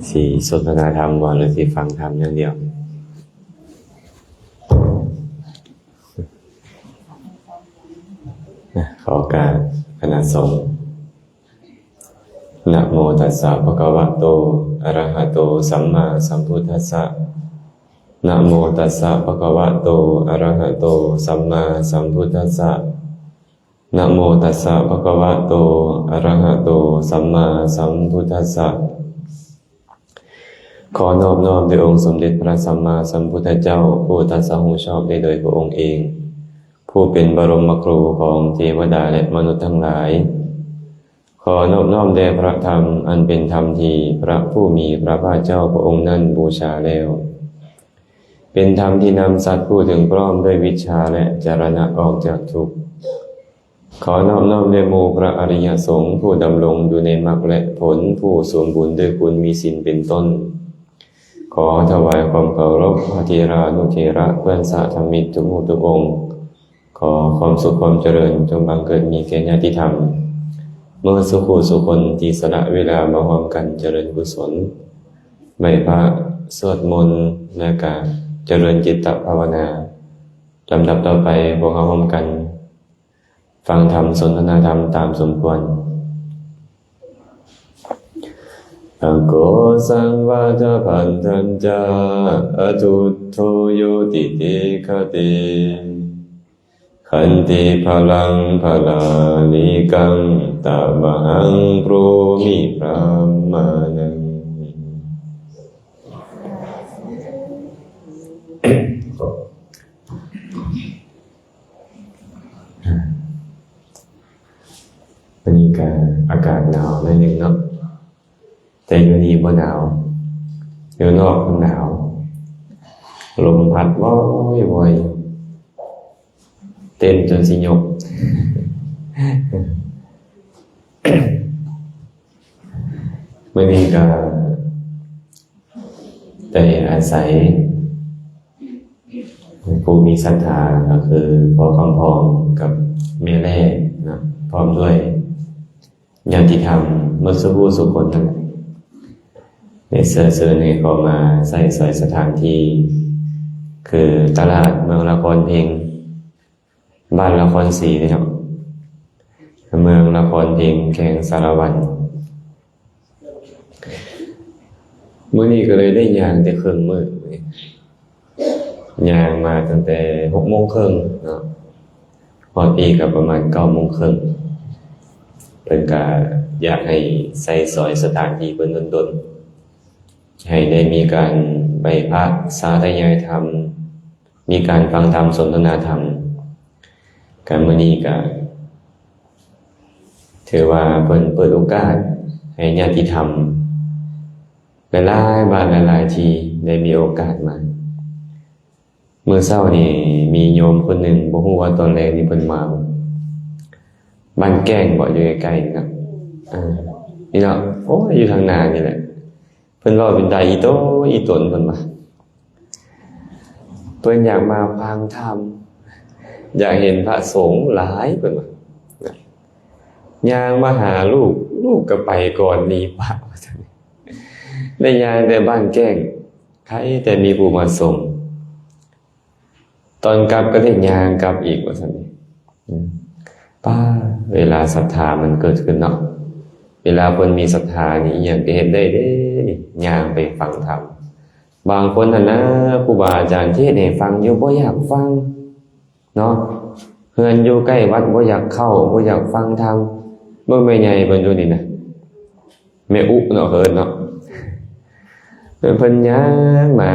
ຊິສົນທະນາທຳບໍ່ ຫຼືຊິຟັງທຳຢ່າງດຽວ? ນະ ຂໍການຄະນະສົງ. ນະໂມຕັດສະ ພະຄະວະໂຕ ອະຣະຫະໂຕ ສຳມາສຳພຸດທັດສະ. ນະໂມຕັດສະ ພະຄະວະໂຕ ອະຣະຫະໂຕ ສຳມາສຳພຸດທັດສະ. ນະໂມຕັດສະ ພະຄະວະໂຕ ອະຣະຫະໂຕ ສຳມາສຳພຸດທັດສະ. ຂໍນອບນ້ອມໂດຍອົງສົມເດັດພະສຳມາສຳພຸດທະເຈົ້າ ຜູ້ຕັດສະຮູ້ຊອບໄດ້ໂດຍພະອົງເອງ, ຜູ້ເປັນບະລົມມະຄູຂອງເທວະດາ ແລະ ມະນຸດທັງຫຼາຍ. ຂໍນອບນ້ອມແດ່ພະທຳ ອັນເປັນທຳທີ່ພະຜູ້ມີພະພາກເຈົ້າພະອົງນັ້ນບູຊາແລ້ວ, ເປັນທຳທີ່ນຳສັດຜູ້ເຖິງພ້ອມດ້ວຍວິດຊາ ແລະ ຈະລະນະອອກຈາກທຸກ. ຂໍນອບນ້ອມແດ່ໝູ່ພະອະລິຍະສົງ ຜູ້ດຳລົງຢູ່ໃນມັກ ແລະ ຜົນ, ຜູ້ສົມບູນດ້ວຍຄຸນມີສິນເປັນຕົ້ນ. ຂໍຖວາຍຄວາມເຄົາລົບພະເຖລານຸເຖລະ ເພື່ອນສະທຳມິດທຸກຮູບທຸກອົງ. ຂໍຄວາມສຸກຄວາມຈະເລີນຈົ່ງບັງເກີດມີແກ່ຍາດຕິທຳ ເໝິດສູ່ຄູ່ສູ່ຄົນທີ່ສະຫຼະເວລາມາຮ່ວມກັນຈະເລີນກຸສົນ ໄຫວ້ພະ, ສວດມົນ ແລະ ກະຈະເລີນຈິດຕະພາວະນາ. ລຳດັບຕໍ່ໄປ ພວກເຮົາຮ່ວມກັນ ຟັງທຳສົນທະນາທຳຕາມສົມຄວນ. ອະໂກສັງວາທະພັນທັນຈາ ອະທຸດໂທໂຍຕິຕິກຂະຕິ ຂັນຕິພະລັງພະລາລິກັງ ຕະມະຫັງບຣູມິ ພຣາມານັງ. ມື້ນີ້ກະອາກາດໜາວໜ້ອຍໜຶ່ງເນາະ, ແຕ່ຢູ່ນີ້ບໍ່ໜາວ, ຢູ່ນອກມັນໜາວ, ລົມພັດວອຍໆ ເຕັ້ນຈົນຊິຍົກ. ມື້ນີ້ກະໄດ້ອາໄສຜູ້ມີສັດທາ ກໍຄືພໍ່ຄຳພອງກັບແມ່ແລ້ເນາະ, ພ້ອມດ້ວຍຍາດຕິທຳໝົດສູ່ຜູ້ສູ່ຄົນນັ້ນແຫຼະ ໄດ້ເຊື້ອເຊີນໃຫ້ເຂົ້າມາໃຊ້ສອຍສະຖານທີ່ ຄືຕະຫຼາດເມືອງລະຄອນເພັງ ບ້ານລະຄອນສີເດ້ເນາະ, ເມືອງລະຄອນເພັງ ແຂວງສາລະວັນ. ມື້ນີ້ກໍເລີຍໄດ້ຍ່າງແຕ່ເຄິ່ງມື້, ຍ່າງມາຕັ້ງແຕ່ຫົກໂມງເຄິ່ງເນາະ, ຮອດພີ້ກໍປະມານເກົ້າໂມງເຄິ່ງ. ເພິ່ນກໍຢາກໃຫ້ໃຊ້ສອຍສະຖານທີ່ເພິ່ນດົນໆ ໃຫ້ໄດ້ມີການໄຫວ້ພະ ສາທະຍາຍທຳ ມີການຟັງທຳສົນທະນາທຳ. ກະມື້ນີ້ກະຖືວ່າເພິ່ນເປີດໂອກາດໃຫ້ຍາດຕິທຳຫຼາຍໆບ້ານຫຼາຍໆທີ່ໄດ້ມີໂອກາດມາ. ມື້ເຊົ້ານີ້ມີໂຍມຄົນໜຶ່ງ ບໍ່ຮູ້ວ່າຕອນແລງນີ້ເພິ່ນມາ ບ້ານແກ້ງເບາະ ຢູ່ໃກ້ໆນີ້ເນາະ, ເອີ ນີ້ເນາະ, ໂອ້ຍ ຢູ່ທາງໜ້ານີ້ແຫຼະ. ເພິ່ນເວົ້າເປັນຕາອີ່ຕົນອີ່ຕົນ ເພິ່ນວ່າ ເພິ່ນຢາກມາຟັງທຳ ຢາກເຫັນພະສົງຫຼາຍ ເພິ່ນວ່າ. ຍ່າງມາຫາລູກ, ລູກກໍໄປກ່ອນໜີປະ ວ່າຊັ້ນ. ໄດ້ຍ່າງແຕ່ບ້ານແກ້ງ ໃຄແຕ່ມີຜູ້ມາສົ່ງ. ຕອນກັບກໍໄດ້ຍ່າງກັບອີກ ວ່າຊັ້ນ. ອືມ ປ້າ ເວລາສັດທາມັນເກີດຂຶ້ນເນາະ, ເວລາເພິ່ນມີສັດທານີ້ ອີ່ຫຍັງກໍເຮັດໄດ້ເດ້ ຍ່າງໄປຟັງທຳ. ບາງຄົນຫັ້ນນະ ຄູບາອາຈານເທດໃຫ້ຟັງຢູ່ ບໍ່ຢາກຟັງເນາະ, ເຮືອນຢູ່ໃກ້ວັດ ບໍ່ຢາກເຂົ້າ ບໍ່ຢາກຟັງທຳ. ເບິ່ງແມ່ໃຫຍ່ເພິ່ນຢູ່ນີ້ນະ ແມ່ອຸເນາະ ເອີ້ນເນາະ, ເພິ່ນຍ່າງມາ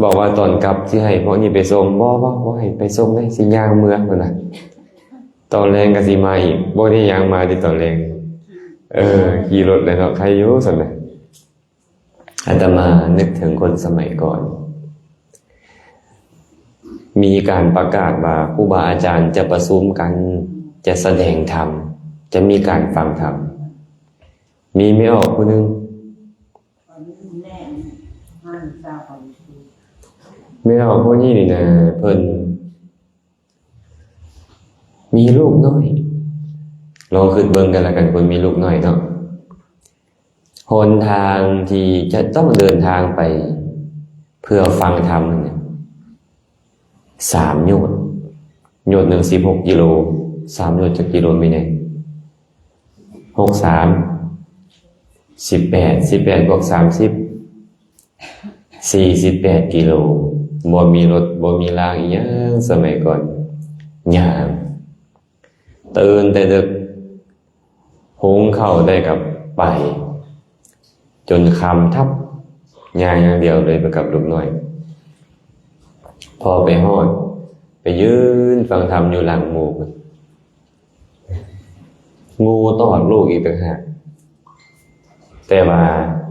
ບອກວ່າຕອນກັບຊິໃຫ້ພວກນີ້ໄປສົ່ງ. ບໍ່ ບໍ່ ບໍ່ໃຫ້ໄປສົ່ງເດ້ ຊິຍ່າງເມືອ ເພິ່ນວ່າ. ຕອນແລງກໍຊິມາອີກ, ບໍ່ໄດ້ຍ່າງມາຕິຕອນແລງ. ເອີ ຂີ່ລົດແຫຼະເນາະ, ໃຄຢູ່ຊັ້ນນະ. ອາດຕະມານຶກເຖິງຄົນສະໄໝກ່ອນ ມີການປະກາດວ່າຄູບາອາຈານຈະປະຊຸມກັນ, ຈະສະແດງທຳ, ຈະມີການຟັງທຳ. ມີແມ່ອອກຜູ້ໜຶ່ງ ແມ່ອອກຜູ້ນີ້ນີ້ນະ ເພິ່ນມີລູກນ້ອຍ. ລອງຄິດເບິ່ງກັນລະກັນ, ຄົນມີລູກນ້ອຍເນາະ, ຫົນທາງທີ່ຈະຕ້ອງເດີນທາງໄປເພື່ອຟັງທຳນັ້ນນະ ສາມໂຍດ, ໂຍດໜຶ່ງສິບຫົກກິໂລ, ສາມໂຍດຈັກກິໂລແມ່ນຫຍັງ? ຫົກສາມ ສິບແປດ, ສິບແປດບວກສາມສິບ ສີ່ສິບແປດກິໂລ, ບໍ່ມີລົດ ບໍ່ມີລາງອີ່ຫຍັງ ສະໄໝກ່ອນ ຍ່າງ ຕື່ນແຕ່ດຶກ ຫຸງເຂົ້າໄດ້ກໍໄປ ຈົນຄ່ຳທັບ ຍ່າງຢ່າງດຽວເລີຍໄປກັບລູກນ້ອຍ. ພໍໄປຮອດ ໄປຢືນຟັງທຳຢູ່ຫຼັງໝູ່ ງູຕອດລູກອີກຕ່າງຫາກ, ແຕ່ວ່າ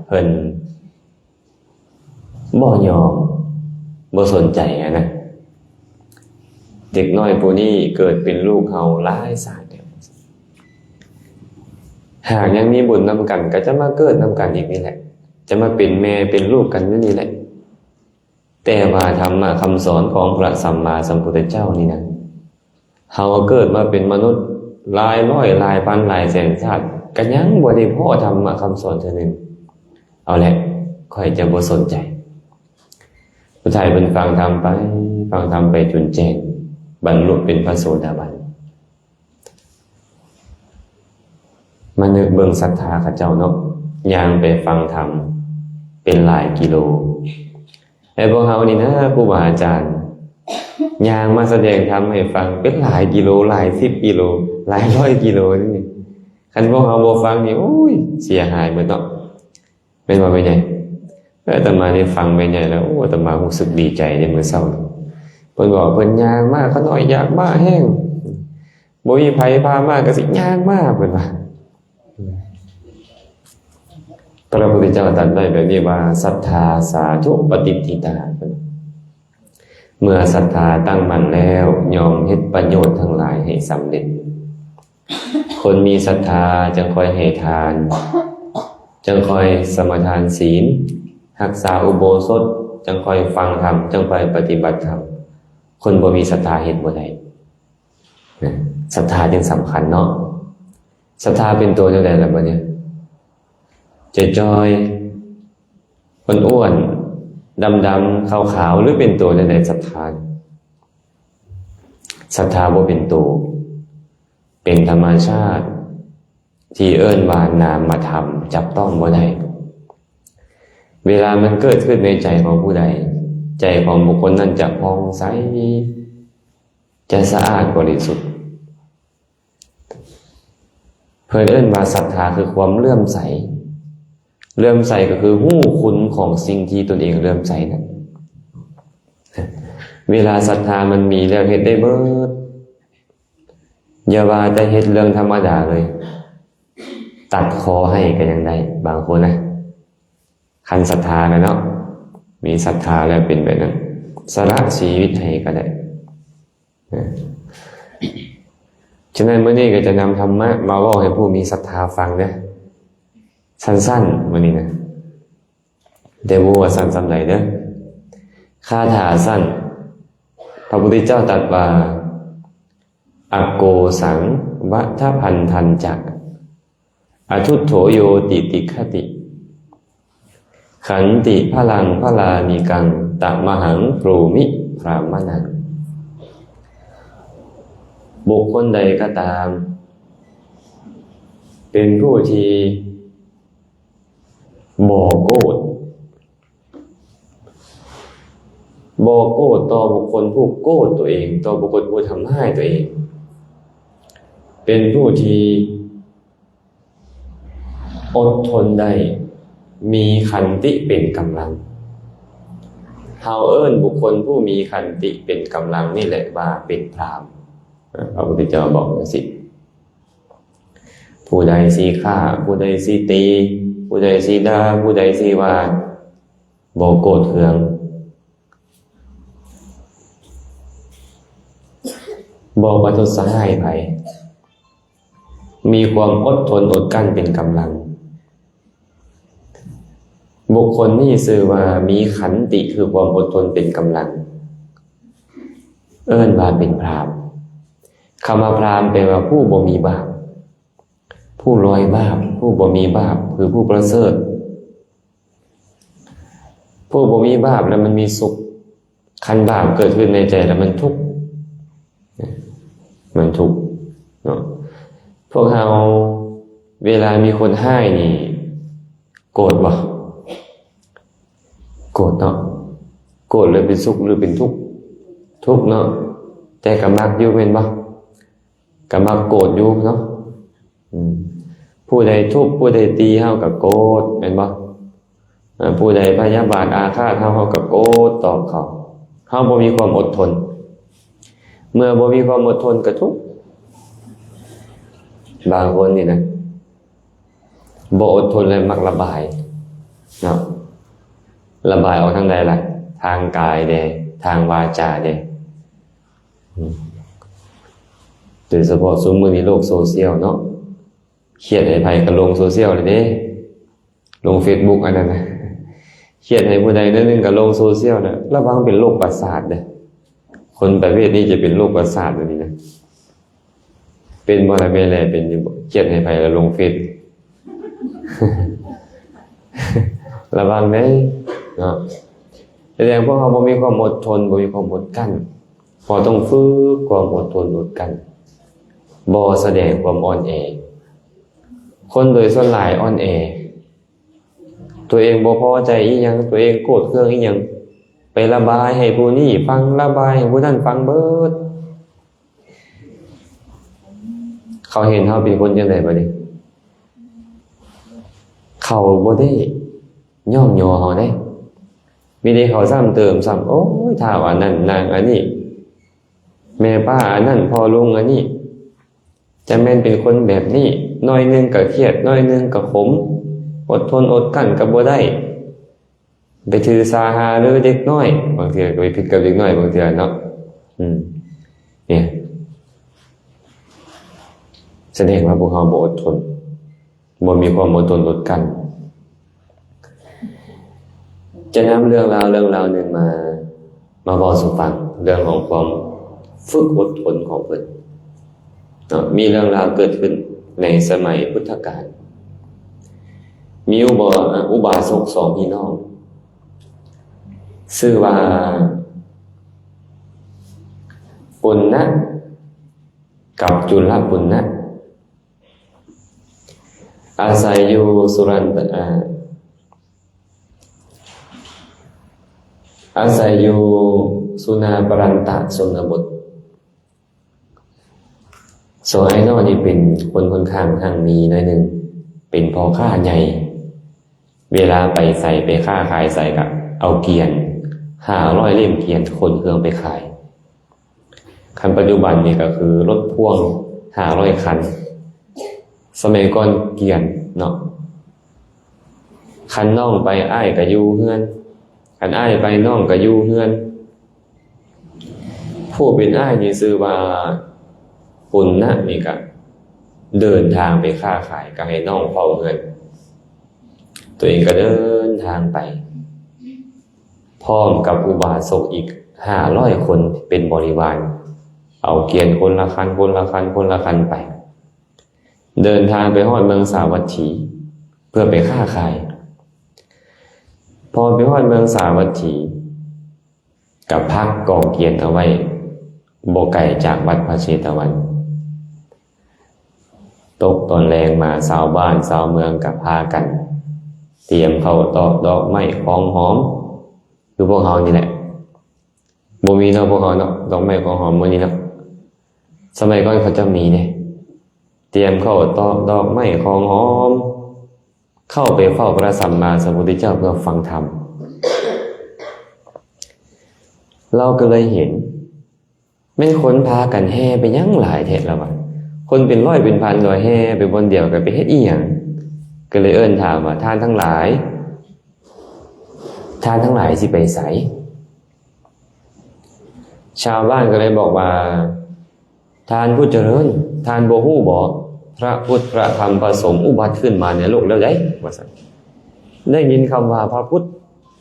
ເພິ່ນ ບໍ່ຍອມ ບໍ່ສົນໃຈຫັ້ນນະ. ເດັກນ້ອຍຜູ້ນີ້ເກີດເປັນລູກເຮົາຫຼາຍຊາດແລ້ວ, ຫາກຍັງມີບຸນນຳກັນ ກໍຈະມາເກີດນຳກັນອີກນີ້ແຫຼະ, ຈະມາເປັນແມ່ເປັນລູກກັນຢູ່ນີ້ແຫຼະ. ແຕ່ວ່າທຳມະຄຳສອນຂອງພະສຳມາສຳພຸດທະເຈົ້ານີ້ນະ ເຮົາເກີດມາເປັນມະນຸດຫຼາຍຮ້ອຍ ຫຼາຍພັນ ຫຼາຍແສນຊາດ ກໍຍັງບໍ່ໄດ້ພໍ້ທຳມະຄຳສອນເທື່ອໜຶ່ງ. ເອົາແຫຼະ ຂ້ອຍຈະບໍ່ສົນໃຈ. ສຸດທ້າຍເພິ່ນຟັງທຳໄປ ຟັງທຳໄປຈົນແຈ້ງ ບັນລຸເປັນພະໂສດາບັນ. ມານຶກເບິ່ງສັດທາເຂົາເຈົ້າເນາະ, ຍ່າງໄປຟັງທຳເປັນຫຼາຍກິໂລ. ແລະ ພວກເຮົານີ້ນະ ຄູບາອາຈານຍ່າງມາສະແດງທຳໃຫ້ຟັງເປັນຫຼາຍກິໂລ ຫຼາຍສິບກິໂລ ຫຼາຍຮ້ອຍກິໂລນີ້, ຄັນພວກເຮົາບໍ່ຟັງນີ້ ໂອ້ຍ ເສຍຫາຍໝົດເນາະ, ແມ່ນບໍ່ແມ່ໃຫຍ່? ເອີ ອາດຕະມາໄດ້ຟັງແມ່ໃຫຍ່ແລ້ວ ໂອ້ ອາດຕະມາຮູ້ສຶກດີໃຈໃນມື້ເຊົ້າ. ເພິ່ນບອກເພິ່ນຍ່າງມາ, ຂ້ານ້ອຍຢາກມາແຮງ, ບໍ່ມີໃຜພາມາກໍຊິຍ່າງມາ ເພິ່ນວ່າ. ພະພຸດທະເຈົ້າຕັດໄວ້ແບບນີ້ວ່າ ສັດທາສາທຸປະຕິດຖິຕາ, ເມື່ອສັດທາຕັ້ງໝັ້ນແລ້ວ ຍ່ອມເຮັດປະໂຫຍດທັງຫຼາຍໃຫ້ສຳເລັດ. ຄົນມີສັດທາຈຶ່ງຄ່ອຍໃຫ້ທານ, ຈຶ່ງຄ່ອຍສະມາທານສີນ, ຮັກສາອຸໂບສົດ, ຈຶ່ງຄ່ອຍຟັງທຳ, ຈຶ່ງຄ່ອຍປະຕິບັດທຳ. ຄົນບໍ່ມີສັດທາເຮັດບໍ່ໄດ້. ນະ ສັດທາຈຶ່ງສຳຄັນເນາະ. ສັດທາເປັນໂຕແນວໃດລະບັດນີ້? ຈ່ອຍໆ ອ້ວນໆ ດຳໆ ຂາວໆ ຫຼືເປັນໂຕແນວໃດສັດທາ? ສັດທາບໍ່ເປັນໂຕ, ເປັນທຳມະຊາດທີ່ເອີ້ນວ່ານາມະທຳ ຈັບຕ້ອງບໍ່ໄດ້. ເວລາມັນເກີດຂຶ້ນໃນໃຈຂອງຜູ້ໃດ, ໃຈຂອງບຸກຄົນນັ້ນຈະຜ່ອງໃສ ຈະສະອາດບໍລິສຸດ. ເພິ່ນເອີ້ນວ່າສັດທາຄືຄວາມເຫຼື້ອມໃສ. ເຫຼື້ອມໃສກໍຄືຮູ້ຄຸນຂອງສິ່ງທີ່ຕົນເອງເຫຼື້ອມໃສນັ້ນ. ເວລາສັດທາມັນມີແລ້ວເຮັດໄດ້ເບິດ. ຢ່າວ່າແຕ່ເຮັດເລື່ອງທຳມະດາເລີຍ, ຕັດຄໍໃຫ້ກໍຍັງໄດ້ ບາງຄົນນະ. ຄັນສັດທາແລ້ວເນາະ, ມີສັດທາແລ້ວເປັນແບບນັ້ນ, ສະຫຼະຊີວິດໃຫ້ກໍໄດ້. ນະ ສະນັ້ນ ມື້ນີ້ກໍຈະນຳທຳມະມາເວົ້າໃຫ້ຜູ້ມີສັດທາຟັງເດີ. ສັ້ນໆ ມື້ນີ້ນະ, ແຕ່ບໍ່ຮູ້ວ່າສັ້ນສ່ຳໃດເດີ. ຄາຖາສັ້ນ, ພະພຸດທະເຈົ້າຕັດວ່າ ອະໂກສັງ ວັດທະພັນທັນຈະ ອະທຸດໂທໂຍຕິຕິກຂະຕິ ຂັນຕິພະລັງພະລານິກັງ ຕະມະຫັງບຣູມິ ພຣາມະນັງ. ບຸກຄົນໃດກໍຕາມ ເປັນຜູ້ທີ່ບໍ່ໂກດ, ບໍ່ໂກດຕໍ່ບຸກຄົນຜູ້ໂກດຕົວເອງ, ຕໍ່ບຸກຄົນຜູ້ທຳຮ້າຍຕົວເອງ, ເປັນຜູ້ທີ່ອົດທົນໄດ້, ມີຂັນຕິເປັນກຳລັງ. ເຮົາເອີ້ນບຸກຄົນຜູ້ມີຂັນຕິເປັນກຳລັງນີ້ແຫຼະວ່າເປັນພຣາມ. ພະພຸດທະເຈົ້າບອກຈັ່ງຊີ້. ຜູ້ໃດຊິຂ້າ, ຜູ້ໃດຊິຕີ, ຜູ້ໃດຊິດ່າ, ຜູ້ໃດຊິວ່າ, ບໍ່ໂກດເຄືອງ, ບໍ່ປະທຸດສະຮ້າຍໃຜ, ມີຄວາມອົດທົນອົດກັ້ນເປັນກຳລັງ. ບຸກຄົນນີ້ຊື່ວ່າມີຂັນຕິ ຄືຄວາມອົດທົນເປັນກຳລັງ, ເອີ້ນວ່າເປັນພຣາມ. ຄຳວ່າພຣາມແປວ່າຜູ້ບໍ່ມີບາບ, ຜູ້ລອຍບາບ, ຜູ້ບໍ່ມີບາບ, ຄືຜູ້ປະເສີດ, ຜູ້ບໍ່ມີບາບແລ້ວມັນມີສຸກ, ຄັນບາບເກີດຂຶ້ນໃນໃຈແລ້ວມັນທຸກ, ມັນທຸກເນາະ. ພວກເຮົາເວລາມີຄົນຮ້າຍນີ້ໂກດບໍ່? ໂກດເນາະ. ໂກດແລ້ວເປັນສຸກຫຼືເປັນທຸກ? ທຸກເນາະ, ແຕ່ກໍມັກຢູ່ແມ່ນບໍ່? ກໍມັກໂກດຢູ່ເນາະ. ອືມ ຜູ້ໃດທຸບ ຜູ້ໃດຕີເຮົາກໍໂກດແມ່ນບໍ່? ເອີ ຜູ້ໃດພະຍາບາດອາຄາດເຮົາ ເຮົາກໍໂກດຕອບເຂົາ. ເຮົາບໍ່ມີຄວາມອົດທົນ, ເມື່ອບໍ່ມີຄວາມອົດທົນກໍທຸກ. ບາງຄົນນີ້ນະ ບໍ່ອົດທົນແລ້ວມັກລະບາຍເນາະ. ລະບາຍອອກທາງໃດລະ? ທາງກາຍແດ່ ທາງວາຈາແດ່. ໂດຍສະເພາະຊຸມມື້ນີ້ໂລກໂຊຊຽວເນາະ, ຄຽດໃຫ້ໃຜກໍລົງໂຊຊຽວເລີຍເດ້, ລົງເຟສບຸກອັນນັ້ນນະ. ຄຽດໃຫ້ຜູ້ໃດໜ້ອຍໜຶ່ງກໍລົງໂຊຊຽວນະ. ລະວັງເປັນໂລກປະສາດເດີ້, ຄົນປະເພດນີ້ຈະເປັນໂລກປະສາດອັນນີ້ນະ. ເປັນບໍ່ລະແມ່ແລ? ເປັນຢູ່ບໍ່? ຄຽດໃຫ້ໃຜລະລົງເຟສ. ລະວັງເດ້ເນາະ. ສະແດງພວກເຮົາບໍ່ມີຄວາມອົດທົນ, ບໍ່ມີຄວາມອົດກັ້ນ. ເຮົາຕ້ອງຝຶກຄວາມອົດທົນອົດກັ້ນ, ບໍ່ສະແດງຄວາມອ່ອນແອ. ຄົນໂດຍສ່ວນຫຼາຍອ່ອນແອ, ຕົວເອງບໍ່ພໍໃຈອີ່ຫຍັງ, ຕົວເອງໂກດເຄືອງອີ່ຫຍັງ ໄປລະບາຍໃຫ້ຜູ້ນີ້ຟັງ, ລະບາຍໃຫ້ຜູ້ນັ້ນຟັງເບິດ. ເຂົາເຫັນເຮົາເປັນຄົນຈັ່ງໃດບາດນີ້? ເຂົາບໍ່ໄດ້ຍ້ອງຍໍເຮົາເດ້, ມີແຕ່ເຂົາຊ້ຳເຕີມຊ້ຳ. ໂອ້ຍ ທ້າວອັນນັ້ນ ນາງອັນນີ້ ແມ່ປ້າອັນນັ້ນ ພໍ່ລຸງອັນນີ້ ຈະແມ່ນເປັນຄົນແບບນີ້, ໜ້ອຍໜຶ່ງກໍຄຽດ, ໜ້ອຍໜຶ່ງກໍຂົມ, ອົດທົນອົດກັ້ນກໍບໍ່ໄດ້, ໄປຖືສາຫາລືເດັກນ້ອຍ, ບາງເທື່ອກໍໄປຜິດກັບເດັກນ້ອຍບາງເທື່ອເນາະ. ອືມ ນີ້ສະແດງວ່າພວກເຮົາບໍ່ອົດທົນ, ບໍ່ມີຄວາມອົດທົນອົດກັ້ນ. ຈະນຳເລື່ອງລາວເລື່ອງລາວໜຶ່ງມາ ມາເວົ້າສູ່ຟັງ ເລື່ອງຂອງຄວາມຝຶກອົດທົນຂອງເພິ່ນເນາະ. ມີເລື່ອງລາວເກີດຂຶ້ນໃນສະໄໝພຸດທະການ. ມີອຸບາ ອຸບາສົກສອງພີ່ນ້ອງ ຊື່ວ່າປຸນນະກັບຈຸລະປຸນນະ. ອາໄສຢູ່ສຸລັນຕະ ອາ ອາໄສຢູ່ສຸນາປະລັນຕະຊົນນະບົດ. ສອງອ້າຍນ້ອງນີ້ເປັນຄົນຂ້ອນຂ້າງຮັ່ງມີໜ້ອຍໜຶ່ງ, ເປັນພໍ່ຄ້າໃຫຍ່. ເວລາໄປໃສ ໄປຄ້າຂາຍໃສ ກະເອົາກຽນຫ້າຮ້ອຍເຫຼັ້ມກຽນ ຂົນເຄື່ອງໄປຂາຍ. ຄັນປັດຈຸບັນນີ້ກໍຄືລົດພ່ວງຫ້າຮ້ອຍຄັນ, ສະໄໝກ່ອນກຽນເນາະ. ຄັນນ້ອງໄປ ອ້າຍກໍຢູ່ເຮືອນ, ຄັນອ້າຍໄປ ນ້ອງກໍຢູ່ເຮືອນ. ຜູ້ເປັນອ້າຍນີ້ຊື່ວ່າປຸນນະ ນີ້ກະເດີນທາງໄປຄ້າຂາຍ ກໍໃຫ້ນ້ອງເຝົ້າເຮືອນ, ຕົວເອງກໍເດີນທາງໄປ ພ້ອມກັບອຸບາສົກອີກຫ້າຮ້ອຍຄົນເປັນບໍລິວານ, ເອົາກຽນຄົນລະຄັນ ຄົນລະຄັນ ຄົນລະຄັນໄປ. ເດີນທາງໄປຮອດເມືອງສາວັດຖີ ເພື່ອໄປຄ້າຂາຍ. ພໍໄປຮອດເມືອງສາວັດຖີ ກໍພັກກອງກຽນເອົາໄວ້ບໍ່ໄກຈາກວັດພະເຊຕະວັນ. ຕົກຕອນແລງມາ ຊາວບ້ານຊາວເມືອງກໍພາກັນຕຽມເຂົ້າຕອກ ດອກໄມ້ ຂອງຫອມ. ຄືພວກເຮົານີ້ແຫຼະ ບໍ່ມີເນາະພວກເຮົາເນາະ ດອກໄມ້ຂອງຫອມມື້ນີ້ເນາະ. ສະໄໝກ່ອນເຂົາເຈົ້າມີເດ້ ຕຽມເຂົ້າຕອກ ດອກໄມ້ ຂອງຫອມ ເຂົ້າໄປເຝົ້າພະສຳມາສຳພຸດທະເຈົ້າເພື່ອຟັງທຳ. ລາວກໍເລີຍເຫັນ ແມ່ນຄົນພາກັນແຫ່ໄປຫຍັງຫຼາຍແທ້ລະວະ ຄົນເປັນຮ້ອຍເປັນພັນລະແຫ່ໄປບ່ອນດຽວ ກໍໄປເຮັດອີ່ຫຍັງ? ກໍເລີຍເອີ້ນຖາມວ່າ ທ່ານທັງຫຼາຍ ທ່ານທັງຫຼາຍຊິໄປໃສ? ຊາວບ້ານກໍເລີຍບອກວ່າ ທ່ານຜູ້ຈະເລີນ ທ່ານບໍ່ຮູ້ບໍ ພະພຸດ ພະທຳ ພະສົງອຸບັດຂຶ້ນມາໃນໂລກແລ້ວໃດ໋ ວ່າຊັ້ນ. ໄດ້ຍິນຄຳວ່າພະພຸດ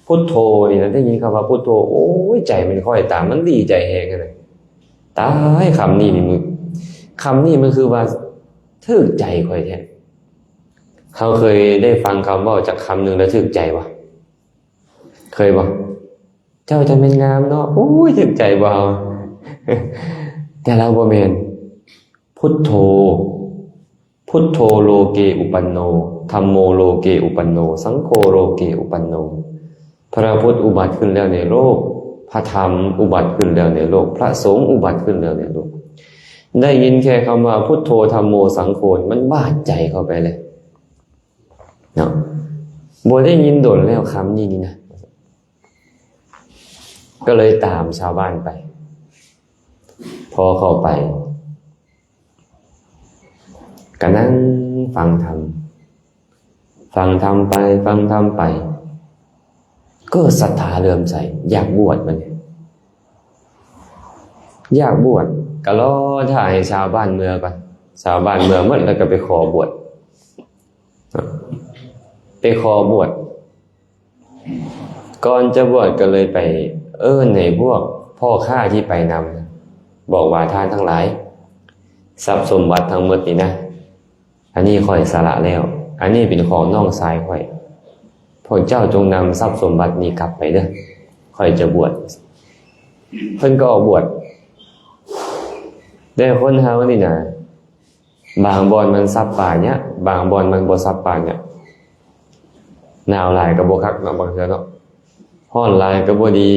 ພຸດໂທນີ້ນະ ໄດ້ຍິນຄຳວ່າພຸດໂທ ໂອ້ຍ ໃຈມັນຄ້ອຍຕາມ ມັນດີໃຈແຮງຫັ້ນນະ. ຕາຍ ຄຳນີ້ນີ້ ຄຳນີ້ມັນຄືວ່າຖືກໃຈຂ້ອຍແທ້. ເຮົາເຄີຍໄດ້ຟັງຄຳເວົ້າຈັກຄຳໜຶ່ງແລ້ວຖືກໃຈບໍ່? ເ ເຄີຍບໍ່? ເຈົ້າຈັ່ງແມ່ນງາມເນາະ ໂອ້ຍ ຖືກໃຈບໍ່ເຮົາ? ແຕ່ລາວບໍ່ແມ່ນ ພຸດໂທ ພຸດໂທໂລເກອຸປັນໂນ ທຳໂມໂລເກອຸປັນໂນ ສັງໂຄໂລເກອຸປັນໂນ ພະພຸດອຸບັດຂຶ້ນແລ້ວໃນໂລກ ພະທຳອຸບັດຂຶ້ນແລ້ວໃນໂລກ ພະສົງອຸບັດຂຶ້ນແລ້ວໃນໂລກ. ໄດ້ຍິນແຄ່ຄຳວ່າ ພຸດໂທ ທຳໂມ ສັງໂຄ ມັນບາດໃຈເຂົ້າໄປເລີຍເນາະ. ບໍ່ໄດ້ຍິນດົນແລ້ວຄຳນີ້ນີ້ນະ. ກໍເລີຍຕາມຊາວບ້ານໄປ. ພໍເຂົ້າໄປ ກໍນັ່ງຟັງທຳ, ຟັງທຳໄປ, ຟັງທຳໄປ, ເກີດສັດທາເຫຼື້ອມໃສ, ຢາກບວດບັດນີ້, ຢາກບວດ. ກໍລໍຖ້າໃຫ້ຊາວບ້ານເມືອກ່ອນ, ຊາວບ້ານເມືອໝົດ ແລ້ວກໍໄປຂໍບວດ, ໄປຂໍບວດ. ກ່ອນຈະບວດກໍເລີຍໄປເອີ້ນໃຫ້ພວກພໍ່ຄ້າທີ່ໄປນຳ ບອກວ່າ ທ່ານທັງຫຼາຍ, ຊັບສົມບັດທັງໝົດນີ້ນະ ອັນນີ້ຂ້ອຍສະຫຼະແລ້ວ, ອັນນີ້ເປັນຂອງນ້ອງຊາຍຂ້ອຍ, ພວກເຈົ້າຈົ່ງນຳຊັບສົມບັດນີ້ກັບໄປເດີ້, ຂ້ອຍຈະບວດ. ເພິ່ນກໍອອກບວດ. ແຕ່ຄົນເຮົານີ້ນະ ບາງບ່ອນມັນສັບປາຍະ, ບາງບ່ອນມັນບໍ່ສັບປາຍະ. ໜາວຫຼາຍກໍບໍ່ຄັກເນາະ, ບາງເທື່ອເນາະ, ຮ້ອນຫຼາຍກໍບໍ່ດີ,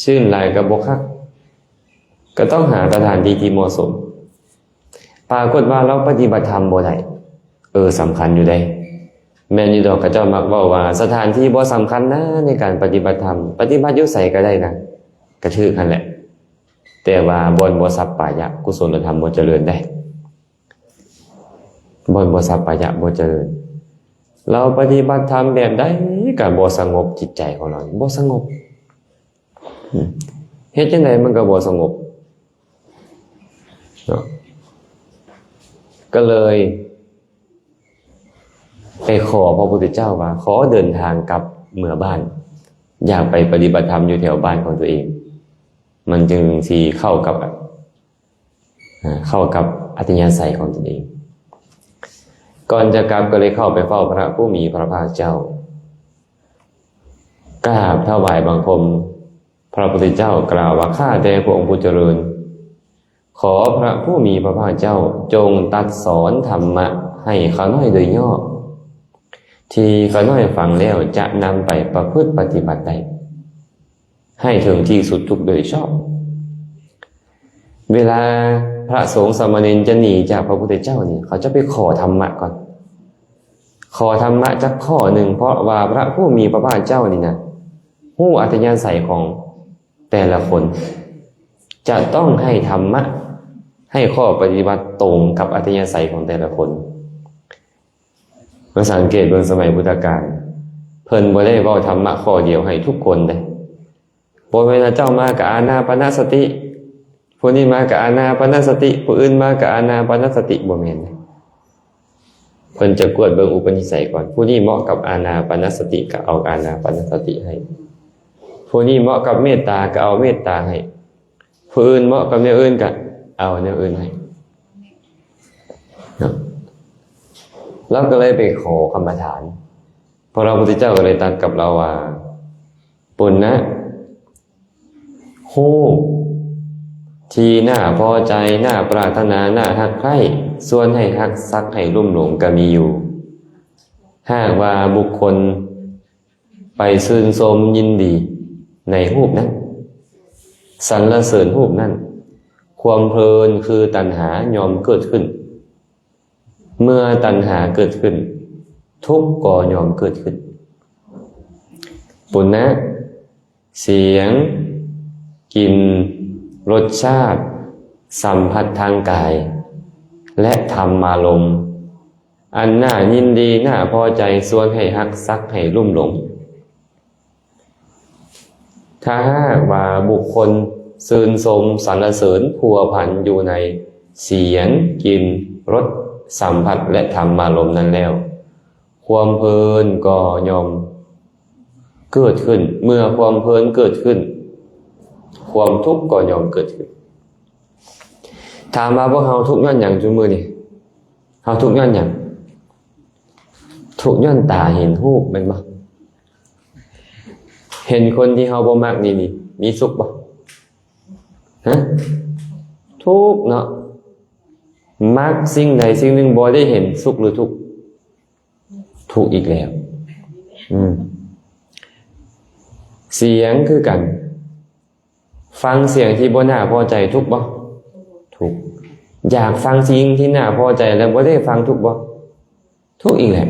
ຊື້ນຫຼາຍກໍບໍ່ຄັກ, ກໍຕ້ອງຫາສະຖານທີ່ທີ່ເໝາະສົມ. ປາກົດວ່າລາວປະຕິບັດທຳບໍ່ໄດ້. ເອີ, ສຳຄັນຢູ່ເດ້. ແມ່ນຢູ່ດອກ, ເຂົາເຈົ້າມັກເວົ້າວ່າ ສະຖານທີ່ບໍ່ສຳຄັນນະ ໃນການປະຕິບັດທຳ, ປະຕິບັດຢູ່ໃສກໍໄດ້ນະ, ກະຖືກຫັ້ນແຫຼະ. ແຕ່ວ່າບ່ອນບໍ່ສັບປາຍະ ກຸສົນລະທຳບໍ່ຈະເລີນໄດ໋, ບ່ອນບໍ່ສັບປາຍະບໍ່ຈະເລີນ. ລາວປະຕິບັດທຳແບບໃດກໍບໍ່ສະຫງົບຈິດໃຈຂອງລາວ, ບໍ່ສະຫງົບ. ເຮັດຈັ່ງໃດມັນກໍບໍ່ສະຫງົບເນາະ. ກໍເລີຍ ໄປຂໍພະພຸດທະເຈົ້າວ່າ ຂໍເດີນທາງກັບເມືອບ້ານ, ຢາກໄປປະຕິບັດທຳຢູ່ແຖວບ້ານຂອງຕົວເອງ, ມັນຈຶ່ງຊິເຂົ້າກັບ ເຂົ້າກັບອັດທະຍາໄສຂອງຕົນເອງ. ກ່ອນຈະກັບກໍເລີຍເຂົ້າໄປເຝົ້າພະຜູ້ມີພະພາກເຈົ້າ, ກາບຖວາຍບັງຄົມພະພຸດທະເຈົ້າ, ກ່າວວ່າ ຂ້າແດ່ພະອົງຜູ້ຈະເລີນ, ຂໍພະຜູ້ມີພະພາກເຈົ້າ ຈົ່ງຕັດສອນທຳມະໃຫ້ຂ້ານ້ອຍໂດຍຫຍໍ້, ທີ່ຂ້ານ້ອຍຟັງແລ້ວຈະນຳໄປປະພຶດປະຕິບັດໄດ້ໃຫ້ເຖິງທີ່ສຸດທຸກໂດຍຊອບ. ເວລາພະສົງສາມະເນນຈະໜີຈາກພະພຸດທະເຈົ້ານີ້ ເຂົາຈະໄປຂໍທຳມະກ່ອນ, ຂໍທຳມະຈັກຂໍ້ໜຶ່ງ, ເພາະວ່າພະຜູ້ມີພະພາກເຈົ້ານີ້ນະ ຮູ້ອັດທະຍາໄສຂອງແຕ່ລະຄົນ, ຈະຕ້ອງໃຫ້ທຳມະ, ໃຫ້ຂໍ້ປະຕິບັດຕົງກັບອັດທະຍາໄສຂອງແຕ່ລະຄົນ. ມາສັງເກດເບິ່ງສະໄໝພຸດທະການ, ເພິ່ນບໍ່ໄດ້ເວົ້າທຳມະຂໍ້ດຽວໃຫ້ທຸກຄົນເດ້. ບໍ່ແມ່ນວ່າເຈົ້າມາກໍອານາປານະສະຕິ, ຜູ້ນີ້ມາກໍອານາປານະສະຕິ, ຜູ້ອື່ນມາກໍອານາປານະສະຕິ, ບໍ່ແມ່ນເດ້. ເພິ່ນຈະກວດເບິ່ງອຸປະນິໄສກ່ອນ, ຜູ້ນີ້ເໝາະກັບອານາປານະສະຕິ ກໍເອົາອານາປານະສະຕິໃຫ້, ຜູ້ນີ້ເໝາະກັບເມດຕາ ກໍເອົາເມດຕາໃຫ້, ຜູ້ອື່ນເໝາະກັບແນວອື່ນ ກໍເອົາແນວອື່ນໃຫ້ເນາະ. ລາວກໍເລີຍໄປຂໍກຳມະຖານ, ພະພຸດທະເຈົ້າກໍເລີຍຕັດກັບລາວວ່າ ປຸນນະ, ຮູບທີ່ໜ້າພໍໃຈ, ໜ້າປາດຖະໜາ, ໜ້າຮັກໃຄ່, ຊວນໃຫ້ຮັກ, ຊັກໃຫ້, ລຸ່ມຫຼົງ ກໍມີຢູ່. ຫາກວ່າບຸກຄົນໄປຊື່ນຊົມຍິນດີໃນຮູບນັ້ນ, ສັນລະເສີນຮູບນັ້ນ, ຄວາມເພີນຄືຕັນຫາຍ່ອມເກີດຂຶ້ນ. ເມື່ອຕັນຫາເກີດຂຶ້ນ, ທຸກກໍຍ່ອມເກີດຂຶ້ນ. ປຸນນະ, ສຽງ, ກິ່ນ, ລົດຊາດ, ສຳຜັດທາງກາຍ ແລະ ທຳມາລົມ ອັນໜ້າຍິນດີ, ໜ້າພໍໃຈ, ຊວນໃຫ້ຮັກ, ຊັກໃຫ້, ລຸ່ມຫຼົງ. ຖ້າຫາກວ່າບຸກຄົນຊື່ນຊົມ, ສັນລະເສີນ, ພົວພັນຢູ່ໃນສຽງ, ກິ່ນ, ລົດ, ສຳຜັດ ແລະ ທຳມາລົມນັ້ນແລ້ວ, ຄວາມເພີນກໍຍ່ອມເກີດຂຶ້ນ. ເມື່ອຄວາມເພີນເກີດຂຶ້ນ, ຄວາມທຸກກໍຍ່ອມເກີດຂຶ້ນ. ຖາມວ່າພວກເຮົາທຸກຍ້ອນຫຍັງຊຸມື້ນີ້? ເຮົາທຸກຍ້ອນຫຍັງ? ທຸກຍ້ອນຕາເຫັນຮູບ ແມ່ນບໍ່? ເຫັນຄົນທີ່ເຮົາບໍ່ມັກນີ້ ນີ້ ມີສຸກບໍ່? ຮະ? ທຸກເນາະ. ມັກສິ່ງໃດສິ່ງໜຶ່ງ ບໍ່ໄດ້ເຫັນສຸກຫຼືທຸກ? ທຸກອີກແລ້ວ. ອືມ. ສຽງຄືກັນ. ຟັງສຽງທີ່ບໍ່ໜ້າພໍໃຈທຸກບໍ່? ທຸກ. ຢາກຟັງສິ່ງທີ່ໜ້າພໍໃຈແລ້ວບໍ່ໄດ້ຟັງທຸກບໍ່? ທຸກອີກແຫຼະ.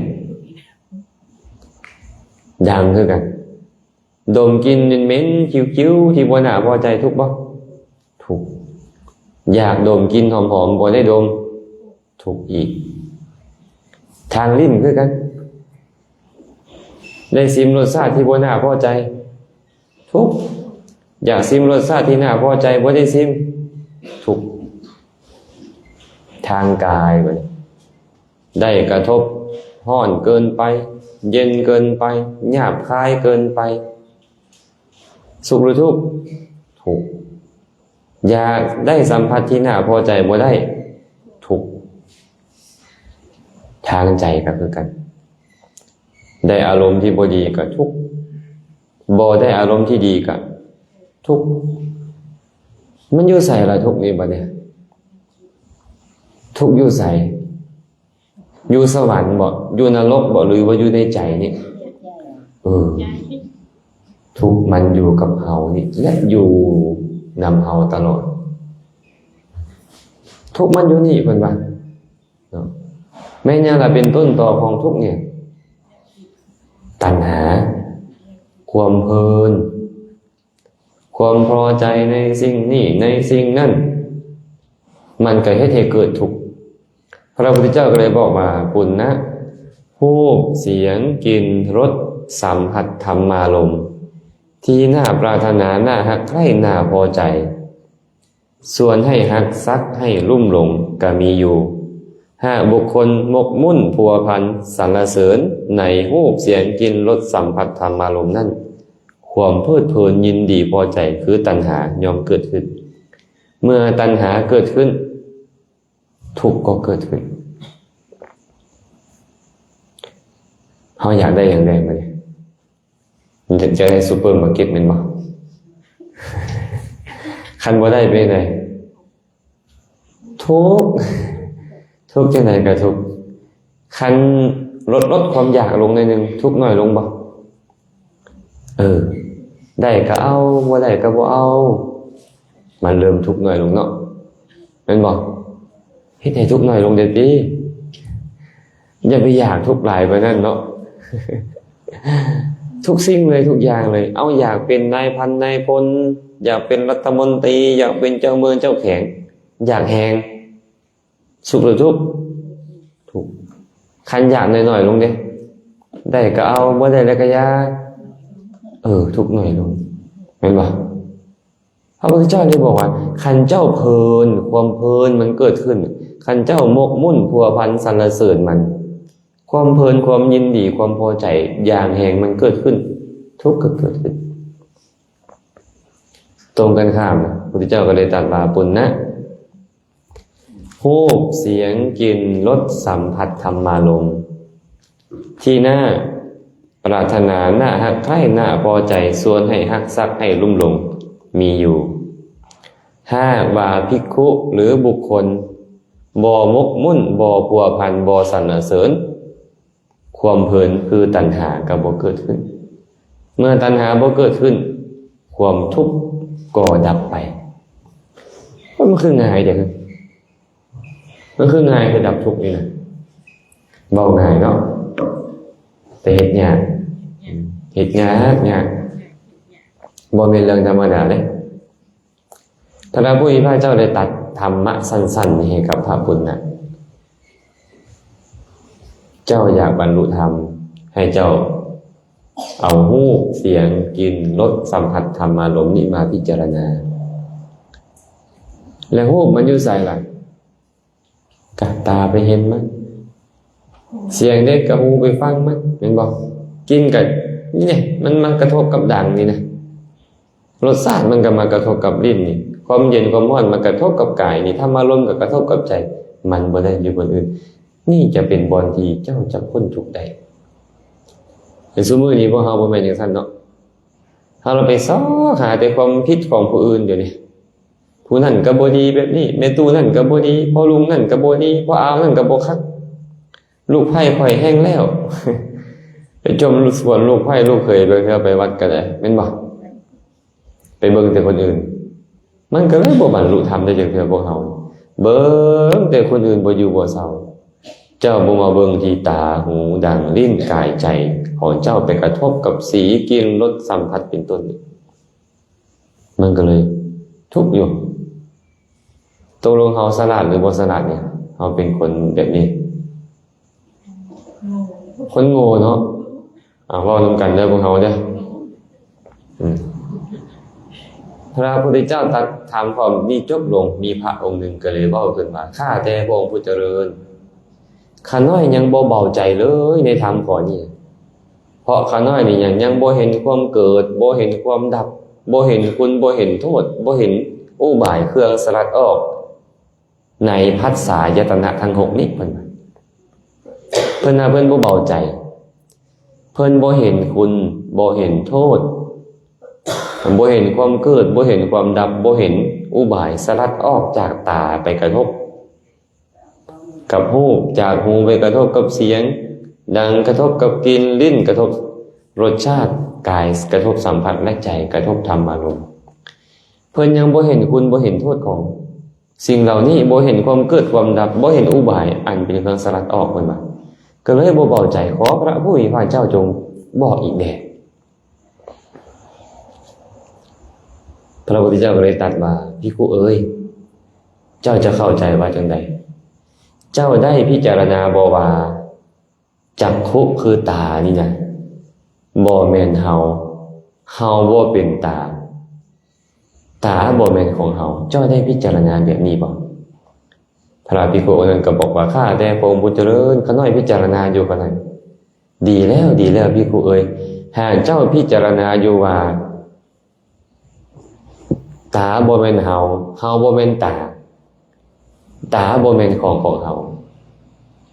ດັງຄືກັນ. ດົມກິ່ນເໝັນໆ ຄິວໆ ທີ່ບໍ່ໜ້າພໍໃຈທຸກບໍ່? ທຸກ. ຢາກດົມກິ່ນຫອມໆ ບໍ່ໄດ້ດົມ ທຸກອີກ. ທາງລີ້ນຄືກັນ. ໄດ້ຊິມລົດຊາດທີ່ບໍ່ໜ້າພໍໃຈ ທຸກ. ຢາກຊິມລົດຊາດທີ່ໜ້າພໍໃຈ ບໍ່ໄດ້ຊິມ ທຸກ. ທາງກາຍບັດນີ້ ໄດ້ກະທົບ ຮ້ອນເກີນໄປ ເຢັນເກີນໄປ ຫຍາບຄາຍເກີນໄປ ສຸກຫຼືທຸກ? ທຸກ. ຢາກໄດ້ສຳຜັດທີ່ໜ້າພໍໃຈບໍ່ໄດ້ ທຸກ. ທາງໃຈກໍຄືກັນ. ໄດ້ອາລົມທີ່ບໍ່ດີກໍທຸກ. ບໍ່ໄດ້ອາລົມທີ່ດີກໍທຸກ. ມັນຢູ່ໃສລະທຸກນີ້ບັດນີ້? ທຸກຢູ່ໃສ? ຢູ່ສະຫວັນບໍ? ຢູ່ນະລົກບໍ? ຫຼືວ່າຢູ່ໃນໃຈນີ້? ເອີ ທຸກມັນຢູ່ກັບເຮົານີ້ ແລະ ຢູ່ນຳເຮົາຕະຫຼອດ. ທຸກມັນຢູ່ນີ້ ເພິ່ນວ່າເນາະ. ແມ່ນຫຍັງລະເປັນຕົ້ນຕໍຂອງທຸກນີ້? ຕັນຫາ, ຄວາມເພີນ, ຄວາມພໍໃຈໃນສິ່ງນີ້ໃນສິ່ງນັ້ນ ມັນກໍເຮັດໃຫ້ເກີດທຸກ. ພະພຸດທະເຈົ້າກໍເລີຍບອກວ່າ ປຸນນະ, ຮູບ, ສຽງ, ກິ່ນ, ລົດ, ສຳຜັດທຳມາລົມ ທີ່ໜ້າປາດຖະໜາ, ໜ້າຮັກໃຄ່, ໜ້າພໍໃຈ, ຊວນໃຫ້ຮັກ, ຊັກໃຫ້, ລຸ່ມຫຼົງ ກໍມີຢູ່. ຫາກບຸກຄົນໝົກໝຸ້ນ, ພົວພັນ, ສັນລະເສີນໃນຮູບ, ສຽງ, ກິ່ນ, ລົດ, ສຳຜັດທຳມາລົມນັ້ນ, ຄວາມເພີດເພີນຍິນດີພໍໃຈຄືຕັນຫາຍ່ອມເກີດຂຶ້ນ. ເມື່ອຕັນຫາເກີດຂຶ້ນ, ທຸກກໍເກີດຂຶ້ນ. ເຮົາຢາກໄດ້ຫຍັງແດ່ບັດນີ້? ຢາກ ຢາກໄດ້ຊຸບເປີມາເກັດແມ່ນບໍ່? ຄັນບໍ່ໄດ້ເປັນໃດ? ທຸກ. ທຸກຈັ່ງໃດກໍທຸກ. ຄັນລົດ ລົດຄວາມຢາກລົງໜ້ອຍໜຶ່ງ ທຸກໜ້ອຍລົງບໍ່? ເອີ ໄດ້ກໍເອົາ ບໍ່ໄດ້ກໍບໍ່ເອົາ ມັນເລີ່ມທຸກໜ້ອຍລົງເນາະ ແມ່ນບໍ່? ເຮັດໃຫ້ທຸກໜ້ອຍລົງແດ່ຕິ. ຢ່າໄປຢາກທຸກຫຼາຍປານນັ້ນເນາະ. ທຸກສິ່ງເລີຍ ທຸກຢ່າງເລີຍ. ເອົາ ຢາກເປັນນາຍພັນນາຍພົນ, ຢາກເປັນລັດຖະມົນຕີ, ຢາກເປັນເຈົ້າເມືອງເຈົ້າແຂວງ, ຢາກແຮງ. ສຸກຫຼືທຸກ? ທຸກ. ຄັນຢາກໜ້ອຍໆລົງເດ້? ໄດ້ກໍເອົາ, ບໍ່ໄດ້ແລ້ວກໍຢ່າ. ເອີ ທຸກໜ້ອຍລົງ ແມ່ນບໍ່? ພະພຸດທະເຈົ້າເລີຍບອກວ່າ ຄັນເຈົ້າເພີນ, ຄວາມເພີນມັນເກີດຂຶ້ນ, ຄັນເຈົ້າໝົກໝຸ້ນພົວພັນສັນລະເສີນມັນ, ຄວາມເພີນ, ຄວາມຍິນດີ, ຄວາມພໍໃຈຢ່າງແຮງມັນເກີດຂຶ້ນ, ທຸກກໍເກີດຂຶ້ນ. ຕົງກັນຂ້າມ, ພະພຸດທະເຈົ້າກໍເລີຍຕັດວ່າ ປຸນນະ, ຮູບ, ສຽງ, ກິ່ນ, ລົດ, ສຳຜັດທຳມາລົມ ທີ່ໜ້າປາດຖະໜາ, ໜ້າຮັກໃຄ່, ໜ້າພໍໃຈ, ຊວນໃຫ້ຮັກ, ຊັກໃຫ້, ລຸ່ມຫຼົງ ມີຢູ່. ຫາກວ່າພິກຂຸ ຫຼື ບຸກຄົນ ບໍ່ໝົກໝຸ້ນ, ບໍ່ພົວພັນ, ບໍ່ສັນລະເສີນ, ຄວາມເພີນຄືຕັນຫາກໍບໍ່ເກີດຂຶ້ນ. ເມື່ອຕັນຫາບໍ່ເກີດຂຶ້ນ, ຄວາມທຸກກໍດັບໄປ. ມັນຄືງ່າຍເດ້. ມັນຄືງ່າຍ ຄືດັບທຸກນີ້ນະ. ເວົ້າງ່າຍເນາະ ແຕ່ເຮັດຍາກ. ເຮັດຍາກ, ຍາກ. ບໍ່ແມ່ນເລື່ອງທຳມະດາເດ້. ທ່ານພະຜູ້ມີພະພາກເຈົ້າໄດ້ຕັດທຳມະສັ້ນໆນີ້ໃຫ້ກັບພະປຸນນະ. ເຈົ້າຢາກບັນລຸທຳ, ໃຫ້ເຈົ້າເອົາຮູບ, ສຽງ, ກິ່ນ, ລົດ, ສຳຜັດທຳມາລົມນີ້ມາພິຈາລະນາ. ແລະ ຮູບມັນຢູ່ໃສລະ? ກະຕາໄປເຫັນມັນ, ສຽງເດ້ກະຫູໄປຟັງມັນ ແມ່ນບໍ່? ກິ່ນກະນີ້ ມັນມາກະທົບກັບດັງນີ້ນະ, ລົດຊາດມັນກະມາກະທົບກັບລີ້ນນີ້, ຄວາມເຢັນຄວາມຮ້ອນມັນກະທົບກັບກາຍນີ້, ທຳມາລົມກະກະທົບກັບໃຈ, ມັນບໍ່ໄດ້ຢູ່ບ່ອນອື່ນ. ນີ້ຈະເປັນບ່ອນທີ່ເຈົ້າຈະພົ້ນທຸກໄດ້. ແຕ່ຊຸມື້ນີ້ພວກເຮົາບໍ່ແມ່ນຈັ່ງຊັ້ນເນາະ. ເຮົາລະໄປຊອກຫາແຕ່ຄວາມຜິດຂອງຜູ້ອື່ນ. ດຽວນີ້ຜູ້ນັ້ນກໍບໍ່ດີແບບນີ້, ແມ່ຕູ້ນັ້ນກໍບໍ່ດີ, ພໍ່ລຸງນັ້ນກໍບໍ່ດີ, ພໍ່ອາວນັ້ນກໍບໍ່ຄັກ, ລູກໃພ້ຂ້ອຍແຮງແລ້ວ. ໄປຈົ່ມສວນລູກໃພ້ລູກເຂີຍເບິ່ງເທື່ອ, ໄປວັດກໍໄດ້ ແມ່ນບໍ່? ໄປເບິ່ງແຕ່ຄົນອື່ນ ມັນກໍເລີຍບໍ່ບັນລຸທຳໄດ້ຈັກເທື່ອພວກເຮົາ. ເບິ່ງແຕ່ຄົນອື່ນບໍ່ຢູ່ບໍ່ເຊົາ, ເຈົ້າບໍ່ມາເບິ່ງທີ່ຕາ, ຫູ, ດັງ, ລີ້ນ, ກາຍ, ໃຈຂອງເຈົ້າໄປກະທົບກັບສີ, ກິ່ນ, ລົດ, ສຳຜັດ ເປັນຕົ້ນນີ້ ມັນກໍເລີຍທຸກຢູ່. ຕົກລົງເຮົາສະຫຼາດຫຼືບໍ່ສະຫຼາດນີ້? ເຮົາເປັນຄົນແບບນີ້ ຄົນໂງ່ເນາະ. ອາ ເວົ້ານຳກັນເດີພວກເຮົາເດີ. ອືມ ພະພຸດທະເຈົ້າຕັດຖາມຂໍ້ນີ້ຈົບລົງ, ມີພະອົງໜຶ່ງກໍເລີຍເວົ້າຂຶ້ນວ່າ, ຂ້າແຕ່ພະອົງຜູ້ຈະເລີນ, ຂ້ານ້ອຍຍັງບໍ່ເບົາໃຈເລີຍໃນທຳຂໍ້ນີ້. ເພາະຂ້ານ້ອຍນີ້ຍັງ ຍັງບໍ່ເຫັນຄວາມເກີດ, ບໍ່ເຫັນຄວາມດັບ, ບໍ່ເຫັນຄຸນ, ບໍ່ເຫັນໂທດ, ບໍ່ເຫັນອຸບາຍເຄື່ອງສະຫຼັດອອກ ໃນພັດສາຍະຕະນະທັງຫົກນີ້ ເພິ່ນວ່າ. ເພິ່ນວ່າເພິ່ນບໍ່ເບົາໃຈ, ເພິ່ນບໍ່ເຫັນຄຸນ, ບໍ່ເຫັນໂທດ, ບໍ່ເຫັນຄວາມເກີດ, ບໍ່ເຫັນຄວາມດັບ, ບໍ່ເຫັນອຸບາຍສະຫຼັດອອກຈາກຕາໄປກະທົບກັບຮູບ, ຈາກຫູໄປກະທົບກັບສຽງ, ດັງກະທົບກັບກິ່ນ, ລີ້ນກະທົບລົດຊາດ, ກາຍກະທົບສຳຜັດ ແລະ ໃຈກະທົບທຳອາລົມ. ເພິ່ນຍັງບໍ່ເຫັນຄຸນ, ບໍ່ເຫັນໂທດຂອງ ສິ່ງເຫຼົ່ານີ້, ບໍ່ເຫັນຄວາມເກີດຄວາມດັບ, ບໍ່ເຫັນອຸບາຍອັນເປັນເຄື່ອງສະຫຼັດອອກ, ເພິ່ນວ່າ. ກໍເລີຍບໍ່ເບົາໃຈ, ຂໍພະຜູ້ມີພະພາກເຈົ້າຈົ່ງບອກອີກແດ່. ພະພຸດທະເຈົ້າກໍເລີຍຕັດວ່າ, ພິກຂຸເອີຍ, ເຈົ້າຈະເຂົ້າໃຈວ່າຈັ່ງໃດ? ເຈົ້າໄດ້ພິຈາລະນາບໍ່ວ່າ ຈັກຂຸຄືຕານີ້ນະ ບໍ່ແມ່ນເຮົາ, ເຮົາບໍ່ເປັນຕາ, ຕາບໍ່ແມ່ນຂອງເຮົາ. ເຈົ້າໄດ້ພິຈາລະນາແບບນີ້ບໍ່? ພະພິກຂຸອົງນັ້ນກໍບອກວ່າ, ຂ້າແຕ່ພະອົງຜູ້ຈະເລີນ, ຂ້ານ້ອຍພິຈາລະນາຢູ່ປານນັ້ນ. ດີແລ້ວ, ດີແລ້ວ, ພິກຂຸເອີຍ, ຫາກເຈົ້າພິຈາລະນາຢູ່ວ່າ ຕາບໍ່ແມ່ນເຮົາ, ເຮົາບໍ່ແມ່ນຕາ, ຕາບໍ່ແມ່ນຂອງຂອງເຮົາ,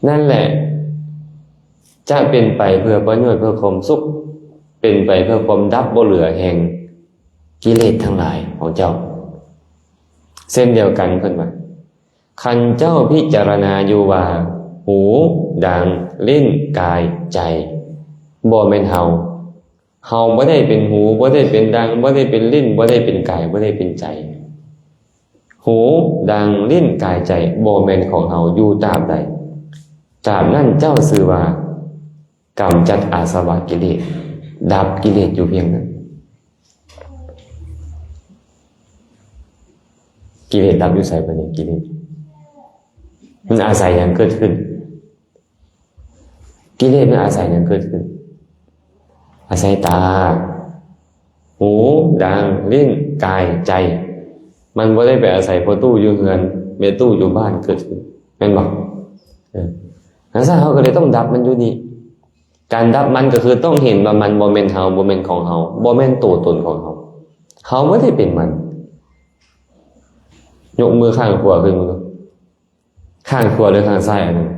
ນັ້ນແຫຼະຈະເປັນໄປເພື່ອປະໂຫຍດ, ເພື່ອຄວາມສຸກ, ເປັນໄປເພື່ອຄວາມດັບບໍ່ເຫຼືອແຫ່ງກິເລດທັງຫຼາຍຂອງເຈົ້າ. ເຊັ່ນດຽວກັນເພິ່ນວ່າ, ຄັນເຈົ້າພິຈາລະນາຢູ່ວ່າ ຫູ, ດັງ, ລີ້ນ, ກາຍ, ໃຈ ບໍ່ແມ່ນເຮົາ, ເຮົາບໍ່ໄດ້ເປັນຫູ, ບໍ່ໄດ້ເປັນດັງ, ບໍ່ໄດ້ເປັນລີ້ນ, ບໍ່ໄດ້ເປັນກາຍ, ບໍ່ໄດ້ເປັນໃຈ. ຫູ, ດັງ, ລີ້ນ, ກາຍ, ໃຈ ບໍ່ແມ່ນຂອງເຮົາຢູ່ຕາບໃດ, ຕາບນັ້ນເຈົ້າຊື່ວ່າກຳຈັດອາສະວະກິເລດ, ດັບກິເລດຢູ່ພຽງນັ້ນ. ກິເລດດັບຢູ່ໃສບາດນີ້? ກິເລດມັນອາໄສຫຍັງເກີດຂຶ້ນ? ກິເລດມັນອາໄສຫຍັງເກີດຂຶ້ນ? ອາໄສຕາ, ຫູ, ດັງ, ລີ້ນ, ກາຍ, ໃຈ. ມັນບໍ່ໄດ້ໄປອາໄສພໍ່ຕູ້ຢູ່ເຮືອນ, ແມ່ຕູ້ຢູ່ບ້ານເກີດຂຶ້ນ, ແມ່ນບໍ່? ເອີ ຈັ່ງຊັ້ນເຮົາກໍເລີຍຕ້ອງດັບມັນຢູ່ນີ້. ການດັບມັນກໍຄືຕ້ອງເຫັນວ່າມັນບໍ່ແມ່ນເຮົາ, ບໍ່ແມ່ນຂອງເຮົາ, ບໍ່ແມ່ນໂຕຕົນຂອງເຮົາ. ເຮົາບໍ່ໄດ້ເປັນມັນ. ຍົກມືຂ້າງຂວາຂຶ້ນເບິ່ງ. ຂ້າງຂວາຫຼືຂ້າງຊ້າຍອັນນັ້ນ?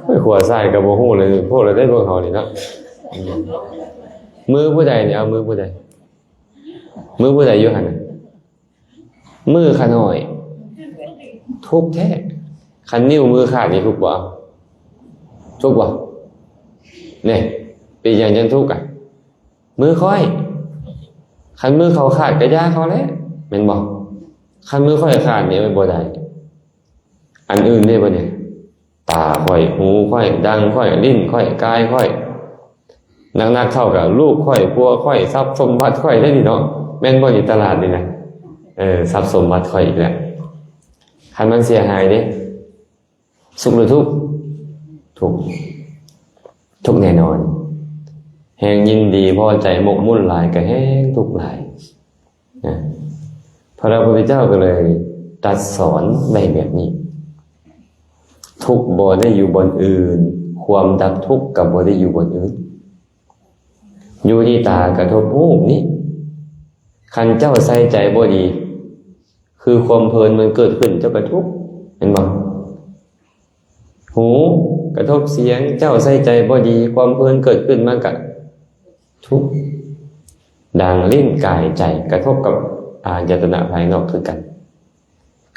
ໂອ້ຍ ຂວາຊ້າຍກໍບໍ່ຮູ້ເລີຍ, ໂພດແລ້ວເດ້ພວກເຮົານີ້ເນາະ. ອືມ ມືຜູ້ໃດນີ້? ເອົາມືຜູ້ໃດ? ມືຜູ້ໃດຢູ່ຫັ້ນນະ? ມືຂ້ານ້ອຍ. ທຸກແທ້. ຄັນນິ້ວມືຂາດນີ້ທຸກບໍ່? ທຸກບໍ່? ນີ້ ເປັນຫຍັງຈັ່ງທຸກອະ? ມືຂ້ອຍ. ຄັນມືເຂົາຂາດກໍຢ່າເຂົາແຫຼະ ແມ່ນບໍ່? ຄັນມືຂ້ອຍຂາດນີ້ ໂອ້ຍ ບໍ່ໄດ້. ອັນອື່ນເດ້ບັດນີ້? ຕາຂ້ອຍ, ຫູຂ້ອຍ, ດັງຂ້ອຍ, ລີ້ນຂ້ອຍ, ກາຍຂ້ອຍ. ໜັກໆເຂົ້າກໍລູກຂ້ອຍ, ຜົວຂ້ອຍ, ຊັບສົມບັດຂ້ອຍເດ້ນີ້ເນາະ. ແມ່ນບໍ່ນີ້? ຕະຫຼາດນີ້ນະ. ເອີ ຊັບສົມບັດຂ້ອຍອີກແລ້ວ. ຄັນມັນເສຍຫາຍເດ້. ສຸກຫຼືທຸກ? ທຸກ. ທຸກແນ່ນອນ. ແຮງຍິນດີພໍໃຈໝົກໝຸ່ນຫຼາຍ ກໍແຮງທຸກຫຼາຍນະ. ພະພຸດທະເຈົ້າກໍເລີຍຕັດສອນໄວ້ແບບນີ້. ທຸກບໍ່ໄດ້ຢູ່ບ່ອນອື່ນ, ຄວາມດັບທຸກກໍບໍ່ໄດ້ຢູ່ບ່ອນອື່ນ. ຢູ່ທີ່ຕາກະທົບຮູບນີ້. ຄັນເຈົ້າໃສ່ໃຈບໍ່ດີ, ຄືຄວາມເພີນມັນເກີດຂຶ້ນ, ເຈົ້າກໍທຸກ, ແມ່ນບໍ່? ຫູກະທົບສຽງ ເຈົ້າໃສ່ໃຈບໍ່ດີ ຄວາມເພີນເກີດຂຶ້ນ ມັນກະທຸກ. ດັ່ງ ລີ້ນ ກາຍ ໃຈ ກະທົບກັບອາຍະຕະນະພາຍນອກຄືກັນ.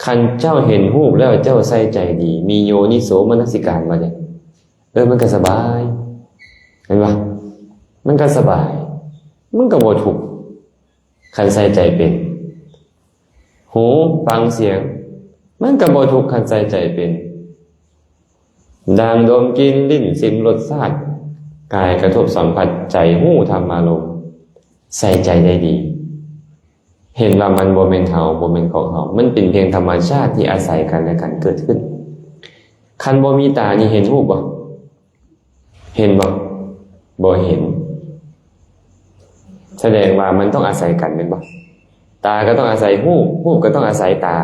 ຄັນເຈົ້າເຫັນຮູບແລ້ວ ເຈົ້າໃສ່ໃຈດີ ມີໂຍນິໂສມະນະສິການ ວ່າເດ ເອີ ມັນກະສະບາຍ ເຫັນບໍ່? ມັນກະສະບາຍ ມັນກະບໍ່ທຸກ ຄັນໃສ່ໃຈເປັນ. ຫູຟັງສຽງ ມັນກະບໍ່ທຸກ ຄັນໃສ່ໃຈເປັນ. ດັ່ງ ດົມກິ່ນ ລີ້ນ ຊິມລົດຊາດ ກາຍກະທົບສຳຜັດ ໃຈຮູ້ທຳມາລົມ ໃສ່ໃຈໄດ້ດີ ເຫັນວ່າມັນບໍ່ແມ່ນເຮົາ ບໍ່ແມ່ນຂອງເຮົາ ມັນເປັນພຽງທຳມະຊາດທີ່ອາໄສກັນແລະກັນເກີດຂຶ້ນ. ຄັນບໍ່ມີຕານີ້ເຫັນຮູບບໍ່? ເຫັນບໍ່? ບໍ່ເຫັນ. ສະແດງວ່າມັນຕ້ອງອາໄສກັນແມ່ນບໍ່? ຕາກໍຕ້ອງອາໄສຮູບ ຮູບກໍຕ້ອງອາໄສຕາ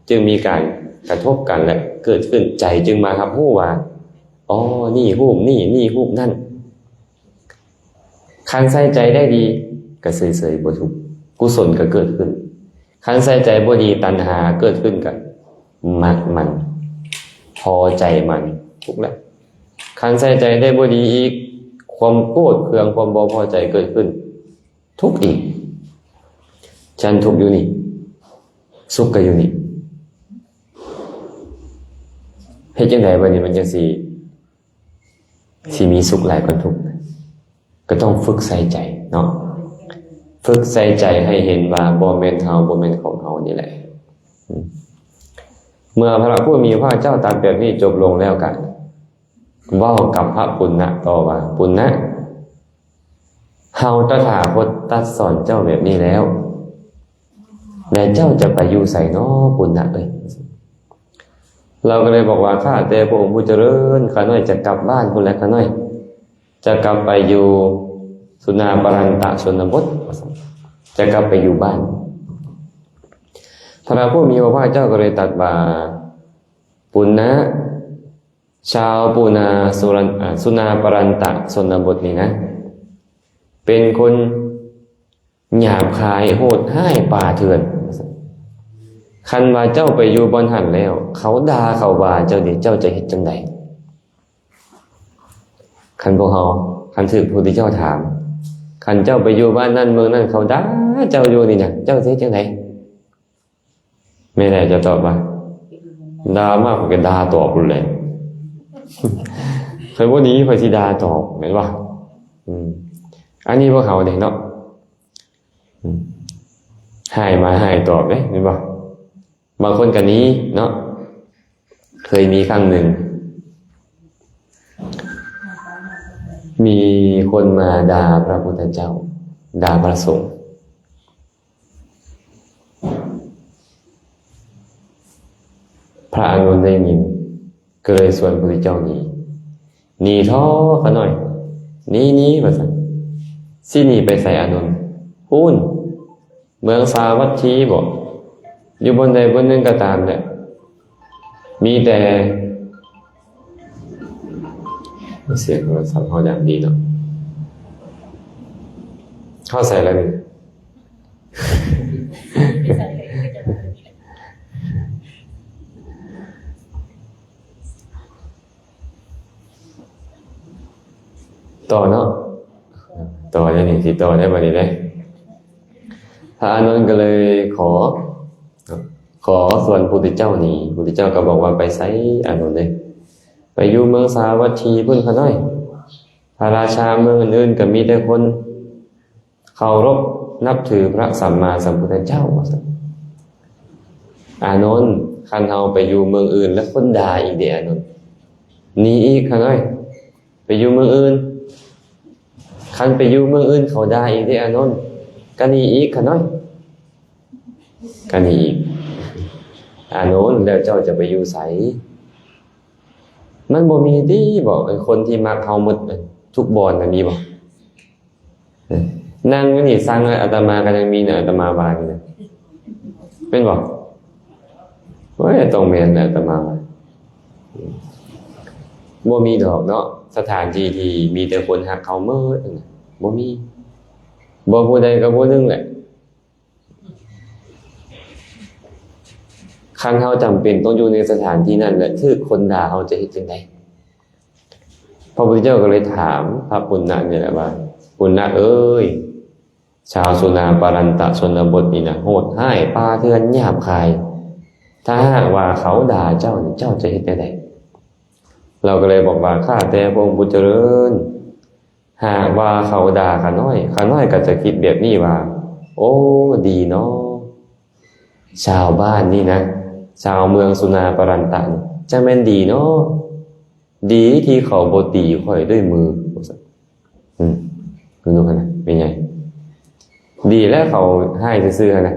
ຈຶ່ງມີການກະທົບກັນ ແລະ ເກີດຂຶ້ນ ໃຈຈຶ່ງມາຮັບຮູ້ວ່າ ອໍ ນີ້ຮູບນີ້ ນີ້ຮູບນັ້ນ. ຄັນໃສ່ໃຈໄດ້ດີ ກໍເສີຍໆ ບໍ່ທຸກ ກຸສົນກໍເກີດຂຶ້ນ. ຄັນໃສ່ໃຈບໍ່ດີ ຕັນຫາເກີດຂຶ້ນ ກໍມັກມັນ ພໍໃຈມັນ ທຸກແລ້ວ. ຄັນໃສ່ໃຈໄດ້ບໍ່ດີອີກ ຄວາມໂກດເຄືອງ ຄວາມບໍ່ພໍໃຈເກີດຂຶ້ນ ທຸກອີກ. ຊັ້ນທຸກຢູ່ນີ້ ສຸກກໍຢູ່ນີ້. ເຮັດຈັ່ງໃດບັດນີ້ ມັນຈັ່ງຊິ ຊິມີສຸກຫຼາຍກວ່າທຸກ? ກໍຕ້ອງຝຶກໃສ່ໃຈເນາະ ຝຶກໃສ່ໃຈໃຫ້ເຫັນວ່າບໍ່ແມ່ນເຮົາ ບໍ່ແມ່ນຂອງເຮົານີ້ແຫຼະ. ເມື່ອພະຜູ້ມີພະພາກເຈົ້າຕັດແບບນີ້ຈົບລົງແລ້ວ ກໍເວົ້າກັບພະປຸນນະຕໍ່ວ່າ ປຸນນະ, ເຮົາຕະຖາຄົດຕັດສອນເຈົ້າແບບນີ້ແລ້ວ ແລະ ເຈົ້າຈະໄປຢູ່ໃສນໍ ປຸນນະເອີຍ? ລາວກໍເລີຍບອກວ່າ ຂ້າແຕ່ພະອົງຜູ້ຈະເລີນ, ຂ້ານ້ອຍຈະກັບບ້ານພຸ້ນແຫຼະ, ຂ້ານ້ອຍຈະກັບໄປຢູ່ສຸນາປະລັນຕະຊົນນະບົດ, ຈະກັບໄປຢູ່ບ້ານ. ພະຜູ້ມີພະພາກເຈົ້າກໍເລີຍຕັດວ່າ ປຸນນະ, ຊາວປຸນນະ ສຸລັນ ອາ ສຸນາປະລັນຕະຊົນນະບົດນີ້ນະ ເປັນຄົນ ຫຍາບຄາຍ ໂຫດຮ້າຍ ປ່າເຖື່ອນ. ຄັນວ່າເຈົ້າໄປຢູ່ບ່ອນຫັ້ນແລ້ວ ເຂົາດ່າເຂົາວ່າເຈົ້າເດ ເຈົ້າຈະເຮັດຈັ່ງໃດ? ຄັນພວກເຮົາ ຄັນຖືກພະພຸດທະເຈົ້າຖາມ ຄັນເຈົ້າໄປຢູ່ບ້ານນັ້ນເມືອງນັ້ນ ເຂົາດ່າເຈົ້າຢູ່ນີ້ນະ ເຈົ້າຊິເຮັດຈັ່ງໃດ? ແມ່ນແຫຼະ ເຈົ້າຕອບວ່າ ດ່າມາ ຂ້ອຍກໍດ່າຕອບໂລດແຫຼະ ຂ້ອຍບໍ່ໜີ ຂ້ອຍຊິດ່າຕອບ ແມ່ນບໍ່? ອືມ ອັນນີ້ພວກເຮົາເດ້ເນາະ ອືມ ຮ້າຍມາຮ້າຍຕອບເດ້ ແມ່ນບໍ່? ບາງຄົນກໍໜີເນາະ. ເຄີຍມີຄັ້ງໜຶ່ງ ມີຄົນມາດ່າພະພຸດທະເຈົ້າ ດ່າພະສົງ. ພະອານົນໄດ້ຍິນ ກໍເລີຍຊວນພະພຸດທະເຈົ້າໜີ. ໜີເຖາະຂ້ານ້ອຍ ໜີໆ ວ່າຊັ້ນ. ຊິໜີໄປໃສອານົນ? ພຸ້ນ ເມືອງສາວັດຖີບໍ? ຢູ່ບ່ອນໃດບ່ອນໜຶ່ງກໍຕາມແຫຼະ ມີແຕ່ ສຽງໂທລະສັບເຮົາດັງດີເນາະ. ເຮົາໃສ່ແລ້ວນີ້ ຕໍ່ເນາະ ຕໍ່ໄດ້ນີ້ ຊິຕໍ່ໄດ້ບັດນີ້ເດ້. ພະອານົນກໍເລີຍຂໍ ຂໍຊວນພຸດທະເຈົ້າໜີ. ພຸດທະເຈົ້າກໍບອກວ່າ ໄປໃສອານົນເອີຍ? ໄປຢູ່ເມືອງສາວັດຖີພຸ້ນຂ້ານ້ອຍ. ພະລາຊາເມືອງອື່ນໆ ກໍມີແຕ່ຄົນເຄົາລົບນັບຖືພະສຳມາສຳພຸດທະເຈົ້າ ວ່າຊັ້ນ. ອານົນ ຄັນເຮົາໄປຢູ່ເມືອງອື່ນ ແລ້ວຄົນດ່າອີກເດອານົນ. ໜີອີກຂ້ານ້ອຍ ໄປຢູ່ເມືອງອື່ນ. ຄັນໄປຢູ່ເມືອງອື່ນເຂົາດ່າອີກເດອານົນ. ກະໜີອີກຂ້ານ້ອຍ ກະໜີອີກ. ອານົນ ແລ້ວເຈົ້າຈະໄປຢູ່ໃສ? ມັນບໍ່ມີຕິບໍ ຄົນທີ່ມັກເຮົາໝົດທຸກບ່ອນນະ ມີບໍ່? ນັ່ງຢູ່ນີ້ ສັ່ງອາດຕະມາກໍຍັງມີນະ ອາດຕະມາວ່ານີ້ນະ ແມ່ນບໍ່? ໂອ້ຍ ຕ້ອງແມ່ນແຫຼະ ອາດຕະມາວ່າ. ບໍ່ມີດອກເນາະ ສະຖານທີ່ທີ່ມີແຕ່ຄົນຮັກເຮົາໝົດນະ ບໍ່ມີ. ບໍ່ຜູ້ໃດກໍຜູ້ໜຶ່ງແຫຼະ. ຄັນເຮົາຈຳເປັນຕ້ອງຢູ່ໃນສະຖານທີ່ນັ້ນ ແລະ ຖືກຄົນດ່າ ເຮົາຈະເຮັດຈັ່ງໃດ? ພະພຸດທະເຈົ້າກໍເລີຍຖາມພະປຸນນະນີ້ແຫຼະວ່າ, ປຸນນະເອີຍ, ຊາວສຸນາປາຣັນຕະຊົນນະບົດນີ້ນະ ໂຫດຮ້າຍ, ປ່າເຖື່ອນ, ຫຍາບຄາຍ. ຖ້າຫາກວ່າເຂົາດ່າເຈົ້ານີ້, ເຈົ້າຈະເຮັດແນວໃດ? ລາວກໍເລີຍບອກວ່າ, ຂ້າແຕ່ພະອົງຜູ້ຈະເລີນ, ຫາກວ່າເຂົາດ່າຂ້ານ້ອຍ, ຂ້ານ້ອຍກໍຈະຄິດແບບນີ້ວ່າ, ໂອ້, ດີເນາະ, ຊາວບ້ານນີ້ນະ, ຊາວເມືອງສຸນາປາຣັນຕະນີ້ ຈະແມ່ນດີເນາະ, ດີທີ່ເຂົາບໍ່ຕີຂ້ອຍດ້ວຍມື. ອືມ ເບິ່ງດູຫັ້ນນະ ແມ່ນຫຍັງ? ດີແລ້ວເຂົາຮ້າຍຊື່ໆຫັ້ນນະ,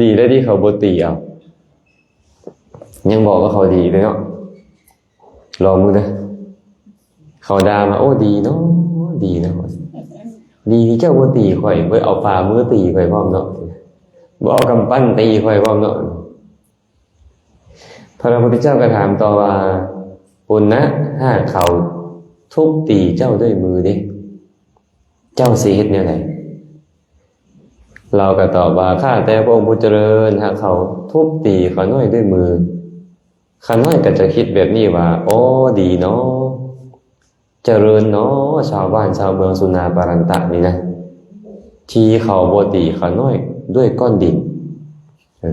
ດີແລ້ວທີ່ເຂົາບໍ່ຕີເອົາ, ຍັງບອກວ່າເຂົາດີເດ້ເນາະ. ລອງເບິ່ງເດີ, ເຂົາດ່າມາ, ໂອ້ ດີເນາະ, ດີເນາະ, ດີທີ່ເຈົ້າບໍ່ຕີຂ້ອຍ, ບໍ່ເອົາຝ່າມືຕີຂ້ອຍພ້ອມເນາະ, ບໍ່ເອົາກຳປັ້ນຕີຂ້ອຍພ້ອມເນາະ. ພະພຸດທະເຈົ້າກໍຖາມຕໍ່ວ່າ, ປຸນນະ, ຫາກເຂົາທຸບຕີເຈົ້າດ້ວຍມືເດ, ເຈົ້າຊິເຮັດແນວໃດ? ລາວກໍຕອບວ່າ, ຂ້າແຕ່ພະອົງຜູ້ຈະເລີນ, ຫາກເຂົາທຸບຕີຂ້ານ້ອຍດ້ວຍມື, ຂ້ານ້ອຍກໍຈະຄິດແບບນີ້ວ່າ, ໂອ້ ດີເນາະ, ຈະເລີນເນາະ, ຊາວບ້ານຊາວເມືອງສຸນາປາຣັນຕະນີ້ນະ, ທີ່ເຂົາບໍ່ຕີຂ້ານ້ອຍດ້ວຍກ້ອນດິນ, ເອີ,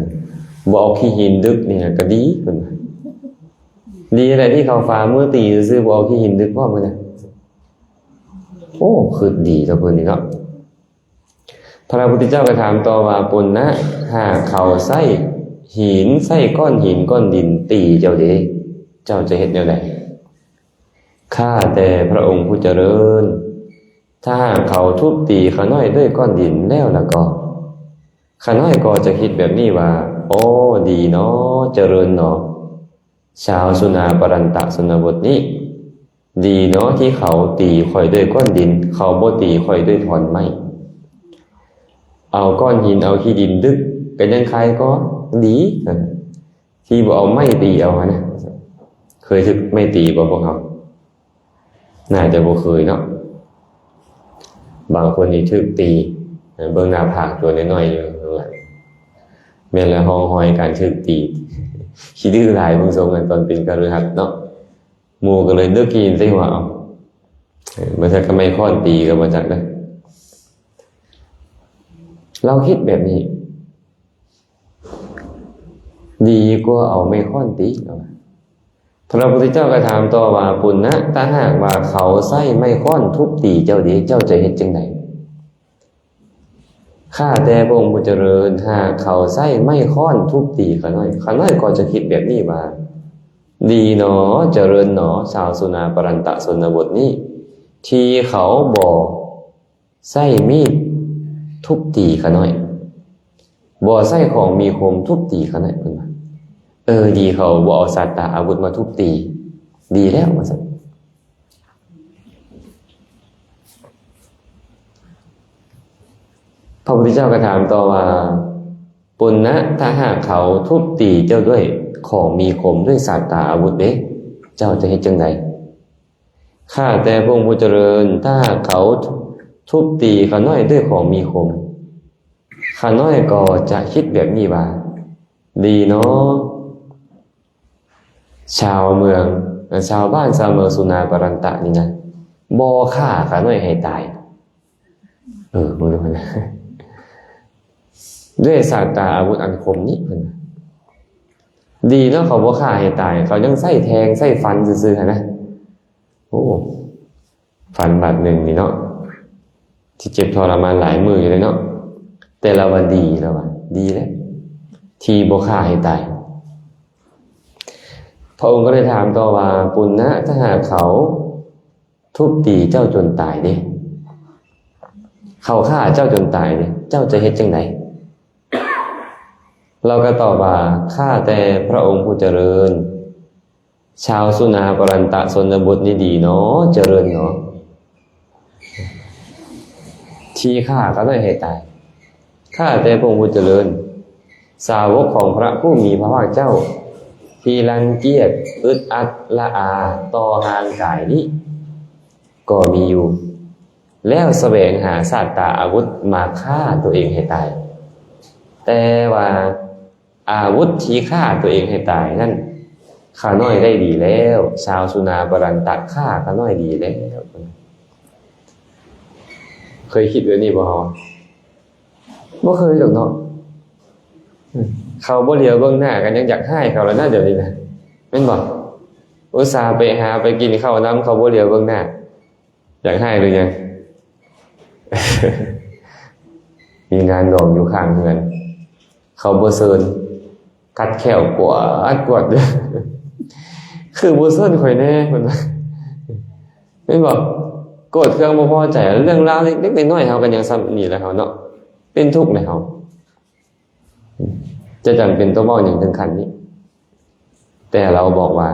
ບໍ່ເອົາຂີ້ຫີນດຶກນີ້ນະກໍດີ, ເພິ່ນວ່າ. ດີແຫຼະທີ່ເຂົາຝ່າມືຕີຊື່ໆ, ບໍ່ເອົາຂີ້ຫີນດຶກພ້ອມ, ເພິ່ນນະ. ໂອ້, ຄິດດີຕໍ່ເພິ່ນນີ້ເນາະ. ພະພຸດທະເຈົ້າກໍຖາມຕໍ່ວ່າ, ປຸນນະ, ຫາກເຂົາໃຊ້ຫີນ, ໃຊ້ກ້ອນຫີນກ້ອນດິນຕີເຈົ້າເດ, ເຈົ້າຈະເຮັດແນວໃດ? ຂ້າແຕ່ພະອົງຜູ້ຈະເລີນ, ຖ້າຫາກເຂົາທຸບຕີຂ້ານ້ອຍດ້ວຍກ້ອນດິນແລ້ວລະກໍ, ຂ້ານ້ອຍກໍຈະຄິດແບບນີ້ວ່າ, ໂອ້ ດີເນາະ, ຈະເລີນເນາະ, ຊາວສຸນາປາຣັນຕະຊົນນະບົດນີ້, ດີເນາະທີ່ເຂົາຕີຂ້ອຍດ້ວຍກ້ອນດິນ, ເຂົາບໍ່ຕີຂ້ອຍດ້ວຍທ່ອນໄມ້. ເອົາກ້ອນຫີນເອົາຂີ້ດິນດຶກກໍຍັງຄາຍກໍດີ, ທີ່ບໍ່ເອົາໄມ້ຕີເອົາຫັ້ນນະ. ເຄີຍຖືກໄມ້ຕີບໍ່ພວກເຮົາ? ໜ້າຈະບໍ່ເຄີຍເນາະ. ບາງຄົນນີ້ຖືກຕີ, ເບິ່ງໜ້າຜາກຕົວນ້ອຍໆຢູ່, ແມ່ນແລ້ວຮ່ອງຮອຍການຖືກຕີ. ຂີ້ດື້ຫຼາຍເບິ່ງຊົງຕອນເປັນຄະລືຫັດເນາະ, ໝູ່ກໍເລີຍດຶກຂີ້ຫີນໃສ່ຫົວເອົາ, ບາງເທື່ອກໍໄມ້ຄ້ອນຕີກໍບໍ່ຈັກເດີ. ລາວຄິດແບບນີ້, ດີກວ່າເອົາໄມ້ຄ້ອນຕີ, ລາວວ່າ. ພະພຸດທະເຈົ້າກໍຖາມຕໍ່ວ່າ, ປຸນນະ, ຖ້າຫາກວ່າເຂົາໃຊ້ໄມ້ຄ້ອນທຸບຕີເຈົ້າເດ, ເຈົ້າຈະເຮັດຈັ່ງໃດ? ຂ້າແຕ່ພະອົງຜູ້ຈະເລີນ, ຫາກເຂົາໃຊ້ໄມ້ຄ້ອນທຸບຕີຂ້ານ້ອຍ, ຂ້ານ້ອຍກໍຈະຄິດແບບນີ້ວ່າ, ດີເນາະ, ຈະເລີນເນາະ, ຊາວສຸນາປາຣັນຕະຊົນນະບົດນີ້, ທີ່ເຂົາບໍ່ ໃຊ້ມີດທຸບຕີຂ້ານ້ອຍ, ບໍ່ໃຊ້ຂອງມີຄົມທຸບຕີຂ້ານ້ອຍ, ເພິ່ນວ່າ. ເອີ, ດີເຂົາບໍ່ເອົາສາດຕາອາວຸດມາທຸບຕີ, ດີແລ້ວ, ວ່າຊັ້ນ. ພະພຸດທະເຈົ້າກໍຖາມຕໍ່ວ່າ, ປຸນນະ, ຖ້າຫາກເຂົາທຸບຕີເຈົ້າດ້ວຍຂອງມີຄົມ, ດ້ວຍສາດຕາອາວຸດເດ, ເຈົ້າຈະເຮັດຈັ່ງໃດ? ຂ້າແຕ່ພະອົງຜູ້ຈະເລີນ, ຖ້າຫາກເຂົາທຸບຕີຂ້ານ້ອຍດ້ວຍຂອງມີຄົມ, ຂ້ານ້ອຍກໍຈະຄິດແບບນີ້ວ່າ, ດີເນາະ, ຊາວເມືອງ, ຊາວບ້ານຊາວເມືອງສຸນາປາຣັນຕະນີ້ນະ, ບໍ່ຂ້າຂ້ານ້ອຍໃຫ້ຕາຍ. ເອີ, ເບິ່ງດູຫັ້ນນະ, ດ້ວຍສາດຕາອາວຸດອັນຄົມນີ້, ເພິ່ນວ່າ. ດີເນາະ, ເຂົາບໍ່ຂ້າໃຫ້ຕາຍ, ເຂົາຍັງໃຊ້ແທງໃຊ້ຟັນຊື່ໆຫັ້ນນະ. ໂອ້, ຟັນບາດໜຶ່ງນີ້ເນາະ, ຊິເຈັບທໍລະມານຫຼາຍມື້ຢູ່ເດ້ເນາະ. ແຕ່ລາວວ່າດີ, ລາວວ່າດີແຫຼະ, ທີ່ບໍ່ຂ້າໃຫ້ຕາຍ. ພະອົງກໍເລີຍຖາມຕໍ່ວ່າ, ປຸນນະ, ຖ້າຫາກເຂົາ ທຸບຕີເຈົ້າຈົນຕາຍເດ, ເຂົາຂ້າເຈົ້າຈົນຕາຍເດ, ເຈົ້າຈະເຮັດຈັ່ງໃດ? ລາວກໍຕອບວ່າ, ຂ້າແຕ່ພະອົງຜູ້ຈະເລີນ, ຊາວສຸນາປະຣັນຕະຊົນນະບົດນີ້ດີເນາະ, ຈະເລີນເນາະ, ທີ່ຂ້າຂ້ານ້ອຍໃຫ້ຕາຍ. ຂ້າແຕ່ພະອົງຜູ້ຈະເລີນ, ສາວົກຂອງພະຜູ້ມີພະພາກເຈົ້າ ທີ່ລັງກຽດອຶດອັດລະອາຕໍ່ຮ່າງກາຍນີ້ກໍມີຢູ່, ແລ້ວສະແຫວງຫາສາດຕາອາວຸດມາຂ້າຕົວເອງໃຫ້ຕາຍ. ແຕ່ວ່າອາວຸດທີ່ຂ້າຕົວເອງໃຫ້ຕາຍນັ້ນ, ຂ້ານ້ອຍໄດ້ດີແລ້ວ, ຊາວສຸນາປະລັນຕະຂ້າຂ້ານ້ອຍດີແລ້ວ. ເຄີຍຄິດແບບນີ້ບໍ່ເຮົາ? ບໍ່ເຄີຍດອກເນາະ. ເຂົາບໍ່ຫຼຽວເບິ່ງໜ້າ ກໍຍັງຢາກຮ້າຍເຂົາແລ້ວນະ ດຽວນີ້ນະ ແມ່ນບໍ່? ອຸດສ່າໄປຫາໄປກິນເຂົ້ານຳ ເຂົາບໍ່ຫຼຽວເບິ່ງໜ້າ ຢາກຮ້າຍຫຼືຍັງ? ມີງານດອງຢູ່ຂ້າງເຮືອນ ເຂົາບໍ່ເຊີນ ກັດແຂ້ວກວາດກວາດ ຄືບໍ່ເຊີນຂ້ອຍແດ່ ເພິ່ນວ່າ ແມ່ນບໍ່? ໂກດເຄືອງບໍ່ພໍໃຈ ເລື່ອງລາວເລັກໆນ້ອຍໆ ເຮົາກໍຍັງສ່ຳນີ້ແຫຼະເຮົາເນາະ ເປັນທຸກແລ້ວເຮົາ ຈະຈຳເປັນຕ້ອງເວົ້າຫຍັງເຖິງຂັ້ນນີ້? ແຕ່ລາວບອກວ່າ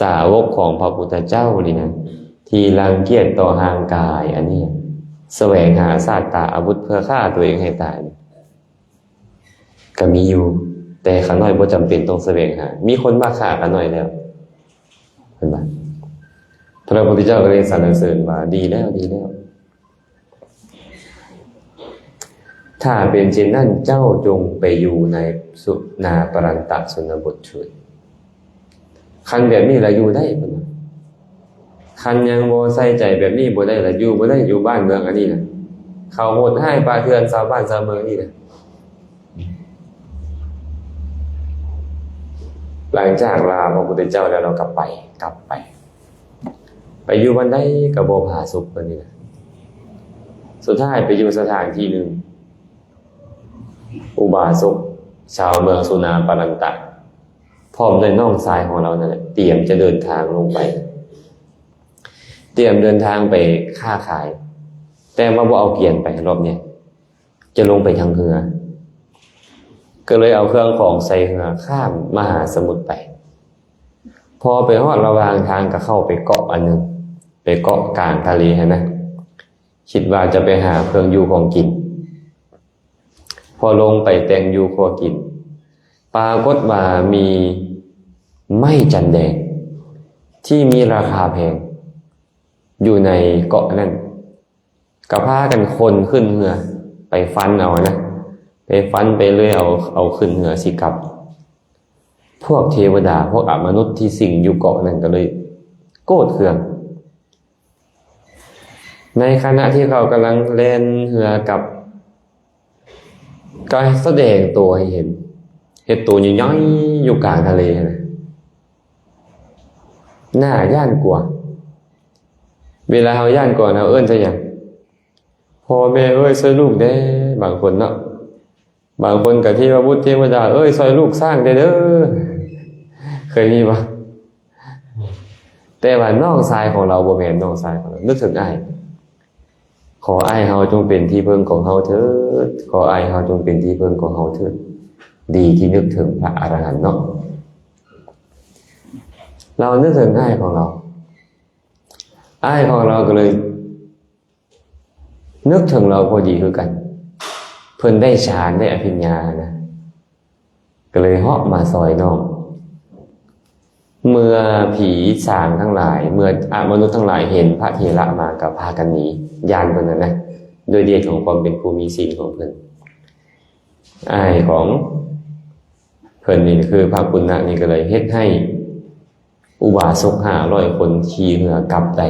ສາວົກຂອງພະພຸດທະເຈົ້ານີ້ນະ ທີ່ລັງກຽດຕໍ່ຮ່າງກາຍອັນນີ້ ສະແຫວງຫາຊາດຕາອາວຸດເພື່ອຂ້າຕົວເອງໃຫ້ຕາຍ ກໍມີຢູ່ ແຕ່ຂ້ານ້ອຍບໍ່ຈຳເປັນຕ້ອງສະແຫວງຫາ. ມີຄົນມາຂ້າຂ້ານ້ອຍແລ້ວ ເຫັນບໍ່? ພະພຸດທະເຈົ້າກໍເລີຍສັນລະເສີນວ່າ ດີແລ້ວ ດີແລ້ວ. ຖ້າເປັນເຊັ່ນນັ້ນ ເຈົ້າຈົ່ງໄປຢູ່ໃນສຸນາປະລັນຕະຊົນນະບົດເຖີດ. ຄັນແບບນີ້ລະຢູ່ໄດ້ ເພິ່ນວ່າ. ຄັນຍັງບໍ່ໃສ່ໃຈແບບນີ້ບໍ່ໄດ້ລະ ຢູ່ບໍ່ໄດ້ ຢູ່ບ້ານເມືອງອັນນີ້ນະ. ເຂົາໂຫດຮ້າຍປ່າເຖື່ອນຊາວບ້ານຊາວເມືອງນີ້ນະ. ຫຼັງຈາກລາພະພຸດທະເຈົ້າແລ້ວ ລາວກໍໄປ ກັບໄປ ໄປຢູ່ບ່ອນໃດກໍບໍ່ຜາສຸກປານນີ້ນະ. ສຸດທ້າຍໄປຢູ່ສະຖານທີ່ໜຶ່ງ ອຸບາສົກຊາວເມືອງສຸນາປະລັນຕະ ພ້ອມດ້ວຍນ້ອງຊາຍຂອງລາວນັ້ນແຫຼະ ຕຽມຈະເດີນທາງລົງໄປ ຕຽມເດີນທາງໄປຄ້າຂາຍ ແຕ່ວ່າບໍ່ເອົາກຽນໄປ ຮອບນີ້ຈະລົງໄປທາງເຮືອ ກໍເລີຍເອົາເຄື່ອງຂອງໃສ່ເຮືອຂ້າມມະຫາສະໝຸດໄປ. ພໍໄປຮອດລະຫວ່າງທາງກໍເຂົ້າໄປເກາະອັນໜຶ່ງ ໄປເກາະກາງທະເລຫັ້ນນະ ຄິດວ່າຈະໄປຫາເຄື່ອງຢູ່ຂອງກິນ. ພໍລົງໄປແຕ່ງຢູ່ຄົວກິນ ປາກົດວ່າມີໄມ້ຈັນແດງທີ່ມີລາຄາແພງຢູ່ໃນເກາະນັ້ນ ກໍພາກັນຂົນຂຶ້ນເຮືອໄປຟັນເອົານະ ໄປຟັນໄປເລີຍເອົາ ເອົາຂຶ້ນເຮືອຊິກັບ. ພວກເທວະດາ ພວກອະມະນຸດທີ່ສິງຢູ່ເກາະນັ້ນກໍເລີຍໂກດເຄືອງ. ໃນຂະນະທີ່ເຂົາກຳລັງແລ່ນເຮືອກັບ ກໍສະແດງໂຕໃຫ້ເຫັນ ເຮັດໂຕໃຫຍ່ໆຢູ່ກາງທະເລຫັ້ນນະ ໜ້າຢ້ານກົວ. ເວລາເຮົາຢ້ານກົວ ເຮົາເອີ້ນໃສ່ຫຍັງ? ພໍ່ແມ່ເອີຍ ຊ່ວຍລູກແດ່ ບາງຄົນເນາະ. ບາງຄົນກໍເທວະບຸດເທວະດາ ເອີຍ ຊ່ອຍລູກຊ້າງແດ່ເດີ. ເຄີຍມີບໍ່? ແຕ່ວ່ານ້ອງຊາຍຂອງລາວ ບໍ່ແມ່ນນ້ອງຊາຍຂອງລາວ ນຶກເຖິງອ້າຍ ຂໍອ້າຍເຮົາຈົ່ງເປັນທີ່ເພິ່ງຂອງເຮົາເທີດ ຂໍອ້າຍເຮົາຈົ່ງເປັນທີ່ເພິ່ງຂອງເຮົາເທີດ. ດີທີ່ນຶກເຖິງພະອະລະຫັນເນາະ ລາວນຶກເຖິງອ້າຍຂອງລາວ ອ້າຍຂອງລາວກໍເລີຍ ນຶກເຖິງລາວພໍດີຄືກັນ ເພິ່ນໄດ້ຊານ ໄດ້ອະພິນຍານະ ກໍເລີຍເຫາະມາຊ່ອຍນ້ອງ. ເມື່ອຜີສາງທັງຫຼາຍ ເມື່ອອະມະນຸດທັງຫຼາຍເຫັນພະເຖລະມາ ກໍພາກັນໜີ ຢ້ານເພິ່ນຫັ້ນນະ ດ້ວຍເດດຂອງຄວາມເປັນຜູ້ມີສິນຂອງເພິ່ນ. ອ້າຍຂອງເພິ່ນນີ້ ຄືພະປຸນນະນີ້ ກໍເລີຍເຮັດໃຫ້ ອຸບາສົກຫ້າຮ້ອຍຄົນຂີ່ເຮືອກັບໄດ້.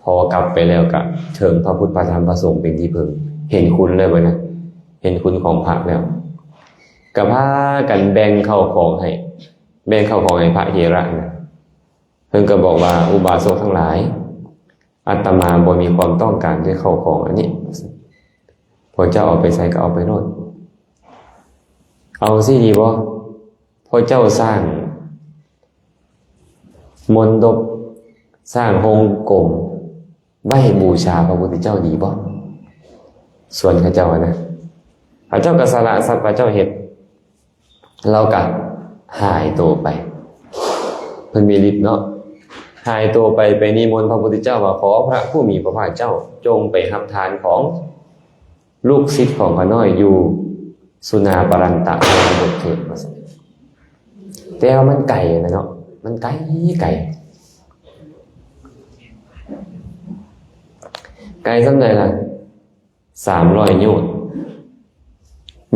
ພໍກັບໄປແລ້ວກະເຖິງພະພຸດ ພະທຳ ພະສົງເປັນທີ່ເພິ່ງ. ເຫັນຄຸນແລ້ວບັດນີ້ ເຫັນຄຸນຂອງພະແລ້ວ ກະພາກັນແບ່ງເຂົ້າຂອງໃຫ້ ແບ່ງເຂົ້າຂອງໃຫ້ພະເຖລະນະ. ເພິ່ນກໍບອກວ່າ ອຸບາສົກທັງຫຼາຍ ອາດຕະມາບໍ່ມີຄວາມຕ້ອງການດ້ວຍເຂົ້າຂອງອັນນີ້ ພວກເຈົ້າເອົາໄປໃສກໍເອົາໄປໂລດ. ເອົາຊີ້ດີບໍ່? ພວກເຈົ້າສ້າງມົນດົບ ສ້າງໂຮງກົມໄວ້ບູຊາພະພຸດທະເຈົ້າດີບໍ່? ຊວນເຂົາເຈົ້ານະ ເຂົາເຈົ້າກໍສະຫຼະຊັບເຂົາເຈົ້າເຮັດ ລາວກໍຫາຍໂຕໄປ. ເພິ່ນມີລິດເນາະ ຫາຍໂຕໄປ ໄປນິມົນພະພຸດທະເຈົ້າວ່າ ຂໍພະຜູ້ມີພະພາກເຈົ້າ ຈົ່ງໄປຮັບທານຂອງ ລູກສິດຂອງຂ້ານ້ອຍຢູ່ສຸນາປະລັນຕະຊົນນະບົດເຂດວ່າຊັ້ນ. ແຕ່ວ່າມັນໄກນະເນາະ ມັນໄກ ໄກ ໄກສ່ຳໃດລະ? ສາມຮ້ອຍໂຍດ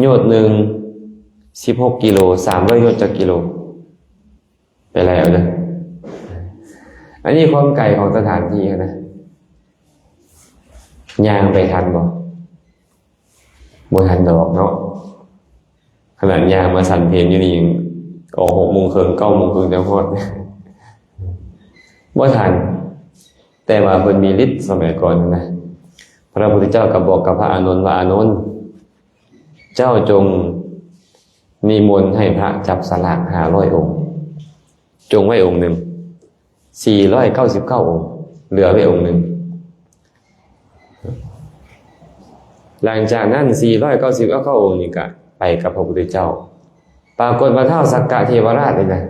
ໂຍດໜຶ່ງສິບຫົກກິໂລ ສາມຮ້ອຍໂຍດຈັກກິໂລ? ໄປໄລ່ເອົາເດີ. ອັນນີ້ຄວາມໄກຂອງສະຖານທີ່ນະ ຍ່າງໄປທັນບໍ່? ບໍ່ທັນດອກເນາະ. ຂະໜາດຍ່າງມາສັນເພນຢູ່ນີ້ ອອກຫົກໂມງເຄິ່ງ ເກົ້າໂມງເຄິ່ງຈັ່ງຮອດ ບໍ່ທັນ. ແຕ່ວ່າເພິ່ນມີລິດສະໄໝກ່ອນນະ. ພະພຸດທະເຈົ້າກໍບອກກັບພະອານົນວ່າ ອານົນ, ເຈົ້າຈົ່ງນິມົນໃຫ້ພະຈັບສະຫຼາກຫ້າຮ້ອຍອົງ, ຈົ່ງໄວ້ອົງໜຶ່ງ, ສີ່ຮ້ອຍເກົ້າສິບເກົ້າອົງ, ເຫຼືອໄວ້ອົງໜຶ່ງ. ຫຼັງຈາກນັ້ນ ສີ່ຮ້ອຍເກົ້າສິບເກົ້າອົງນີ້ກະໄປກັບພະພຸດທະເຈົ້າ. ປາກົດວ່າທ້າວສັກກະເທວະລາດນີ້ນະ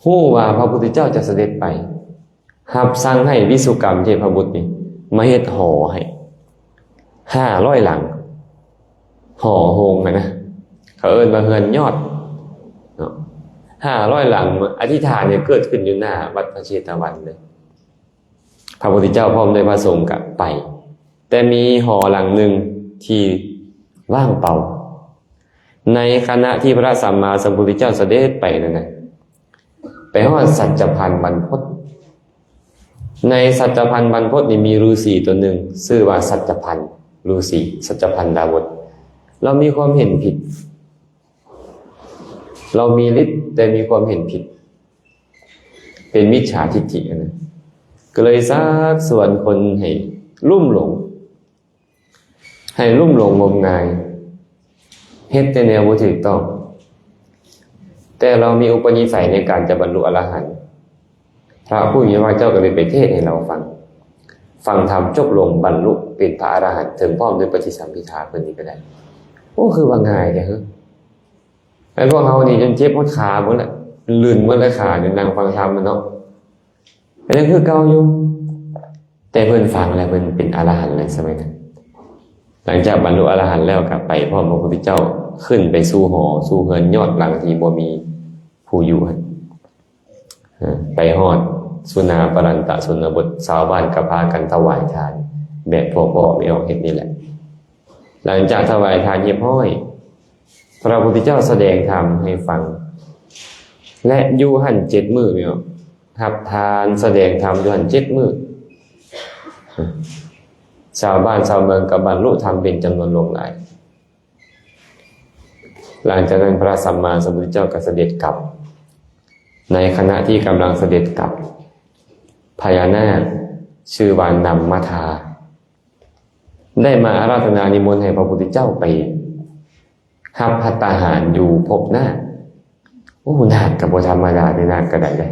ຮູ້ວ່າພະພຸດທະເຈົ້າຈະສະເດັດໄປ, ຮັບສັ່ງໃຫ້ວິສຸກຳເທບພະບຸດນີ້ມາເຮັດຫໍໃຫ້ຫ້າຮ້ອຍຫຼັງ, ຫໍໂຮງຫັ້ນນະ, ເຂົາເອີ້ນວ່າເຮືອນຍອດເນາະ, ຫ້າຮ້ອຍຫຼັງ. ອະທິຖານນີ້ເກີດຂຶ້ນຢູ່ໜ້າວັດພະເຊຕະວັນເລີຍ. ພະພຸດທະເຈົ້າພ້ອມດ້ວຍພະສົງກະໄປ, ແຕ່ມີຫໍຫຼັງໜຶ່ງທີ່ວ່າງເປົ່າ. ໃນຂະນະທີ່ພະສຳມາສຳພຸດທະເຈົ້າສະເດັດໄປນັ້ນນະ, ໄປຮອດສັດຈະພັນບັນພົດ. ໃນສັດຈະພັນບັນພົດນີ້ມີລືສີຕົວໜຶ່ງ ຊື່ວ່າສັດຈະພັນລືສີ, ສັດຈະພັນດາບົດ. ລາວມີຄວາມເຫັນຜິດ, ລາວມີລິດ ແຕ່ມີຄວາມເຫັນຜິດ, ເປັນມິດສາທິດຖິຫັ້ນນະ, ກໍເລີຍຊັກຊວນຄົນໃຫ້ລຸ່ມຫຼົງ, ໃຫ້ລຸ່ມຫຼົງງົມງາຍ, ເຮັດແຕ່ແນວບໍ່ຖືກຕ້ອງ. ແຕ່ລາວມີອຸປະນິໄສໃນການຈະບັນລຸອະລະຫັນ. ພະຜູ້ມີພະພາກເຈົ້າກໍເລີຍໄປເທດໃຫ້ລາວຟັງ. ຟັງທຳຈົບລົງບັນລຸເປັນພະອະລະຫັນ ເຖິງພ້ອມດ້ວຍປະຕິສຳພິທາເພິ່ນນີ້ກໍໄດ້. ໂອ້ ຄືວ່າງ່າຍແທ້ເຮີ. ໄອ້ພວກເຮົານີ້ຈົນເຈັບຮອດຂາໝົດແຫຼະ, ລື່ນໝົດແຫຼະຂານີ້, ນັ່ງຟັງທຳແມ່ນເນາະ. ກໍຍັງຄືເກົ່າຢູ່. ແຕ່ເພິ່ນຟັງແລ້ວເພິ່ນເປັນອະລະຫັນແລ້ວສະໄໝນັ້ນ. ຫຼັງຈາກບັນລຸອະລະຫັນແລ້ວກໍໄປພ້ອມພະພຸດທະເຈົ້າ ຂຶ້ນໄປສູ່ຫໍ, ສູ່ເຮືອນຍອດຫຼັງທີ່ບໍ່ມີຜູ້ຢູ່ຫັ້ນ. ເອີ ໄປຮອດສຸນາປະລັນຕະຊົນນະບົດ, ຊາວບ້ານກໍພາກັນຖວາຍທານແບບພໍ່ໆແມ່ອອກເຮັດນີ້ແຫຼະ. ຫຼັງຈາກຖວາຍທານຮຽບຮ້ອຍ, ພະພຸດທະເຈົ້າສະແດງທຳໃຫ້ຟັງ ແລະ ຢູ່ຫັ້ນເຈັດມື້ແມ່ນບໍ່? ຮັບທານສະແດງທຳຢູ່ຫັ້ນເຈັດມື້. ຊາວບ້ານຊາວເມືອງກໍບັນລຸທຳເປັນຈຳນວນຫຼວງຫຼາຍ. ຫຼັງຈາກນັ້ນພະສຳມາສຳພຸດທະເຈົ້າກໍສະເດັດກັບ. ໃນຂະນະທີ່ກຳລັງສະເດັດກັບ, ພະຍານາກຊື່ວ່ານຳມະທາ ໄດ້ມາອາລາທະນານິມົນໃຫ້ພະພຸດທະເຈົ້າໄປຮັບພັດຕາຫານຢູ່ພົບນາກ. ໂອ້ ນາກກໍບໍ່ທຳມະດາເດ້, ນາກກໍໄດ້ເດ້,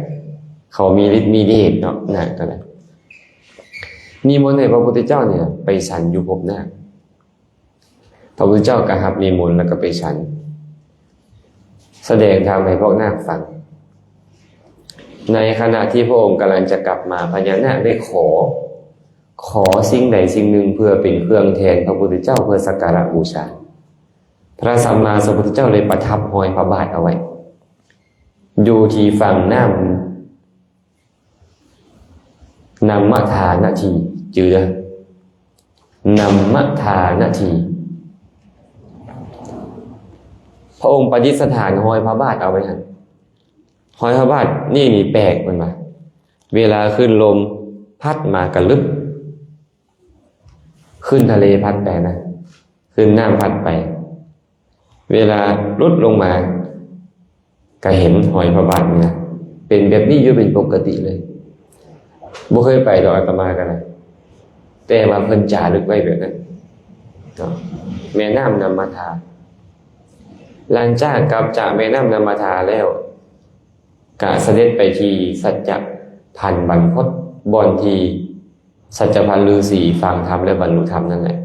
ເຂົາມີລິດມີເດດເນາະ, ນາກກໍໄດ້. ນິມົນໃຫ້ພະພຸດທະເຈົ້ານີ້ໄປສັນຢູ່ພົບນາກ. ພະພຸດທະເຈົ້າກໍຮັບນິມົນແລ້ວກໍໄປສັນ, ສະແດງທຳໃຫ້ພວກນາກຟັງ. ໃນຂະນະທີ່ພະອົງກຳລັງຈະກັບມາ, ພະຍານາກໄດ້ຂໍ, ຂໍສິ່ງໃດສິ່ງໜຶ່ງເພື່ອເປັນເຄື່ອງແທນພະພຸດທະເຈົ້າ ເພື່ອສັກກາລະບູຊາ. ພະສຳມາສຳພຸດທະເຈົ້າເລີຍປະທັບຮອຍພະບາດເອົາໄວ້ ຢູ່ທີ່ຝັ່ງນ້ຳ ນຳມະທານະທີ, ຈື່ເດີ, ນຳມະທານະທີ. ພະອົງປະດິດສະຖານຮອຍພະບາດເອົາໄວ້ຫັ້ນ. ຮອຍພະບາດນີ້ນີ້ແປກ, ເພິ່ນວ່າ ເວລາຄື້ນລົມພັດມາກະລຶບ, ຄື້ນທະເລພັດໄປນະ, ຄື້ນນ້ຳພັດໄປ, ເວລາຫຼຸດລົງມາ ກະເຫັນຮອຍພະບາດນີ້ນະ, ເປັນແບບນີ້ຢູ່ເປັນປົກກະຕິເລີຍ. ບໍ່ເຄີຍໄປດອກ ອາດຕະມາກໍໄດ້, ແຕ່ວ່າເພິ່ນຈາລຶກໄວ້ແບບນັ້ນເນາະ. ແມ່ນ້ຳນຳມະທາ. ຫຼັງຈາກກັບຈາກແມ່ນ້ຳນຳມະທາແລ້ວ, ກະສະເດັດໄປທີ່ສັດຈະພັນບັນພົດ, ບ່ອນທີ່ສັດຈະພັນລືສີຟັງທຳ ແລະ ບັນລຸທຳນັ້ນແຫຼະ.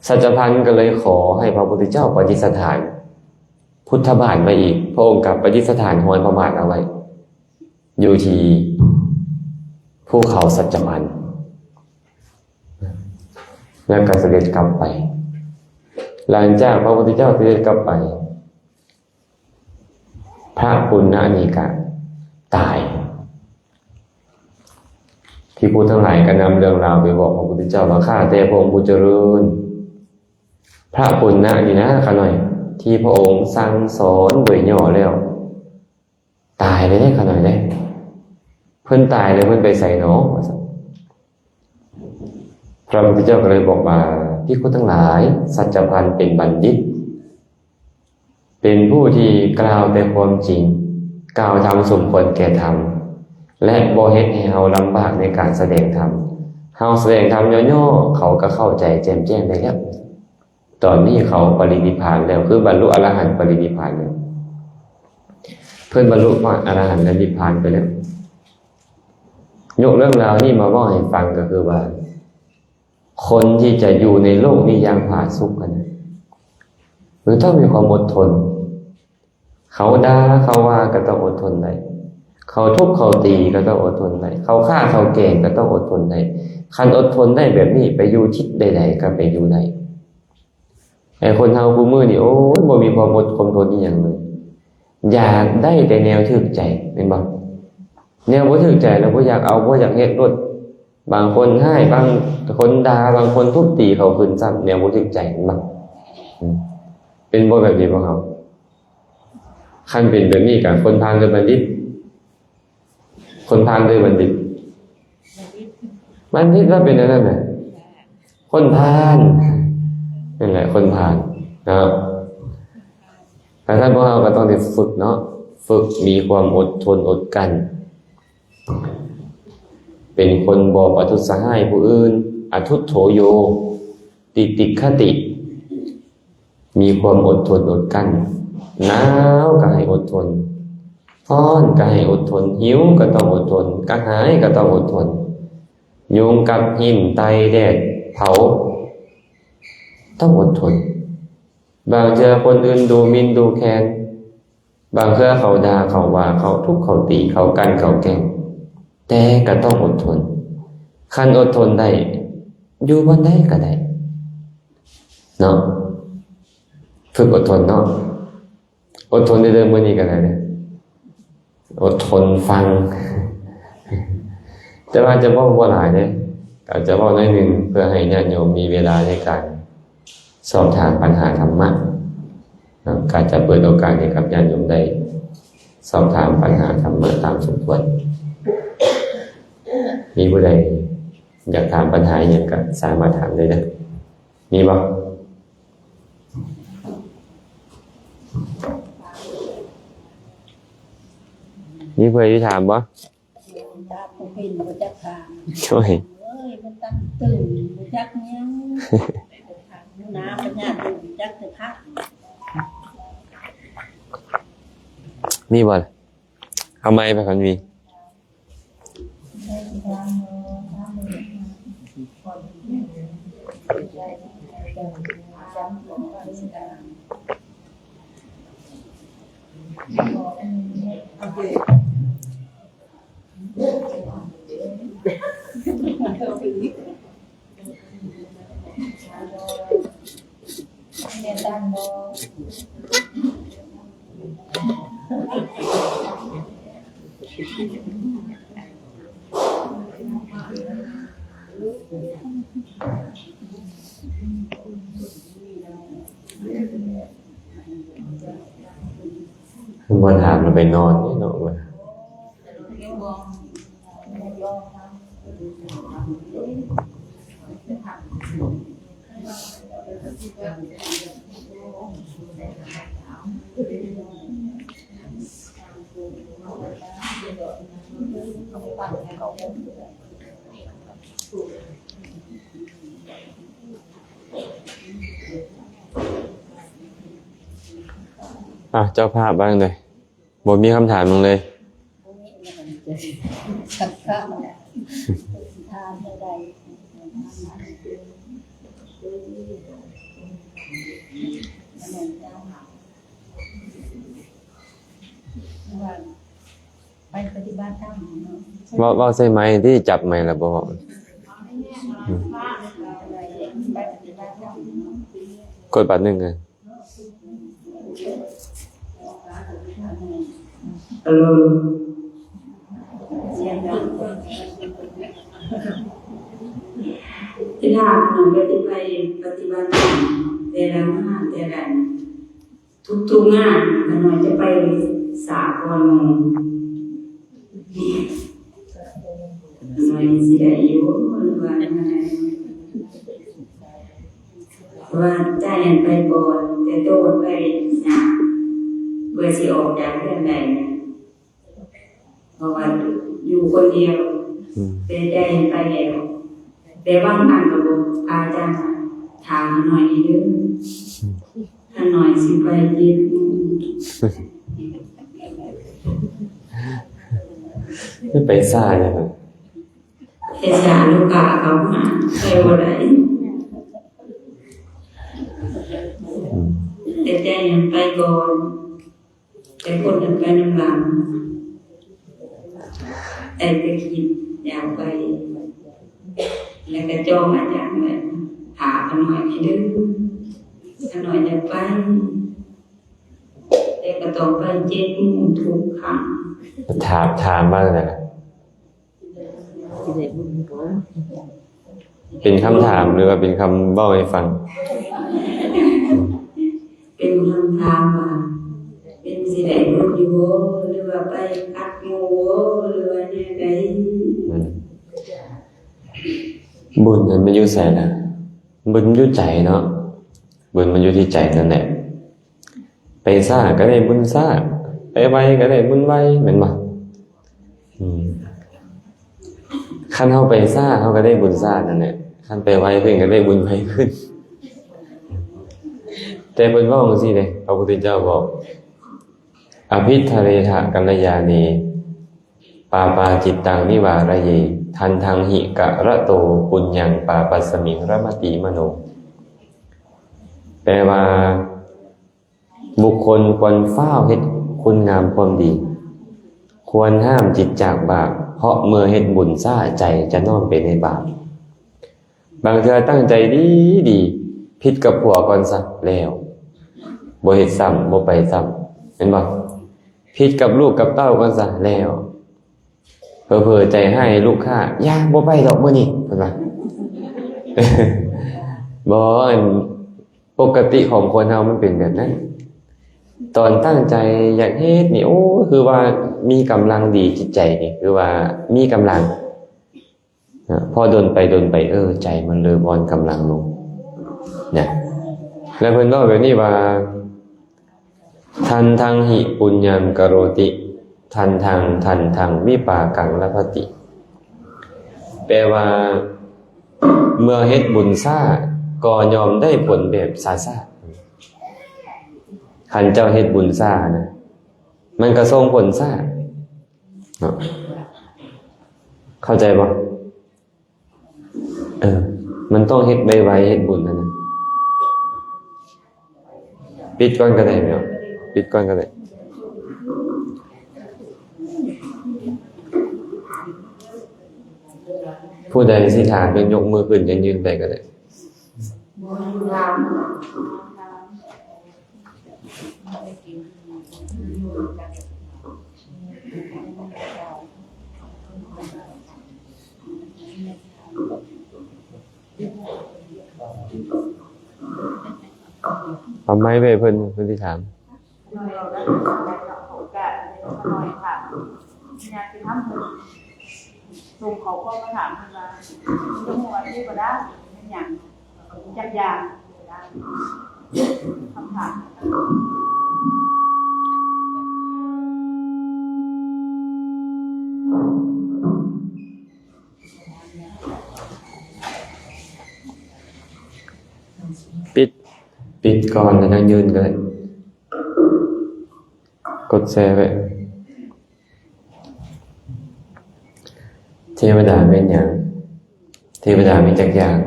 ສັດຈະພັນກໍເລີຍຂໍໃຫ້ພະພຸດທະເຈົ້າປະດິດສະຖານພຸດທະບາດໄວ້ອີກ, ພະອົງກໍປະດິດສະຖານຮອຍພະບາດເອົາໄວ້ ຢູ່ທີ່ພູເຂົາສັດຈະພັນ ແລ້ວກໍສະເດັດກັບໄປ. ຫຼັງຈາກພະພຸດທະເຈົ້າສະເດັດກັບໄປ, ພະປຸນນະນີ້ກະຕາຍ. ພິກຂຸທັງຫຼາຍກໍນຳເລື່ອງລາວໄປບອກພະພຸດທະເຈົ້າວ່າ ຂ້າແຕ່ພະອົງຜູ້ຈະເລີນ, ພະປຸນນະນີ້ນະຂ້ານ້ອຍ ທີ່ພະອົງສັ່ງສອນໂດຍຫຍໍ້ແລ້ວ, ຕາຍໄດ້ຂະໜ້ອຍເດ້ ເພິ່ນຕາຍແລ້ວເພິ່ນໄປໃສເນາະ ວ່າຊັ້ນ. ພະພຸດທະເຈົ້າກໍເລີຍບອກວ່າ ພິກຂຸທັງຫຼາຍ ສັດຈະພັນເປັນບັນດິດ ເປັນຜູ້ທີ່ກ່າວແຕ່ຄວາມຈິງ, ກ່າວທຳສົມຄວນແກ່ທຳ ແລະ ບໍ່ເຮັດໃຫ້ເຮົາລຳບາກໃນການສະແດງທຳ. ເຮົາສະແດງທຳຫຍໍ້ໆ ເຂົາກໍເຂົ້າໃຈແຈ່ມແຈ້ງໄດ້ແລ້ວ. ຕອນນີ້ເຂົາປະລິນິບພານແລ້ວ ຄືບັນລຸອະລະຫັນປະລິນິບພານແລ້ວ ເພິ່ນບັນລຸພະອະລະຫັນແລະນິບພານໄປແລ້ວ. ຍົກເລື່ອງລາວນີ້ມາເວົ້າໃຫ້ຟັງ ກໍຄືວ່າ ຄົນທີ່ຈະຢູ່ໃນໂລກນີ້ຢ່າງຜາສຸກຫັ້ນນະ ມັນຕ້ອງມີຄວາມອົດທົນ. ເຂົາດ່າເຂົາວ່າກໍຕ້ອງອົດທົນໄດ້, ເຂົາທຸບເຂົາຕີກໍຕ້ອງອົດທົນໄດ້, ເຂົາຂ້າເຂົາແກ່ງກໍຕ້ອງອົດທົນໄດ້. ຄັນອົດທົນໄດ້ແບບນີ້ ໄປຢູ່ທິດໃດໆກໍໄປຢູ່ໄດ້. ແຕ່ຄົນເຮົາຄູ່ມື້ນີ້ ໂອ້ຍ ບໍ່ມີຄວາມອົດຄວາມທົນອີ່ຫຍັງເລີຍ, ຢາກໄດ້ແຕ່ແນວຖືກໃຈ ແມ່ນບໍ່? ແນວບໍ່ຖືກໃຈແລ້ວບໍ່ຢາກເອົາ ບໍ່ຢາກເຮັດໂລດ. ບາງຄົນຮ້າຍ ບາງຄົນດ່າ ບາງຄົນທຸບຕີເຂົາຄືນຊ້ຳ ແນວບໍ່ຖືກໃຈ ແມ່ນບໍ່? ອືມ ເປັນບໍ່ແບບນີ້ພວກເຮົາ? ຄັນເປັນແບບນີ້ກະຄົນພານຫຼືບັນດິດ? ຄົນພານຫຼືບັນດິດ? ບັນດິດລະເປັນອັນນັ້ນນະ ຄົນພານ ນັ້ນແຫຼະຄົນພານເນາະ. ແຕ່ຊັ້ນພວກເຮົາກໍຕ້ອງໄດ້ຝຶກເນາະ ຝຶກມີຄວາມອົດທົນອົດກັ້ນ ເປັນຄົນບໍ່ປະທຸດສະຮ້າຍຜູ້ອື່ນ ອະທຸດໂທໂຍ ຕິຕິກຂະຕິ ມີຄວາມອົດທົນອົດກັ້ນ. ໜາວກໍໃຫ້ອົດທົນ, ຮ້ອນກໍໃຫ້ອົດທົນ, ຫິວກໍຕ້ອງອົດທົນ, ກະຫາຍກໍຕ້ອງອົດທົນ, ຍຸງກັດ, ຫິ້ນ, ໄຕ່, ແດດເຜົາ ຕ້ອງອົດທົນ. ບາງເທື່ອຄົນອື່ນດູໝິ່ນດູແຄນ, ບາງເທື່ອເຂົາດ່າເຂົາວ່າ, ເຂົາທຸບເຂົາຕີ, ເຂົາກັ່ນເຂົາແກ່ງ, ແຕ່ກໍຕ້ອງອົດທົນ. ຄັນອົດທົນໄດ້, ຢູ່ບ່ອນໃດກໍໄດ້ເນາະ. ຝຶກອົດທົນເນາະ. ອົດທົນເດີ ມື້ນີ້ກໍໄດ້ເດ້. ອົດທົນຟັງ. ແຕ່ວ່າຈະເວົ້າບໍ່ຫຼາຍເດ້, ກໍຈະເວົ້າໜ້ອຍໜຶ່ງ ເພື່ອໃຫ້ຍາດໂຍມມີເວລາໃນການ ສອບຖາມປັນຫາທຳມະເນາະ, ກໍຈະເປີດໂອກາດໃຫ້ກັບຍາດໂຍມໄດ້ສອບຖາມປັນຫາທຳມະຕາມສົມຄວນ. ມີຜູ້ໃດຢາກຖາມປັນຫາອີ່ຫຍັງກໍສາມາດຖາມໄດ້ເດີ. ມີບໍ່? ມີຜູ້ໃດຊິຖາມບໍ່? ຈັກບໍ່ເປັນ ບໍ່ຈັກຖາມ. ໂອ້ຍ ເອີຍ ມັນຕັ້ງຕື່ນ ບໍ່ຈັກຫຍັງ. ໜ້າປັນຍາ ບໍ່ຈັກແຕ່ພະ. ມີບໍ່? ເອົາໄມໄປ ຄັນມີ. ບໍ່ຖາມລະໄປນອນເນາະ. ອ່ະ ເຈົ້າພາບວ່າຈັ່ງໃດ? ບໍ່ມີຄຳຖາມຫຍັງເລີຍ. ບໍ່ມີຫຍັງຈະຖາມແນວໃດ. ໄປປະຕິບັດທຳເນາະ. ເວົ້າ ເວົ້າໃສ່ໄມຕິ ຈັບໄມແລ້ວບໍ່ເວົ້າ. ໄປປະຕິບັດທຳເນາະ. ກົດບາດໜຶ່ງ. ຮັລໂຫຼ ສຽງດັງ. ທີ່ຖາມນັ້ນກໍຊິໄປປະຕິບັດທຳແຕ່ລະງານ ແຕ່ລະ ທຸກໆງານ ຂ້ານ້ອຍຈະໄປ ສາກ່ອນໝູ່ ໜ້ອຍຊິໄດ້ຢູ່ ຫຼືວ່າແນວໃດ ວ່າໃຈຫັ້ນໄປກ່ອນ ແຕ່ໂຕໄປຍາກ ເພື່ອຊິອອກຈາກເຮືອນໄດ້ ເພາະວ່າຢູ່ຄົນດຽວ ອືມ ແຕ່ໃຈຫັ້ນໄປແລ້ວ ແຕ່ບາງຄັ້ງກໍບອກພະອາຈານວ່າ ຖ້າຂ້ານ້ອຍແດ່ເດີ ຂ້ານ້ອຍຊິໄປເຈັດໂມງ ຄືໄປຊ້າແທ້ ແຕ່ຊ້າລູກຄ້າເຂົ້າມາ ໄປບໍ່ໄດ້ ອືມ ແຕ່ໃຈຫັ້ນໄປກ່ອນ ແຕ່ຄົນນັ້ນໄປນຳຫຼັງ ໄດ້ແຕ່ຄິດຢາກໄປ ແລ້ວກໍຈອງອາຈານໄວ້ ຖ້າຂ້ານ້ອຍແດ່ເດີ ຂ້ານ້ອຍຢາກໄປ ແຕ່ກໍຕ້ອງໄປເຈັດໂມງທຸກຄັ້ງ ຖາມ ຖາມມາແລ້ວ ຊິໄດ້ບຸນບໍ່? ເປັນຄຳຖາມ ຫຼືວ່າເປັນຄຳເວົ້າໃຫ້ຟັງ? ເປັນຄຳຖາມວ່າ ເປັນຊິໄດ້ບຸນຢູ່ບໍ່ ຫຼືວ່າໄປຂັດໝູ່ບໍ່ ຫຼືວ່າແນວໃດ? ອືມ ບຸນນັ້ນມັນຢູ່ໃສລະ? ບຸນຢູ່ໃຈເນາະ ບຸນມັນຢູ່ທີ່ໃຈນັ້ນແຫຼະ. ໄປຊ້າກໍໄດ້ບຸນຊ້າ ໄປໄວກໍໄດ້ບຸນໄວ ແມ່ນບໍ່? ອືມ ຄັນເຮົາໄປຊ້າ ເຮົາກໍໄດ້ບຸນຊ້ານັ້ນແຫຼະ ຄັນໄປໄວຂຶ້ນກໍໄດ້ບຸນໄວຂຶ້ນ ແຕ່ເພິ່ນເວົ້າຈັ່ງຊີ້ເດ້ ພະພຸດທະເຈົ້າບອກ ອະພິທະເຣທະກັນລະຍານີ ປາປາຈິດຕັງວິວາຣະເຍ ທັນທັງຫິກະລະໂຕ ປຸນຍັງ ປາປັດສະມິງ ຣະມະຕິມະໂນ ແປວ່າ ບຸກຄົນຄວນຟ້າວເຮັດຄຸນງາມຄວາມດີ ຄວນຫ້າມຈິດຈາກບາບ ເພາະເມື່ອເຮັດບຸນຊ້າ ໃຈຈະນ້ອມໄປໃນບາບ. ບາງເທື່ອຕັ້ງໃຈດີໆ ຜິດກັບຜົວກ່ອນຊະ ແລ້ວ ບໍ່ເຮັດຊ້ຳ ບໍ່ໄປຊ້ຳ ແມ່ນບໍ່? ຜິດກັບລູກກັບເຕົ້າກ່ອນຊະ ແລ້ວ ເຜີໆໃຈຮ້າຍໃຫ້ລູກຄ້າ ຢ່າ ບໍ່ໄປດອກມື້ນີ້ ເພິ່ນວ່າ ບໍ່ ອັນ ປົກກະຕິຂອງຄົນເຮົາມັນເປັນແບບນັ້ນ ຕອນຕັ້ງໃຈຢາກເຮັດນີ້ ໂອ້ ຄືວ່າມີກຳລັງດີ ຈິດໃຈນີ້ຄືວ່າມີກຳລັງ ນະ ພໍດົນໄປດົນໄປ ເອີ ໃຈມັນເລີ່ມອ່ອນກຳລັງລົງນະ ແລ້ວເພິ່ນເວົ້າແບບນີ້ວ່າ ທັນທັງຫິປຸນຍັງກະໂຣຕິ ທັນທັງ ທັນທັງວິປາກັງລັບພະຕິ ແປວ່າ ເມື່ອເຮັດບຸນຊ້າ ກໍຍ່ອມໄດ້ຜົນແບບຊ້າໆ ຄັນເຈົ້າເຮັດບຸນຊ້ານະ ມັນກໍສົ່ງຜົນຊ້າ ເນາະ ເຂົ້າໃຈບໍ່? ເອີ ມັນຕ້ອງເຮັດໄວໆ ເຮັດບຸນຫັ້ນນະ ປິດກ່ອນກໍໄດ້ແມ່ນບໍ່? ປິດກ່ອນກໍໄດ້ ຜູ້ໃດຊິຖາມ ຍົກມືຂຶ້ນ ຈັ່ງຍື່ນໄປກໍໄດ້. ເອົາໄມໄປເພິ່ນ ເພິ່ນຊິຖາມ. ໂດຍ ໂດຍ ໂອກາດ ຂ້ານ້ອຍຖາມ ຍາດຕິທຳເພິ່ນ ສົ່ງຂໍ້ຄວາມມາຖາມເພິ່ນວ່າ ສະໝຸດວ່າເທວະດາເປັນຫຍັງ ຈັກຢ່າງ ເທວະດາ ຄຳຖາມ. ປິດ ປິດກ່ອນ ແລ້ວຈັ່ງຍື່ນກໍໄດ້ ກົດແຊໄວ້. ເທວະດາແມ່ນຫຍັງ? ເທວະດາມີຈັກຢ່າງ?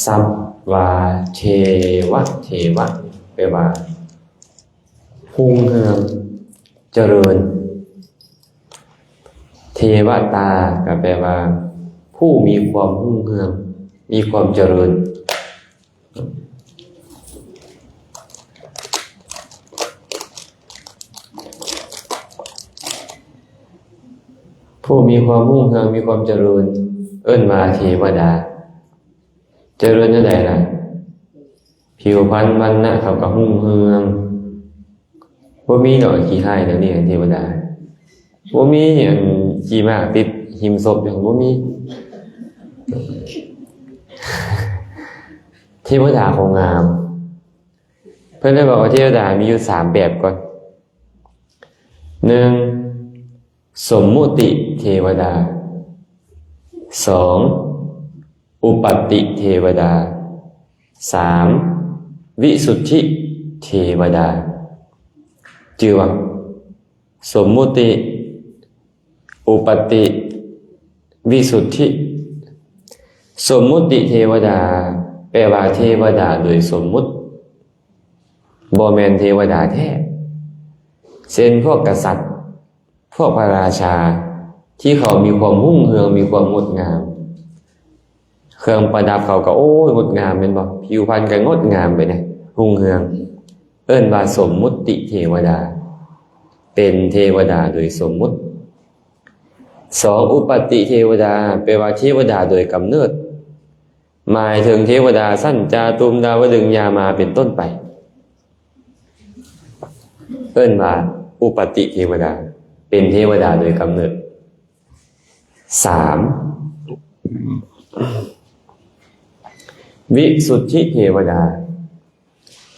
ສັບວາເທວະ ເທວະ ແປວ່າ ຮຸ່ງເຮືອງ ຈະເລີນ. ເທວະຕາ ກໍແປວ່າ ຜູ້ມີຄວາມຮຸ່ງເຮືອງ ມີຄວາມຈະເລີນ. ຜູ້ມີຄວາມຮຸ່ງເຮືອງ ມີຄວາມຈະເລີນ ເອີ້ນວ່າເທວະດາ. ຈະເລີນແນວໃດລະ? ຜິວພັນວັນນະເຂົາກໍຮຸ່ງເຮືອງ. ບໍ່ມີດອກຂີ້ຮ້າຍແນວນີ້ເທວະດາ. ບໍ່ມີອັນຂີ້ໝາກຕິດຫິມສົບຢູ່ ບໍ່ມີ. ເທວະດາເຂົາງາມ. ເພິ່ນໄດ້ບອກວ່າເທວະດາມີຢູ່ສາມແບບກ່ອນ. ໜຶ່ງ ສົມມຸຕິເທວະດາ. ສອງ ອຸປັດຕິເທວະດາ. ສາມ ວິສຸດທິເທວະດາ. ຈື່ວ່າ ສົມມຸຕິ ອຸປັດຕິ ວິສຸດທິ. ສົມມຸຕິເທວະດາ ແປວ່າເທວະດາໂດຍສົມມຸດ ບໍ່ແມ່ນເທວະດາແທ້ ເຊັ່ນ ພວກກະສັດ ພວກພະລາຊາ ທີ່ເຂົາມີຄວາມຮຸ່ງເຮືອງ ມີຄວາມງົດງາມ ເຄື່ອງປະດັບເຂົາກໍ ໂອ້ຍ ງົດງາມແມ່ນບໍ່? ຜິວພັນກໍງົດງາມໄປນະ ຮຸ່ງເຮືອງ ເອີ້ນວ່າສົມມຸດຕິເທວະດາ ເປັນເທວະດາໂດຍສົມມຸດ. ສອງ ອຸປັດຕິເທວະດາ ແປວ່າເທວະດາໂດຍກຳເນີດ ໝາຍເຖິງເທວະດາຊັ້ນຈາຕຸມ ດາວະດຶງ ຍາມາ ເປັນຕົ້ນໄປ ເອີ້ນວ່າອຸປັດຕິເທວະດາ ເປັນເທວະດາໂດຍກຳເນີດ. ສາມ ວິສຸດທິເທວະດາ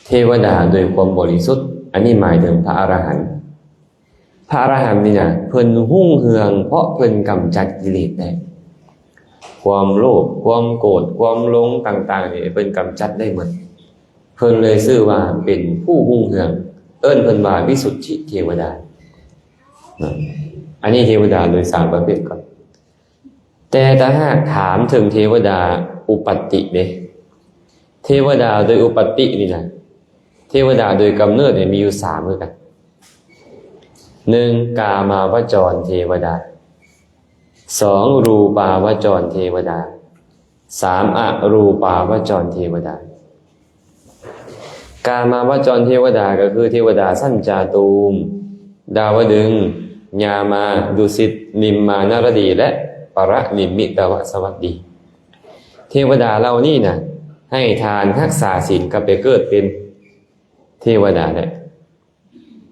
ເທວະດາໂດຍຄວາມບໍລິສຸດ ອັນນີ້ໝາຍເຖິງພະອະລະຫັນ. ພະອະລະຫັນນີ້ນະ ເພິ່ນຮຸ່ງເຮືອງເພາະເພິ່ນກຳຈັດກິເລດໄດ້ ຄວາມໂລບ ຄວາມໂກດ ຄວາມຫຼົງຕ່າງໆນີ້ ເພິ່ນກຳຈັດໄດ້ໝົດ ເພິ່ນເລີຍຊື່ວ່າເປັນຜູ້ຮຸ່ງເຮືອງ ເອີ້ນເພິ່ນວ່າວິສຸດທິເທວະດາ. ອັນນີ້ເທວະດາໂດຍສາມປະເພດກ່ອນ. ແຕ່ຖ້າຫາກຖາມເຖິງເທວະດາອຸປັດຕິເດ ເທວະດາໂດຍອຸປັດຕິນີ້ນະ ເທວະດາໂດຍກຳເນີດນີ້ມີຢູ່ສາມຄືກັນ. ໜຶ່ງ ກາມາວະຈອນເທວະດາ. ສອງ ຮູປາວະຈອນເທວະດາ. ສາມ ອະຮູປາວະຈອນເທວະດາ. ກາມາວະຈອນເທວະດາ ກໍຄືເທວະດາຊັ້ນຈາຕຸມ ດາວະດຶງ ຍາມາ ດຸສິດ ນິມມານະລະດີ ແລະ ປະລະນິມມິຕະວະສະວັດດີ. ເທວະດາເຫຼົ່ານີ້ນະ ໃຫ້ທານ ຮັກສາສິນ ກໍໄປເກີດເປັນເທວະດາແຫຼະ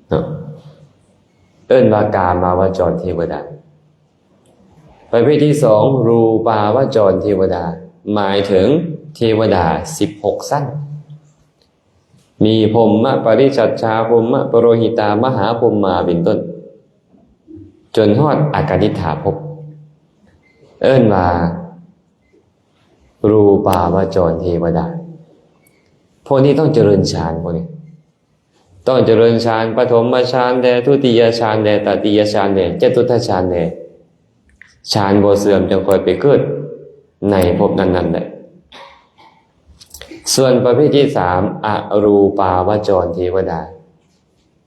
ເນາະ ເອີ້ນວ່າກາມາວະຈອນເທວະດາ. ປະເພດທີສອງ ຮູປາວະຈອນເທວະດາ ໝາຍເຖິງເທວະດາສິບຫົກຊັ້ນ ມີພົມມະປະລິສັດຊາ ພົມມະປະໂລຫິຕາ ມະຫາພົມມາ ເປັນຕົ້ນ ຈົນຮອດອາການິດຖາພົບ ເອີ້ນວ່າ ຮູປາວະຈອນເທວະດາ. ພວກນີ້ຕ້ອງຈະເລີນຊານ ພວກນີ້ຕ້ອງຈະເລີນຊານ ປະຖົມມະຊານແດ່ ທຸຕິຍະຊານແດ່ ຕະຕິຍະຊານແດ່ ຈະຕຸດທະຊານແດ່ ຊານບໍ່ເສື່ອມຈັ່ງຄ່ອຍໄປເກີດໃນພົບນັ້ນໆໄດ້. ສ່ວນປະເພດທີສາມ ອະຮູປາວະຈອນເທວະດາ.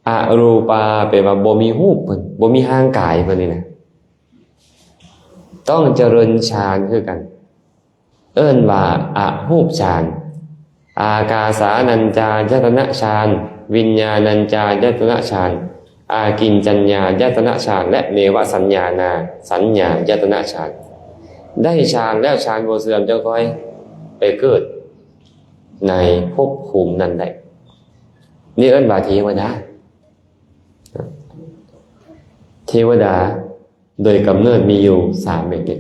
ອະຮູປາ ແປວ່າບໍ່ມີຮູບເພິ່ນ ບໍ່ມີຮ່າງກາຍເພິ່ນນີ້ນະ ຕ້ອງຈະເລີນຊານຄືກັນ ເອີ້ນວ່າອະຮູບຊານ. ອາກາສານັນຈາຍະຕະນະຊານ ວິນຍານັນຈາຍະຕະນະຊານ ອາກິນຈັນຍາຍະຕະນະຊານ ແລະ ເນວະສັນຍານາສັນຍາຍະຕະນະຊານ ໄດ້ຊານແລ້ວ ຊານບໍ່ເສື່ອມ ຈັ່ງຄ່ອຍໄປເກີດໃນພົບພູມນັ້ນໄດ້. ນີ້ເອີ້ນວ່າເທວະດາ. ເທວະດາໂດຍກຳເນີດມີຢູ່ສາມແບບນີ້.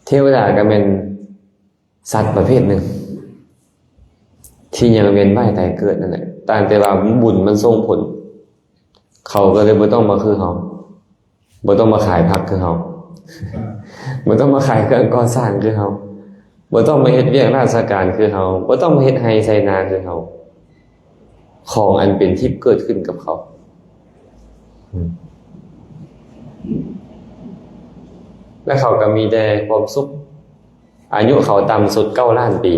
ເທວະດາກໍແມ່ນສັດປະເພດໜຶ່ງ ທີ່ຍັງວຽນວ່າຍຕາຍເກີດນັ້ນແຫຼະ ຕ່າງແຕ່ວ່າບຸນມັນສົ່ງຜົນ ເຂົາກໍເລີຍບໍ່ຕ້ອງມາຄືເຮົາ. ບໍ່ຕ້ອງມາຂາຍຜັກຄືເຮົາ, ບໍ່ຕ້ອງມາຂາຍເຄື່ອງກໍ່ສ້າງຄືເຮົາ, ບໍ່ຕ້ອງມາເຮັດວຽກລາຊະການຄືເຮົາ, ບໍ່ຕ້ອງມາເຮັດໄຮ່ໄຖນາຄືເຮົາ. ຂອງອັນເປັນທິບເກີດຂຶ້ນກັບເຂົາ ແລະ ເຂົາກໍມີແຕ່ຄວາມສຸກ. ອາຍຸເຂົາຕ່ຳສຸດເກົ້າລ້ານປີ.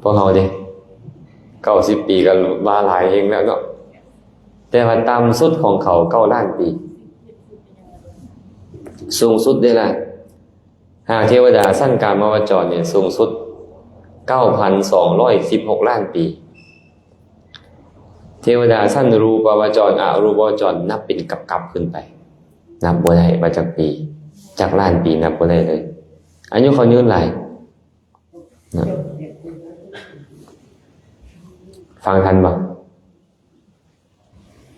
ພວກເຮົາເດ ເກົ້າສິບປີກໍວ່າຫຼາຍແຮງແລ້ວເນາະ, ແຕ່ວ່າຕ່ຳສຸດຂອງເຂົາເກົ້າລ້ານປີ, ສູງສຸດເດ້ລະ. ຫາກເທວະດາຊັ້ນກາມາວະຈອນນີ້ສູງສຸດເກົ້າພັນສອງຮ້ອຍສິບຫົກລ້ານປີ. ເທວະດາຊັ້ນຮູປາວະຈອນ ອະຮູປາວະຈອນ ນັບເປັນກັບໆຂຶ້ນໄປ, ນັບບໍ່ໄດ້ວ່າຈັກປີ, ຈັກລ້ານປີ ນັບບໍ່ໄດ້ເລີຍ. ອາຍຸເຂົາຍືນຫຼາຍ. ນະ ຟັງທັນບໍ່?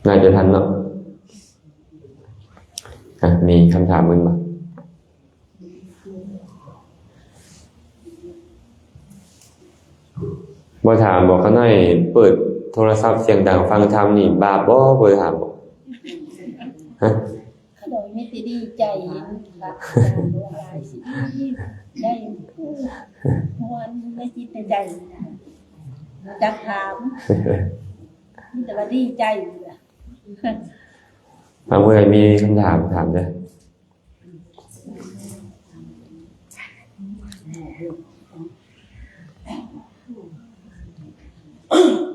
ໜ້າຈະທັນເນາະ. ອ່ະ ມີຄຳຖາມອື່ນບໍ່? ບໍ່ຖາມບໍ່? ຂ້ານ້ອຍເປີດໂທລະສັບສຽງດັງຟັງທຳນີ້ບາບບໍ່? ບໍ່ໄດ້ຖາມບໍ່? ຮະ? ຂ້ານ້ອຍມີແຕ່ດີໃຈ ບາບ ໄດ້ມ່ວນໃນຈິດໃນໃຈນະ ຈັກຖາມ ມີແຕ່ວ່າດີໃຈ. ຖ້າຜູ້ໃດມີຄຳຖາມ ຖາມເດີ້.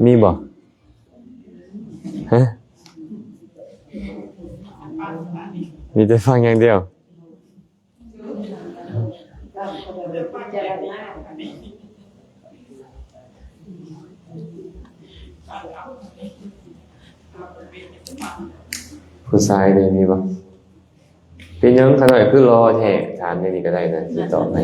ມີບໍ່? ຮະ? ມີແຕ່ຟັງຢ່າງດຽວ. ຜູ້ຊາຍນີ້ມີບໍ່? ເປັນຫຍັງຂ້ານ້ອຍຄືຫຼໍ່ແທ້? ຖາມແນວນີ້ກໍໄດ້ນະ ຊິຕອບໃຫ້.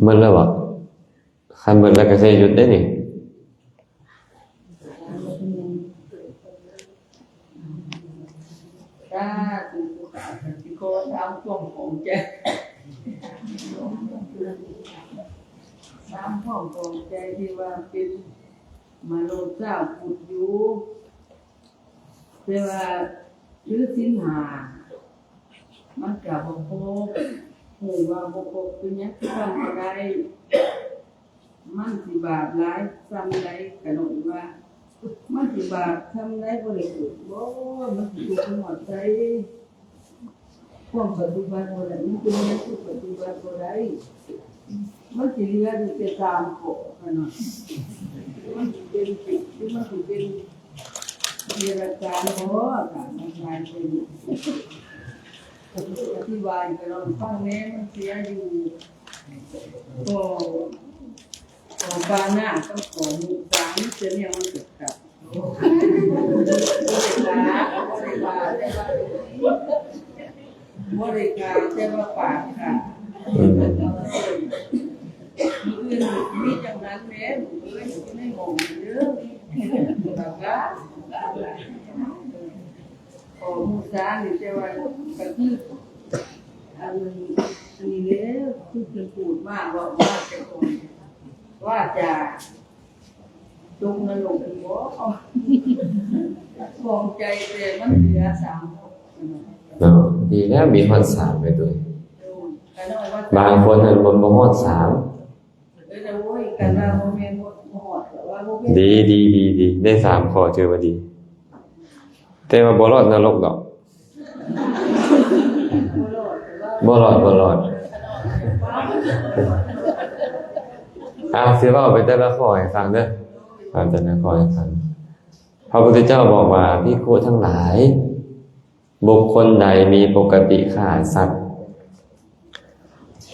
ໝົດແລ້ວບໍ່? ຄັນໝົດແລ້ວກໍໃສ່ຢຸດໄດ້ນີ້. ສາທຸ ຂໍຖາມຄຳຖາມໜຶ່ງ ຖາມຄວາມຂ້ອງໃຈ ທີ່ວ່າເປັນມະໂນຊາວພຸດຢູ່ ແຕ່ວ່າຖືສິນຫ້າ ມັນກະບໍ່ຄົບ ຮູ້ວ່າບໍ່ຄົບ ເປັນຫຍັງຄືທຳບໍ່ໄດ້? ມັນຊິບາບຫຼາຍສ່ຳໃດ? ກະນ້ອຍວ່າ ມັນຊິບາບສ່ຳໃດ? ບໍ່ໄດ້ຄິດບໍ່ ມັນຊິທຸກຮອດໃສ? ຄວາມປະຕິບັດບໍ່ໄດ້ ມັນເປັນຫຍັງຄືປະຕິບັດບໍ່ໄດ້? ມັນຊິເຫຼືອຢູ່ແຕ່ສາມຂໍ້ຫັ້ນນະ ມັນຊິເປັນ ມັນຊິເປັນເດລັດສານບໍ? ຖ້າມັນກາຍເປັນ ອະທິບາຍໃຫ້ລອງຟັງແດ່ ມັນເສຍຢູ່ ກໍ ກໍປານາກັບກໍມຸສາ ມີແຕ່ແນວມັນເກີດຂຶ້ນ ບໍ່ໄດ້ວ່າ ບໍ່ໄດ້ວ່າ ແຕ່ວ່າ ບໍ່ໄດ້ກາ ແຕ່ວ່າປາກກາ ອືມ ມື້ອື່ນມີຈັ່ງນັ້ນແຫຼະ ເອີຍ ຢູ່ໃນຫ້ອງເດີ ແບບວ່າ ຂອງມູຊານີ້ ແຕ່ວ່າກໍຄື ອັນນີ້ເດ້ ຄືເພິ່ນປູດມາ ເວົ້າມາແຕ່ກ່ອນ ວ່າຈະຕົກນະລົກຢູ່ບໍ່? ຂອງໃຈແຕ່ມັນເຫຼືອສາມຄົນ ເນາະ ດີແລ້ວມີຮອດສາມໄປຕົວະ ບາງຄົນຫັ້ນບໍ່ ບໍ່ຮອດສາມ. ເອີ ໂອ້ຍ ກັນວ່າບໍ່ແມ່ນ ບໍ່ ບໍ່ຮອດ ກໍວ່າບໍ່ແມ່ນ ດີ ດີ ດີ ດີ ໄດ້ສາມຂໍ້ ຖືວ່າດີ ແຕ່ວ່າບໍ່ລອດນະລົກດອກ ບໍ່ລອດ ບໍ່ລອດ ບໍ່ລອດ. ອ່າ ຊິເວົ້າໄປແຕ່ລະຂໍ້ໃຫ້ຟັງເດີ້ ເວົ້າແຕ່ລະຂໍ້ໃຫ້ຟັງ. ພະພຸດທະເຈົ້າບອກວ່າ ພິກຂຸທັງຫຼາຍ ບຸກຄົນໃດມີປົກກະຕິຂ້າສັດ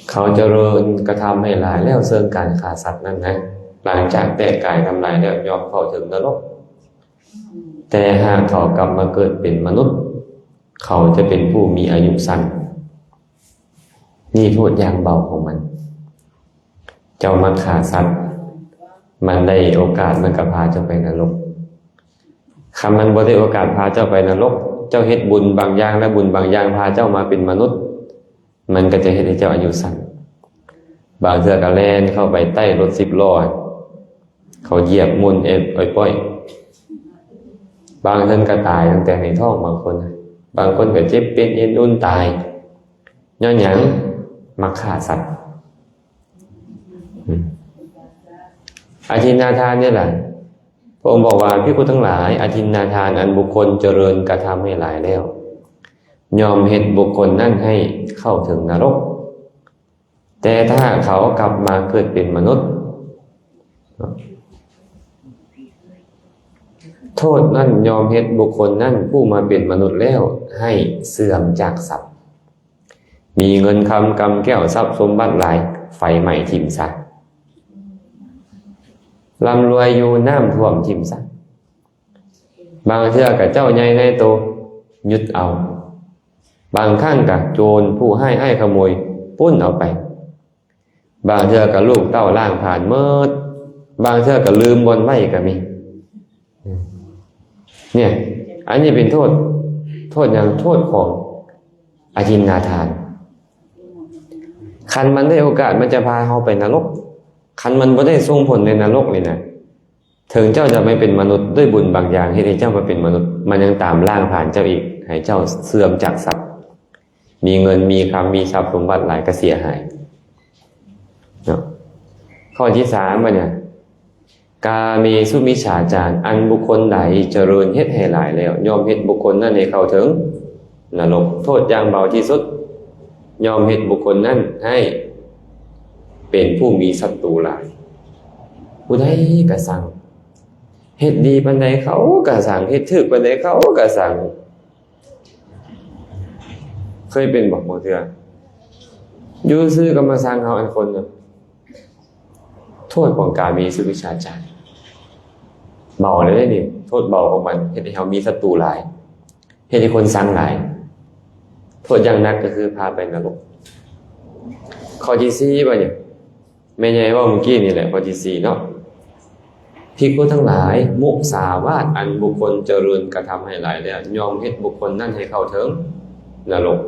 ເຂົາຈະເລີນກະທຳໃຫ້ຫຼາຍແລ້ວເຊິ່ງການຂ້າສັດນັ້ນນະ ຫຼັງຈາກແຕກກາຍທຳລາຍແລ້ວ ຍ່ອມເຂົ້າເຖິງນະລົກ ແຕ່ຫາກເຂົາກັບມາເກີດເປັນມະນຸດ ເຂົາຈະເປັນຜູ້ມີອາຍຸສັ້ນ. ນີ້ໂທດຢ່າງເບົາຂອງມັນ. ເຈົ້າມັກຂ້າສັດ ມັນໄດ້ໂອກາດ ມັນກໍພາເຈົ້າໄປນະລົກ. ຄັນມັນບໍ່ໄດ້ໂອກາດພາເຈົ້າໄປນະລົກ ເຈົ້າເຮັດບຸນບາງຢ່າງ ແລະ ບຸນບາງຢ່າງພາເຈົ້າມາເປັນມະນຸດ ມັນກໍຈະເຮັດໃຫ້ເຈົ້າອາຍຸສັ້ນ. ບາງເທື່ອກໍແລ່ນເຂົ້າໄປໃຕ້ລົດສິບລໍ້ ເຂົາຢຽບໝຸ່ນເອັດອ້ອຍປ້ອຍ. ບາງເທື່ອກໍຕາຍຕັ້ງແຕ່ໃນທ້ອງ ບາງຄົນ ບາງຄົນກໍເຈັບເປັນເອັນອຸ່ນຕາຍ. ຍ້ອນຫຍັງ? ມັກຂ້າສັດ. ອືມ ອະທິນນາທານນີ້ລະ ພະອົງບອກວ່າ ພິກຂຸທັງຫຼາຍ ອະທິນນາທານອັນບຸກຄົນຈະເລີນກະທຳໃຫ້ຫຼາຍແລ້ວ ຍ່ອມເຮັດບຸກຄົນນັ້ນໃຫ້ເຂົ້າເຖິງນະລົກ ແຕ່ຖ້າເຂົາກັບມາເກີດເປັນມະນຸດ ໂທດນັ້ນຍ່ອມເຮັດບຸກຄົນນັ້ນຜູ້ມາເປັນມະນຸດແລ້ວໃຫ້ເສື່ອມຈາກຊັບ. ມີເງິນຄຳກຳແກ້ວຊັບສົມບັດຫຼາຍ ໄຟໄໝ້ຖິ້ມຊະ. ລ່ຳລວຍຢູ່ ນ້ຳຖ້ວມຖິ້ມຊະ. ບາງເທື່ອກໍເຈົ້າໃຫຍ່ນາຍໂຕ ຍຶດເອົາ. ບາງຄັ້ງກໍໂຈນຜູ້ຮ້າຍອ້າຍຂະໂມຍ ປຸ້ນເອົາໄປ. ບາງເທື່ອກໍລູກເຕົ້າລ້າງຜານໝົດ. ບາງເທື່ອກໍລືມບ່ອນໄວ້ກໍມີ. ເນຍ ອັນນີ້ເປັນໂທດ. ໂທດຫຍັງ? ໂທດຂອງອະທິນນາທານ. ຄັນມັນໄດ້ໂອກາດ ມັນຈະພາເຮົາໄປນະລົກ. ຄັນມັນບໍ່ໄດ້ສົ່ງຜົນໃນນະລົກນີ້ນະ, ເຖິງເຈົ້າຈະໄປເປັນມະນຸດດ້ວຍບຸນບາງຢ່າງ ເຮັດໃຫ້ເຈົ້າມາເປັນມະນຸດ, ມັນຍັງຕາມລ້າງຜານເຈົ້າອີກ, ໃຫ້ເຈົ້າເສື່ອມຈາກຊັບ. ມີເງິນມີຄຳ ມີຊັບສົມບັດຫຼາຍກໍເສຍຫາຍເນາະ. ຂໍ້ທີສາມ ບັດນີ້ ກາເມສຸມິດສາຈານ ອັນບຸກຄົນໃດຈະເລີນເຮັດໃຫ້ຫຼາຍແລ້ວ ຍ່ອມເຮັດບຸກຄົນນັ້ນໃຫ້ເຂົ້າເຖິງນະລົກ. ໂທດຢ່າງເບົາທີ່ສຸດ ຍ່ອມເຮັດບຸກຄົນນັ້ນໃຫ້ເປັນຜູ້ມີສັດຕູຫຼາຍ. ຜູ້ໃດກໍຊັງ, ເຮັດດີປານໃດເຂົາກໍຊັງ, ເຮັດຖືກປານໃດເຂົາກໍຊັງ. ເຄີຍເປັນບໍ່? ບາງເທື່ອຢູ່ຊື່ກໍມາຊັງເຮົາອັນຄົນນະ. ໂທດຂອງກາເມສຸມິດສາຈານ ເບົາເລີຍນີ້, ໂທດເບົາຂອງມັນ ເຮັດໃຫ້ເຮົາມີສັດຕູຫຼາຍ, ເຮັດໃຫ້ຄົນຊັງຫຼາຍ. ໂທດຢ່າງໜັກກໍຄືພາໄປນະລົກ. ຂໍ້ທີສີ່ ບັດນີ້ ແມ່ໃຫຍ່ເວົ້າມື້ກີ້ນີ້ແຫຼະ ຂໍ້ທີສີ່ເນາະ. ພິກຂຸທັງຫຼາຍ, ມຸສາວາດອັນບຸກຄົນຈະເລີນກະທຳໃຫ້ຫຼາຍແລ້ວ ຍ່ອມເຮັດບຸກຄົນນັ້ນໃຫ້ເຂົ້າເຖິງນະລົກ.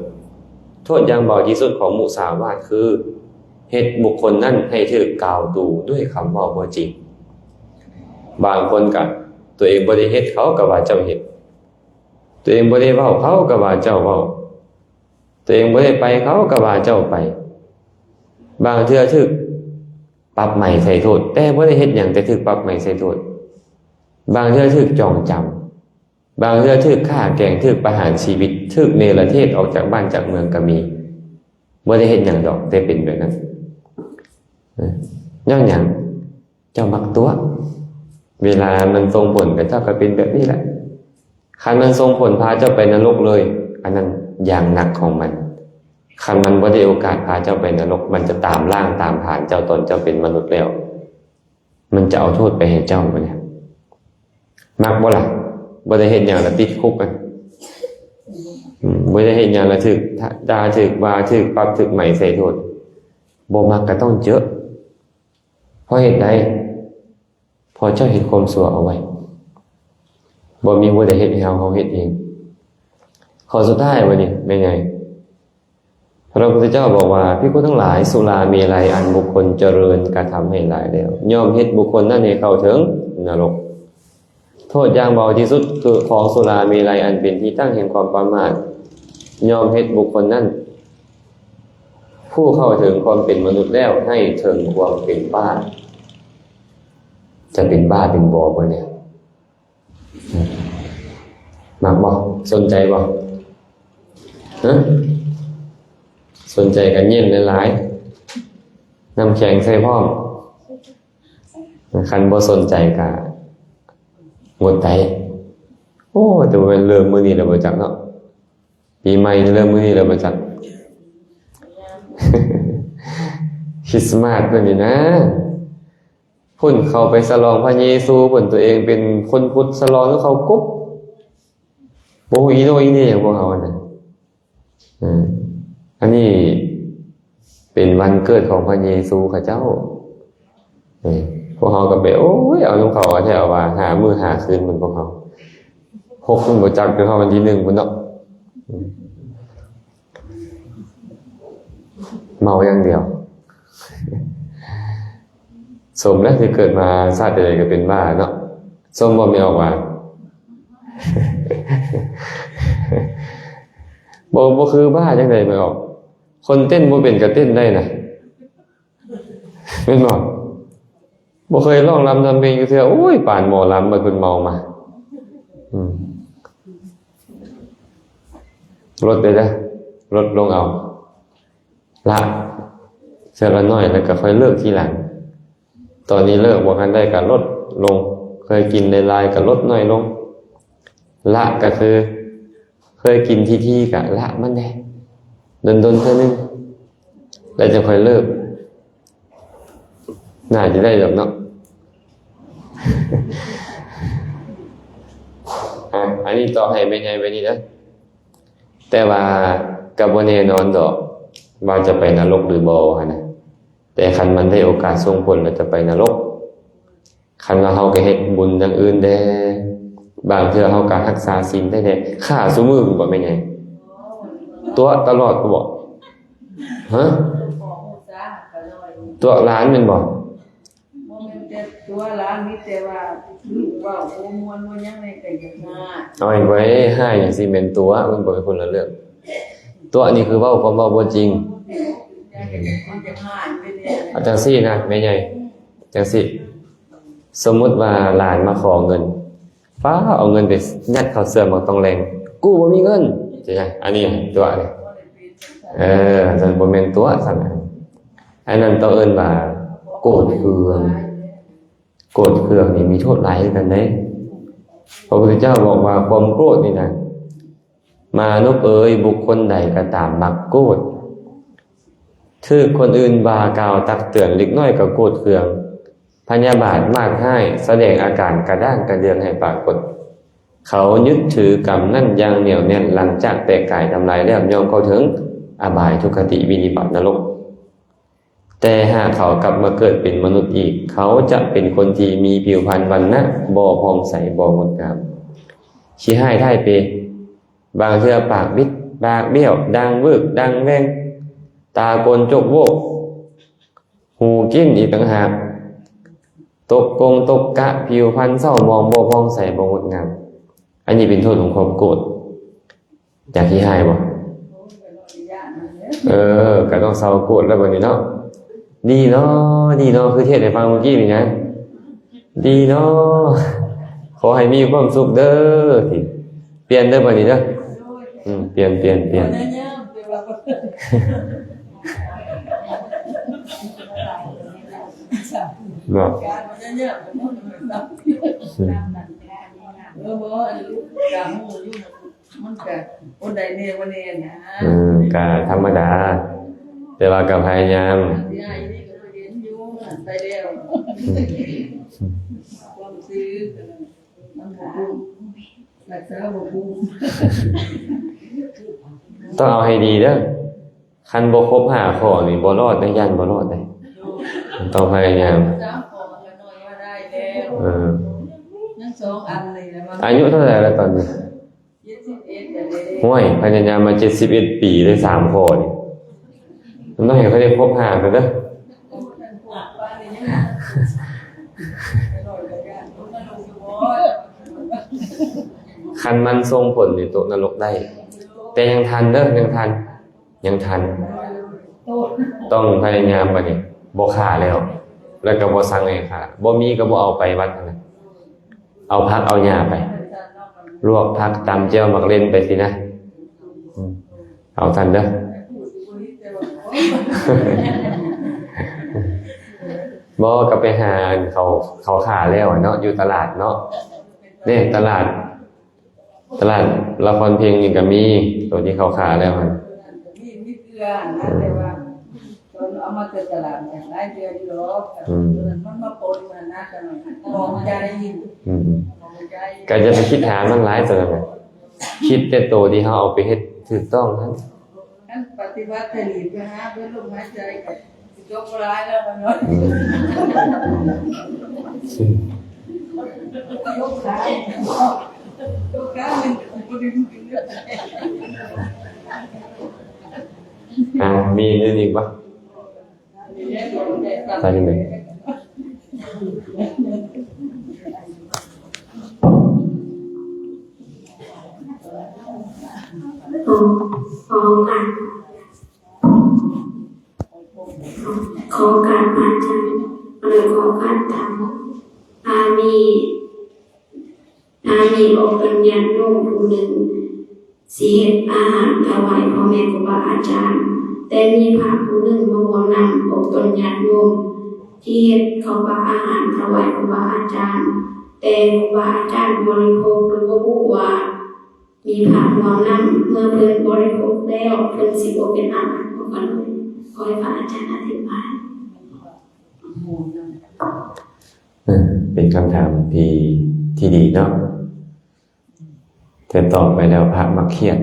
ໂທດຢ່າງເບົາທີ່ສຸດຂອງມຸສາວາດຄື ເຮັດບຸກຄົນນັ້ນໃຫ້ຖືກກ່າວຕູດ້ວຍຄຳເວົ້າບໍ່ຈິງ. ບາງຄົນກະ ຕົວເອງບໍ່ໄດ້ເຮັດ ເຂົາກະວ່າເຈົ້າເຮັດ, ຕົວເອງບໍ່ໄດ້ເວົ້າ ເຂົາກະວ່າເຈົ້າເວົ້າ, ຕົວເອງບໍ່ໄດ້ໄປ ເຂົາກະວ່າເຈົ້າໄປ. ບາງເທື່ອຖືກປັບໃໝໃສ່ໂທດ ແຕ່ບໍ່ໄດ້ເຮັດຫຍັງ ແຕ່ຖືກປັບໃໝໃສ່ໂທດ. ບາງເທື່ອຖືກຈອງຈຳ, ບາງເທື່ອຖືກຂ້າແກງ, ຖືກປະຫານຊີວິດ, ຖືກເນລະເທດອອກຈາກບ້ານຈາກເມືອງກໍມີ. ບໍ່ໄດ້ເຮັດຫຍັງດອກ ແຕ່ເປັນແບບນັ້ນ. ຍ້ອນຫຍັງ? ເຈົ້າມັກຕົວະ. ເວລາມັນສົ່ງຜົນກັບເຈົ້າກໍເປັນແບບນີ້ແຫຼະ. ຄັນມັນສົ່ງຜົນພາເຈົ້າໄປນະລົກເລີຍ, ອັນນັ້ນຢ່າງໜັກຂອງມັນ. ຄັນມັນບໍ່ໄດ້ໂອກາດພາເຈົ້າໄປນະລົກ, ມັນຈະຕາມລ້າງຕາມຜານເຈົ້າຕອນເຈົ້າເປັນມະນຸດແລ້ວ. ມັນຈະເອົາໂທດໄປໃຫ້ເຈົ້າບັດນີ້. ມັກບໍ່ລະ? ບໍ່ໄດ້ເຮັດຫຍັງລະຕິດຄຸກ. ອືມ ບໍ່ໄດ້ເຮັດຫຍັງລະຖືກດ່າ ຖືກວ່າ ຖືກປັບ ຖືກໃໝໃສ່ໂທດ. ບໍ່ມັກກໍຕ້ອງເຈີ. ເພາະເຫດໃດ? ເພາະເຈົ້າເຮັດຄວາມຊົ່ວເອົາໄວ້. ບໍ່ມີຜູ້ໃດເຮັດໃຫ້ເຮົາ, ເຮົາເຮັດເອງ. ຂໍ້ສຸດທ້າຍບັດນີ້ ແມ່ໃຫຍ່ ພະພຸດທະເຈົ້າບອກວ່າ ພິກຂຸທັງຫຼາຍ, ສຸລາເມໄລອັນບຸກຄົນຈະເລີນກະທຳໃຫ້ຫຼາຍແລ້ວ ຍ່ອມເຮັດບຸກຄົນນັ້ນໃຫ້ເຂົ້າເຖິງນະລົກ. ໂທດຢ່າງເບົາທີ່ສຸດຄືຂອງສຸລາເມໄລອັນເປັນທີ່ຕັ້ງແຫ່ງຄວາມປະໝາດ ຍ່ອມເຮັດບຸກຄົນນັ້ນ ຜູ້ເຂົ້າເຖິງຄວາມເປັນມະນຸດແລ້ວ ໃຫ້ເຖິງຄວາມເປັນບ້າ. ຈະເປັນບ້າເປັນບໍບໍ່ນີ້? ມັກບໍ່? ສົນໃຈບໍ່? ຮະ? ສົນໃຈກໍເຢັນຫຼາຍໆ ນ້ຳແຂງໃສ່ພ້ອມ. ຄັນບໍ່ສົນໃຈກໍງົດໄດ້. ໂອ້ ແຕ່ວ່າເລີ່ມມື້ນີ້ແລ້ວບໍ່ຈັກເນາະ. ປີໃໝ່ເລີ່ມມື້ນີ້ແລ້ວບໍ່ຈັກ. ຄຣິສມາດເພິ່ນນີ້ນະ. ພຸ້ນເຂົາໄປສະຫຼອງພະເຢຊູ ພຸ້ນ ຕົວເອງເປັນຄົນພຸດສະຫຼອງນຳເຂົາກົບ ບໍ່ຮູ້ອີໂນ່ອີເນ່ຫຍັງພວກເຮົາຫັ້ນນະ. ເອີ ອັນນີ້ເປັນວັນເກີດຂອງພະເຢຊູເຂົາເຈົ້າ. ເອີ ພວກເຮົາກໍໄປ ໂອ້ຍ ເອົານຳເຂົາແທ້ວ່າ ຫ້າມື້ຫ້າຄືນພຸ້ນພວກເຮົາ. ຫົກ ມັນບໍ່ຈັກ ຈົນຮອດວັນທີໜຶ່ງພຸ້ນເນາະ. ເມົາຢ່າງດຽວ. ສົມແລ້ວທີ່ເກີດມາຊາດໃດກໍເປັນບ້າເນາະ. ສົມບໍ່ແມ່ອອກວ່າ ບໍ່ ບໍ່ຄືບ້າຈັ່ງໃດແມ່ອອກ. ຄົນເຕັ້ນບໍ່ເປັນກໍເຕັ້ນໄດ້ນະ. ແມ່ນບໍ່? ບໍ່ເຄີຍຮ້ອງລຳທຳເພງຈັກເທື່ອ. ໂອ້ຍ ປານໝໍລຳ ບັດເພິ່ນເມົາມາ. ອືມ ລົດເດີ ລົດລົງເອົາ. ລະເທື່ອລະໜ້ອຍ ແລ້ວກໍຄ່ອຍເລີກທີຫຼັງ. ຕອນນີ້ເລີກບໍ່ທັນໄດ້ກໍລົດລົງ. ເຄີຍກິນຫຼາຍໆກໍລົດໜ້ອຍລົງ. ລະກໍຄື ເຄີຍກິນຖີ່ໆ ກະລະມັນແດ່ ດົນໆເທື່ອໜຶ່ງ ແລ້ວຈັ່ງຄ່ອຍເລີກ. ໜ້າຈະໄດ້ດອກເນາະ. ອ່ະ ອັນນີ້ຕອບໃຫ້ແມ່ໃຫຍ່ໄວ້ນີ້ເດີ ແຕ່ວ່າກໍບໍ່ແນ່ນອນດອກວ່າຈະໄປນະລົກຫຼືບໍ່ຫັ້ນນະ, ແຕ່ຄັນມັນໄດ້ໂອກາດສົ່ງຜົນແລ້ວຈະໄປນະລົກ. ຄັນວ່າເຮົາກໍເຮັດບຸນຢ່າງອື່ນແດ່, ບາງເທື່ອເຮົາກໍຮັກສາສິນແທ້ໆ, ຂ້າຊຸມື້ພຸ້ນບໍ່ແມ່ໃຫຍ່? ຕົວະຕະຫຼອດບໍ່? ຮະ? ຕົວະຫຼານແມ່ນບໍ່? ບໍ່ແມ່ນແຕ່ຕົວະຫຼານ, ມີແຕ່ວ່າລູກເວົ້າບໍ່ມ່ວນບໍ່ຫຍັງແດ່ກໍຢາກຮ້າຍ. ເອົາອີກໄວ້ ຮ້າຍຫຍັງຊິແມ່ນຕົວະ, ມັນບໍ່ແມ່ນຄົນລະເລື່ອງ. ຕົວະນີ້ຄືເວົ້າຄວາມເວົ້າບໍ່ຈິງ. ມັນຢາກຮ້າຍໄປແດ່. ເອົາຈັ່ງຊີ້ນະແມ່ໃຫຍ່, ຈັ່ງຊີ້ ສົມມຸດວ່າຫຼານມາຂໍເງິນ, ຟ້າວເອົາເງິນໄປຍັດເຂົ້າເສື້ອບັກຕອງແຫຼງ, ກູບໍ່ມີເງິນ, ຈັ່ງໃດ? ອັນນີ້ຕົວະນີ້. ເອີ ອັນນັ້ນບໍ່ແມ່ນຕົວະຊັ້ນນະ, ອັນນັ້ນຕ້ອງເອີ້ນວ່າໂກດເຄືອງ. ໂກດເຄືອງນີ້ມີໂທດຫຼາຍຄືກັນເດ້. ພະພຸດທະເຈົ້າບອກວ່າຄວາມໂກດນີ້ນະ, ມານຸບເອີຍ, ບຸກຄົນໃດກໍຕາມມັກໂກດ, ຖືກຄົນອື່ນວ່າກ່າວຕັກເຕືອນເລັກນ້ອຍກໍໂກດເຄືອງ, ພະຍາບາດ, ມາກຮ້າຍ, ສະແດງອາການກະດ້າງກະເດືອງໃຫ້ປາກົດ. ເຂົາຍຶດຖືກຳນັ້ນຢ່າງໜຽວແໜ້ນ, ຫຼັງຈາກແຕກກາຍທຳລາຍແລ້ວ ຍ່ອມເຂົ້າເຖິງອະບາຍ, ທຸກຄະຕິ, ວິນິບາດ, ນະລົກ. ແຕ່ຫາກເຂົາກັບມາເກີດເປັນມະນຸດອີກ, ເຂົາຈະເປັນຄົນທີ່ມີຜິວພັນວັນນະບໍ່ຜ່ອງໃສ, ບໍ່ງົດງາມ, ຂີ້ຮ້າຍທ້າຍເປ, ບາງເທື່ອປາກບິດ, ປາກບ້ຽວ, ດັງວືກດັງແວ່ງ, ຕາກົນຈົກໂວກ, ຫູກິ້ນອີກຕ່າງຫາກ, ຕົກກົງຕົກກະ, ຜິວພັນເສົ້າໝອງ, ບໍ່ຜ່ອງໃສ, ບໍ່ງົດງາມ. ອັນນີ້ເປັນໂທດຂອງຄວາມໂກດ. ຢາກຂີ້ຮ້າຍບໍ່? ເອີ ກໍຕ້ອງເຊົາໂກດແລ້ວບັດນີ້ເນາະ. ດີເນາະ ດີເນາະ ຄືເທດໃຫ້ຟັງເມື່ອກີ້ນີ້ນະ. ດີເນາະ ຂໍໃຫ້ມີຄວາມສຸກເດີ. ປ່ຽນເດີບັດນີ້ເດີ. ອືມ ປ່ຽນ ປ່ຽນ ປ່ຽນ. ເນາະ. ອືມ. ມັນກະຄົນໃດແນ່ບໍ່ແນ່ນະ. ເອີ ກະທຳມະດາ ແຕ່ວ່າກະພະຍາຍາມ. ຕ້ອງເອົາໃຫ້ດີເດີ. ຄັນບໍ່ຄົບຫ້າຂໍ້ນີ້ບໍ່ລອດເດ້, ຢ້ານບໍ່ລອດເດ້. ຕ້ອງພະຍາຍາມ. ເອີ ຍັງສອງອັນນີ້ແຫຼະ. ອາຍຸເທົ່າໃດແລ້ວຕອນນີ້? ຫ້ວຍ ພະຍາຍາມມາເຈັດສິບເອັດປີ ໄດ້ສາມຂໍ້ນີ້ ມັນຕ້ອງໃຫ້ເຂົາໄດ້ຄົບຫ້າເດີ. ຄັນມັນສົ່ງຜົນນີ້ຕົກນະລົກໄດ້ ແຕ່ຍັງທັນເດີ ຍັງທັນ. ຍັງທັນ. ຕ້ອງພະຍາຍາມບັດນີ້ ບໍ່ຂ້າແລ້ວ ແລ້ວກໍບໍ່ສັ່ງໃຫ້ຂ້າ, ບໍ່ມີກໍບໍ່ເອົາໄປວັດຫັ້ນນະ. ເອົາຜັກເອົາຫຍ້າໄປ ລວກຜັກ ຕຳແຈ່ວໝາກເລັ່ນໄປຊີ້ນະ. ອືມ ເອົາຊັ້ນເດີ. ບໍ່ ກໍໄປຫາອັນເຂົາ ເຂົາຂ້າແລ້ວເນາະ ຢູ່ຕະຫຼາດເນາະ. ເດ້ ຕະຫຼາດ ຕະຫຼາດລະຄອນເພັງນີ້ກໍມີ ໂຕທີ່ເຂົາຂ້າແລ້ວຫັ້ນ. ມີ ມີເກືອນະ ແຕ່ວ່າຕອນເອົາມາແຕ່ຕະຫຼາດນີ້ຫຼາຍເທື່ອຢູ່ດອກ. ອືມ ມັນມາປົນຫັ້ນນະ ຂອງໃຈ. ອືມ ຂອງໃຈ ກໍຢ່າໄປຄິດຫາມັນຫຼາຍ ຕົວນັ້ນນະ. ຄິດແຕ່ໂຕທີ່ເຮົາເອົາໄປເຮັດຖືກຕ້ອງຫັ້ນ. ຄັນປະຕິບັດໃຫ້ດີ ໄປຫາເບິ່ງລົມຫາຍໃຈກໍຊິຕົກບໍ່ຫຼາຍແລ້ວເນາະ. ອືມ ຕົກຂາ ຕົກຂາມັນບໍ່ໄດ້ ອ່າ ມີອັນອື່ນອີກບໍ່? ໃສ່ນີ້ແມ່ນ ຂໍ ຂໍການ ຂໍການພະອາຈານ ແລະ ຂໍການຖາມ ອາ ມີ ອາ ມີອອກຕົນຍາດໂຍມຜູ້ໜຶ່ງ ຊິເຮັດອາຫານຖວາຍພໍ່ແມ່ຄູບາອາຈານ, ແຕ່ມີພະຜູ້ໜຶ່ງມາຮ່ວມນຳອອກຕົນຍາດໂຍມ ທີ່ເຮັດເຂົ້າປາອາຫານຖວາຍຄູບາອາຈານ, ແຕ່ຄູບາອາຈານບໍລິໂພກໂດຍບໍ່ຮູ້ວ່າມີພະຮ່ວມນຳ, ເມື່ອເພິ່ນບໍລິໂພກແລ້ວ ເພິ່ນຊິບໍ່ເປັນອາບັດນຳກັນເລີຍ. ຂໍໃຫ້ພະອາຈານອະທິບາຍ. ເປັນຄຳຖາມທີ່ ທີ່ດີເນາະ ແຕ່ຕອບໄປແລ້ວພະມັກຄຽດ.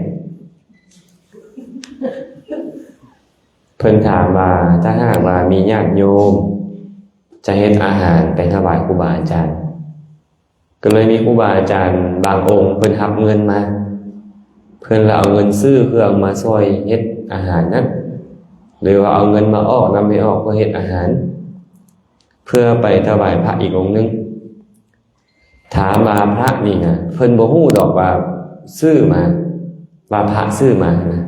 ເພິ່ນຖາມວ່າ ຖ້າຫາກວ່າມີຍາດໂຍມຈະເຮັດອາຫານໄປຖວາຍຄູບາອາຈານ, ກໍເລີຍມີຄູບາອາຈານບາງອົງເພິ່ນຮັບເງິນມາ, ເພິ່ນລະເອົາເງິນຊື້ເຄື່ອງມາຊ່ອຍເຮັດອາຫານນັ້ນ ຫຼືວ່າເອົາເງິນມາອອກນຳແມ່ອອກເພື່ອເຮັດອາຫານ ເພື່ອໄປຖວາຍພະອີກອົງໜຶ່ງ. ຖາມວ່າພະນີ້ນະ ເພິ່ນບໍ່ຮູ້ດອກວ່າຊື້ມາ ວ່າພະຊື້ມານະ,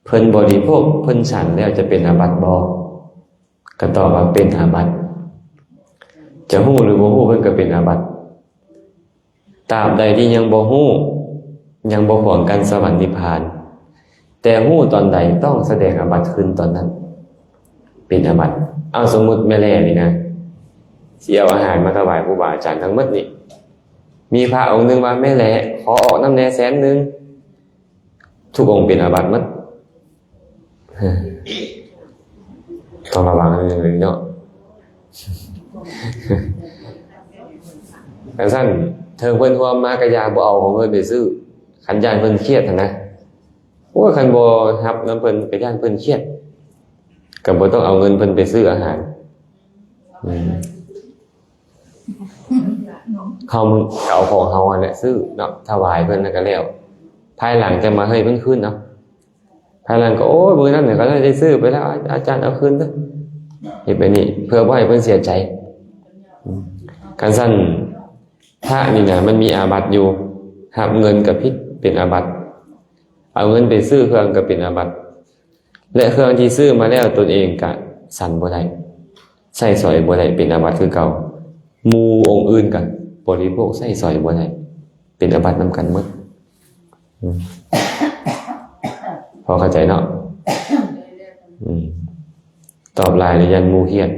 ເພິ່ນບໍລິໂພກ ເພິ່ນສັນແລ້ວຈະເປັນອາບັດບໍ່? ກໍຕອບວ່າເປັນອາບັດ. ຈະຮູ້ຫຼືບໍ່ຮູ້ ເພິ່ນກໍເປັນອາບັດ. ຕາບໃດທີ່ຍັງບໍ່ຮູ້ ຍັງບໍ່ຂວາງກັ້ນສະຫວັນນິບພານ, ແຕ່ຮູ້ຕອນໃດຕ້ອງສະແດງອາບັດຄືນຕອນນັ້ນ ເປັນອາບັດ. ເອົາ ສົມມຸດແມ່ແລ້ນີ້ນະ ຊິເອົາອາຫານມາຖວາຍຄູບາອາຈານທັງໝົດນີ້, ມີພະອົງໜຶ່ງວ່າ ແມ່ແລ້ ຂໍອອກນຳແດ່ແສນໜຶ່ງ, ທຸກອົງເປັນອາບັດໝົດ. ຕ້ອງລະວັງເລື່ອງນີ້ເນາະ. ຈັ່ງຊັ້ນ ເຖິງເພິ່ນຮ່ວມມາກໍຢ່າບໍ່ເອົາຂອງເພິ່ນໄປຊື້, ຄັນຢ້ານເພິ່ນຄຽດຫັ້ນນະ. ໂອ້ຍ ຄັນບໍ່ຮັບນຳເພິ່ນກໍຢ້ານເພິ່ນຄຽດ, ກໍບໍ່ຕ້ອງເອົາເງິນເພິ່ນໄປຊື້ອາຫານ. ອືມ ເຮົາກໍເອົາຂອງເຮົາຫັ້ນແຫຼະຊື້ເນາະ ຖວາຍເພິ່ນແລ້ວກໍແລ້ວ, ພາຍຫຼັງຈະມາໃຫ້ເພິ່ນຄືນເນາະ. ພາຍຫຼັງກໍ ໂອ້ຍ ມື້ນັ້ນນະ ເຂົາໄດ້ຊື້ໄປແລ້ວ ອາ ອາຈານເອົາຄືນເດີ້ ເຮັດແບບນີ້ເພື່ອບໍ່ໃຫ້ເພິ່ນເສຍໃຈ. ອືມ ຄັນຊັ້ນ ພະນີ້ນະ ມັນມີອາບັດຢູ່, ຮັບເງິນກໍຜິດ ເປັນອາບັດ, ເອົາເງິນໄປຊື້ເຄື່ອງກໍເປັນອາບັດ. ແລະ ເຄື່ອງທີ່ຊື້ມາແລ້ວຕົນເອງກະສັນບໍ່ໄດ້ ໃຊ້ສອຍບໍ່ໄດ້ ເປັນອາບັດຄືເກົ່າ, ໝູ່ອົງອື່ນກະບໍລິໂພກໃຊ້ສອຍບໍ່ໄດ້ ເປັນອາບັດນຳກັນໝົດ. ອືມ ພໍເຂົ້າໃຈເນາະ? ອືມ ຕອບຫຼາຍແລ້ວຢ້ານໝູ່ຄຽດ.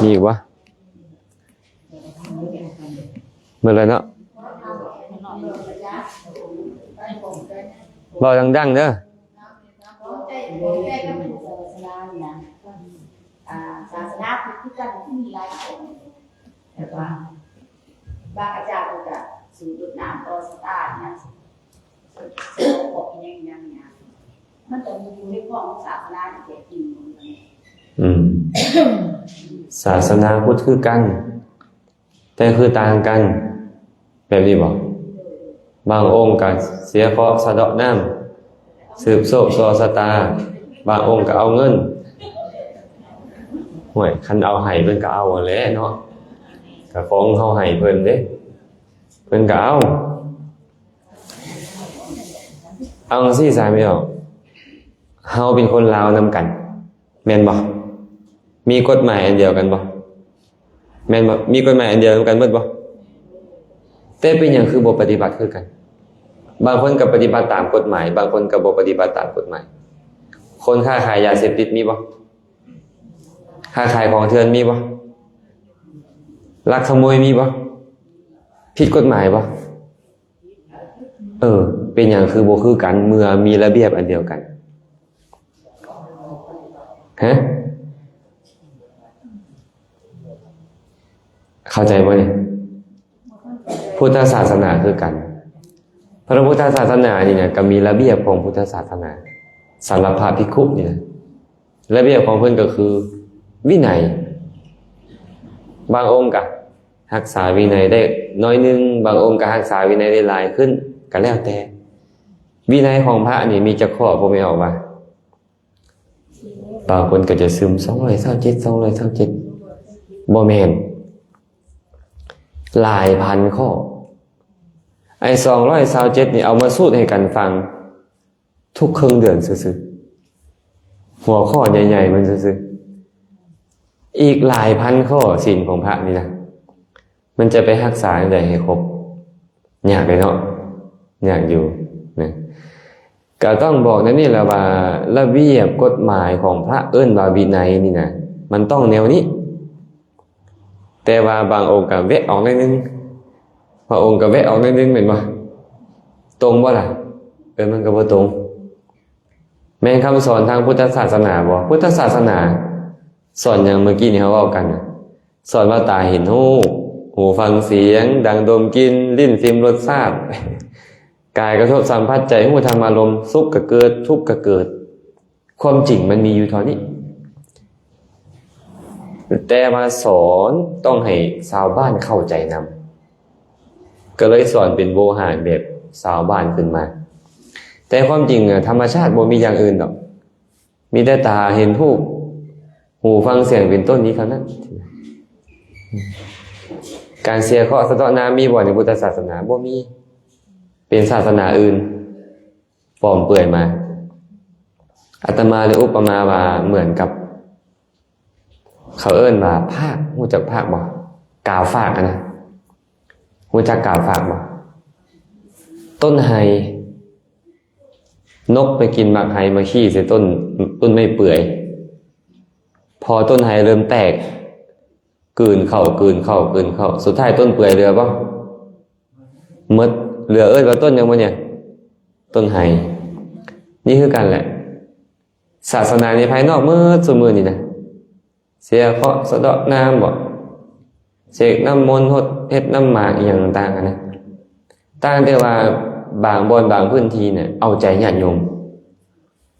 ມີອີກບໍ່? ໝົດແລ້ວເນາະ? ເວົ້າດັງໆເດີ. ອ່າ ສາສະໜາພຸດຄືກັນ ມີຫຼາຍຄົນ ແຕ່ວ່າບາງອາຈານເພິ່ນກະສູ້ລົດນ້ຳຕໍ່ຊະຕາອີ່ຫຍັງ ເຊິ່ງເຊິ່ງບໍ່ອອກອີ່ຫຍັງອີ່ຫຍັງນີ້ນະ ມັນກະມີຢູ່ໃນຂອງສາສະໜາທີ່ແທ້ຈິງ. ອືມ ສາສະໜາພຸດຄືກັນ ແຕ່ຄືຕ່າງກັນ ແບບນີ້ບໍ? ບາງອົງກະເສຍເຄາະສະເດາະນ້ຳ ສືບໂຊກຕໍ່ຊະຕາ, ບາງອົງກະເອົາເງິນ. ຫ້ວຍ ຄັນເອົາໃຫ້ເພິ່ນກະເອົາຫັ້ນແຫຼະເນາະ, ກະຂອງເຮົາໃຫ້ເພິ່ນເດ້ ເພິ່ນກະເອົາ. ເອົາຈັ່ງຊີ້ຊະແມ່ນບໍ່? ເຮົາເປັນຄົນລາວນຳກັນ ແມ່ນບໍ່? ມີກົດໝາຍອັນດຽວກັນບໍ່? ແມ່ນບໍ່? ມີກົດໝາຍອັນດຽວນຳກັນໝົດບໍ່? ແຕ່ເປັນຫຍັງຄືບໍ່ປະຕິບັດຄືກັນ? ບາງຄົນກໍປະຕິບັດຕາມກົດໝາຍ, ບາງຄົນກໍບໍ່ປະຕິບັດຕາມກົດໝາຍ. ຄົນຄ້າຂາຍຢາເສບຕິດມີບໍ່? ຄ້າຂາຍຂອງເຖື່ອນມີບໍ່? ລັກຂະໂມຍມີບໍ່? ຜິດກົດໝາຍບໍ່? ເອີ ເປັນຫຍັງຄືບໍ່ຄືກັນ ເມື່ອມີລະບຽບອັນດຽວກັນ? ຮະ? ເຂົ້າໃຈບໍ່ນີ້? ພຸດທະສາສະໜາຄືກັນ. ພະພຸດທະສາສະໜານີ້ນະ ກໍມີລະບຽບຂອງພຸດທະສາສະໜາ ສຳລັບພະພິກຂຸນີ້ນະ. ລະບຽບຂອງເພິ່ນກໍຄືວິໄນ. ບາງອົງກະຮັກສາວິໄນໄດ້ໜ້ອຍໜຶ່ງ, ບາງອົງກະຮັກສາວິໄນໄດ້ຫຼາຍຂຶ້ນ, ກະແລ້ວແຕ່. ວິໄນຂອງພະນີ້ມີຈັກຂໍ້ ພໍ່ແມ່ອອກວ່າ? ບາງຄົນກໍຈະຊຶມ ສອງຮ້ອຍຊາວເຈັດ ສອງຮ້ອຍຊາວເຈັດ ບໍ່ແມ່ນ ຫຼາຍພັນຂໍ້. ໄອ້ສອງຮ້ອຍຊາວເຈັດນີ້ ເອົາມາສູດໃຫ້ກັນຟັງ ທຸກເຄິ່ງເດືອນຊື່ໆ ຫົວຂໍ້ໃຫຍ່ໆມັນຊື່ໆ. ອີກຫຼາຍພັນຂໍ້ ສິນຂອງພະນີ້ນະ ມັນຈະໄປຮັກສາຈັ່ງໃດໃຫ້ຄົບ? ຍາກເດ້ເນາະ, ຍາກຢູ່ນະ. ກໍຕ້ອງບອກແນວນີ້ແຫຼະວ່າ ລະບຽບກົດໝາຍຂອງພະເອີ້ນວ່າວິໄນນີ້ນະ ມັນຕ້ອງແນວນີ້. ແຕ່ວ່າບາງອົງກະແວະອອກໜ້ອຍໜຶ່ງ, ພະອົງກໍແວະອອກໜ້ອຍໜຶ່ງແມ່ນບໍ່? ຕົງບໍ່ລະ? ເອີ ມັນກໍບໍ່ຕົງ. ແມ່ນຄຳສອນທາງພຸດທະສາສະໜາບໍ່? ພຸດທະສາສະໜາສອນຫຍັງ? ເມື່ອກີ້ນີ້ເຮົາເວົ້າກັນນະ ສອນວ່າຕາເຫັນຮູບ, ຫູຟັງສຽງ, ດັງດົມກິ່ນ, ລີ້ນຊິມລົດຊາດ, ກາຍກະທົບສຳຜັດ, ໃຈຮູ້ທຳອາລົມ, ສຸກກະເກີດ, ທຸກກະເກີດ. ຄວາມຈິງມັນມີຢູ່ເທົ່ານີ້ ແຕ່ວ່າສອນຕ້ອງໃຫ້ຊາວບ້ານເຂົ້າໃຈນຳ ກໍເລີຍສອນເປັນໂວຫານແບບຊາວບ້ານຂຶ້ນມາ. ແຕ່ຄວາມຈິງນະ ທຳມະຊາດບໍ່ມີຢ່າງອື່ນດອກ ມີແຕ່ຕາເຫັນຮູບ, ຫູຟັງສຽງເປັນຕົ້ນນີ້ເທົ່ານັ້ນ. ການເສຍເຄາະສະເຕາະນາມີບໍ່ໃນພຸດທະສາສະໜາ? ບໍ່ມີ. ເປັນສາສະໜາອື່ນ ປອມເປື່ອຍມາ. ອາດຕະມາເລີຍອຸປະມາວ່າເໝືອນກັບ ເຂົາເອີ້ນວ່າຟາກ, ຮູ້ຈັກຟາກບໍ່? ກາວຟາກຫັ້ນນະ. ຮູ້ຈັກກາວຟາກບໍ່? ຕົ້ນໄຮ, ນົກໄປກິນໝາກໄຮມາຂີ້ໃສ່ຕົ້ນ, ຕົ້ນໄມ້ເປື່ອຍ. ພໍຕົ້ນໄຮເລີ່ມແຕກ, ກືນເຂົ້າ, ກືນເຂົ້າ, ກືນເຂົ້າ, ສຸດທ້າຍຕົ້ນເປື່ອຍເຫຼືອບໍ່? ໝົດ. ເຫຼືອເອີ້ນວ່າຕົ້ນຫຍັງບໍ່ນີ້? ຕົ້ນໄຮ. ນີ້ຄືກັນແຫຼະ. ສາສະໜາໃນພາຍນອກໝົດຊຸມື້ນີ້ນະ ເສຍເຄາະສະເດາະນາບໍ່? ເສກນ້ຳມົນ, ຫົດ, ເຮັດນ້ຳໝາກ ອີ່ຫຍັງຕ່າງໆຫັ້ນນະ. ຕ່າງແຕ່ວ່າບາງບ່ອນບາງພື້ນທີ່ນີ້ ເອົາໃຈຍາດໂຍມ,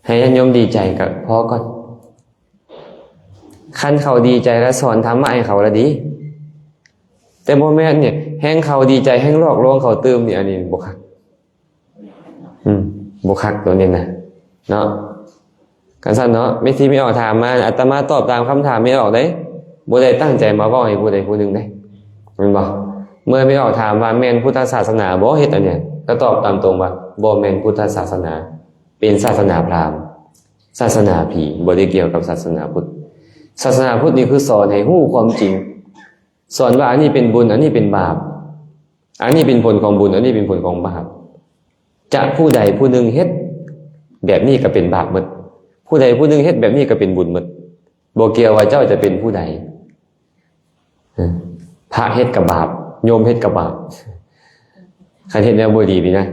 ໃຫ້ຍາດໂຍມດີໃຈກໍພໍກ່ອນ. ຄັນເຂົາດີໃຈແລ້ວສອນທຳມະໃຫ້ເຂົາລະດີ. ແຕ່ບໍ່ແມ່ນນີ້ ແຮ່ງເຂົາດີໃຈແຮ່ງຫຼອກລວງເຂົາຕື່ມນີ້ ອັນນີ້ບໍ່ຄັກ. ອືມ ບໍ່ຄັກໂຕນີ້ນະເນາະ. ຄັນຊັ້ນເນາະ ແມ່ນທີ່ແມ່ອອກຖາມມາ ອາດຕະມາຕອບຕາມຄຳຖາມແມ່ອອກເດ້, ບໍ່ໄດ້ຕັ້ງໃຈມາເວົ້າໃຫ້ຜູ້ໃດຜູ້ໜຶ່ງເດ້ ແມ່ນບໍ່? ເມື່ອແມ່ອອກຖາມວ່າແມ່ນພຸດທະສາສະໜາບໍ່ເຮັດອັນເນີ້ຍ ກໍຕອບຕາມຕົງວ່າບໍ່ແມ່ນພຸດທະສາສະໜາ, ເປັນສາສະໜາພຣາມ, ສາສະໜາຜີ, ບໍ່ໄດ້ກ່ຽວກັບສາສະໜາພຸດ. ສາສະໜາພຸດນີ້ຄືສອນໃຫ້ຮູ້ຄວາມຈິງ, ສອນວ່າອັນນີ້ເປັນບຸນ, ອັນນີ້ເປັນບາບ, ອັນນີ້ເປັນຜົນຂອງບຸນ, ອັນນີ້ເປັນຜົນຂອງບາບ. ຈະຜູ້ໃດຜູ້ໜຶ່ງເຮັດແບບນີ້ກໍເປັນບາບໝົດ, ຜູ້ໃດຜູ້ໜຶ່ງເຮັດແບບນີ້ກໍເປັນບຸນໝົດ, ບໍ່ກ່ຽວວ່າເຈົ້າຈະເປັນຜູ້ໃດ. ເອີ ພະເຮັດກໍບາບ, ໂຍມເຮັດກໍບາບ. ຄັນເຮັດແນວບໍ່ດີນີ້ນະ,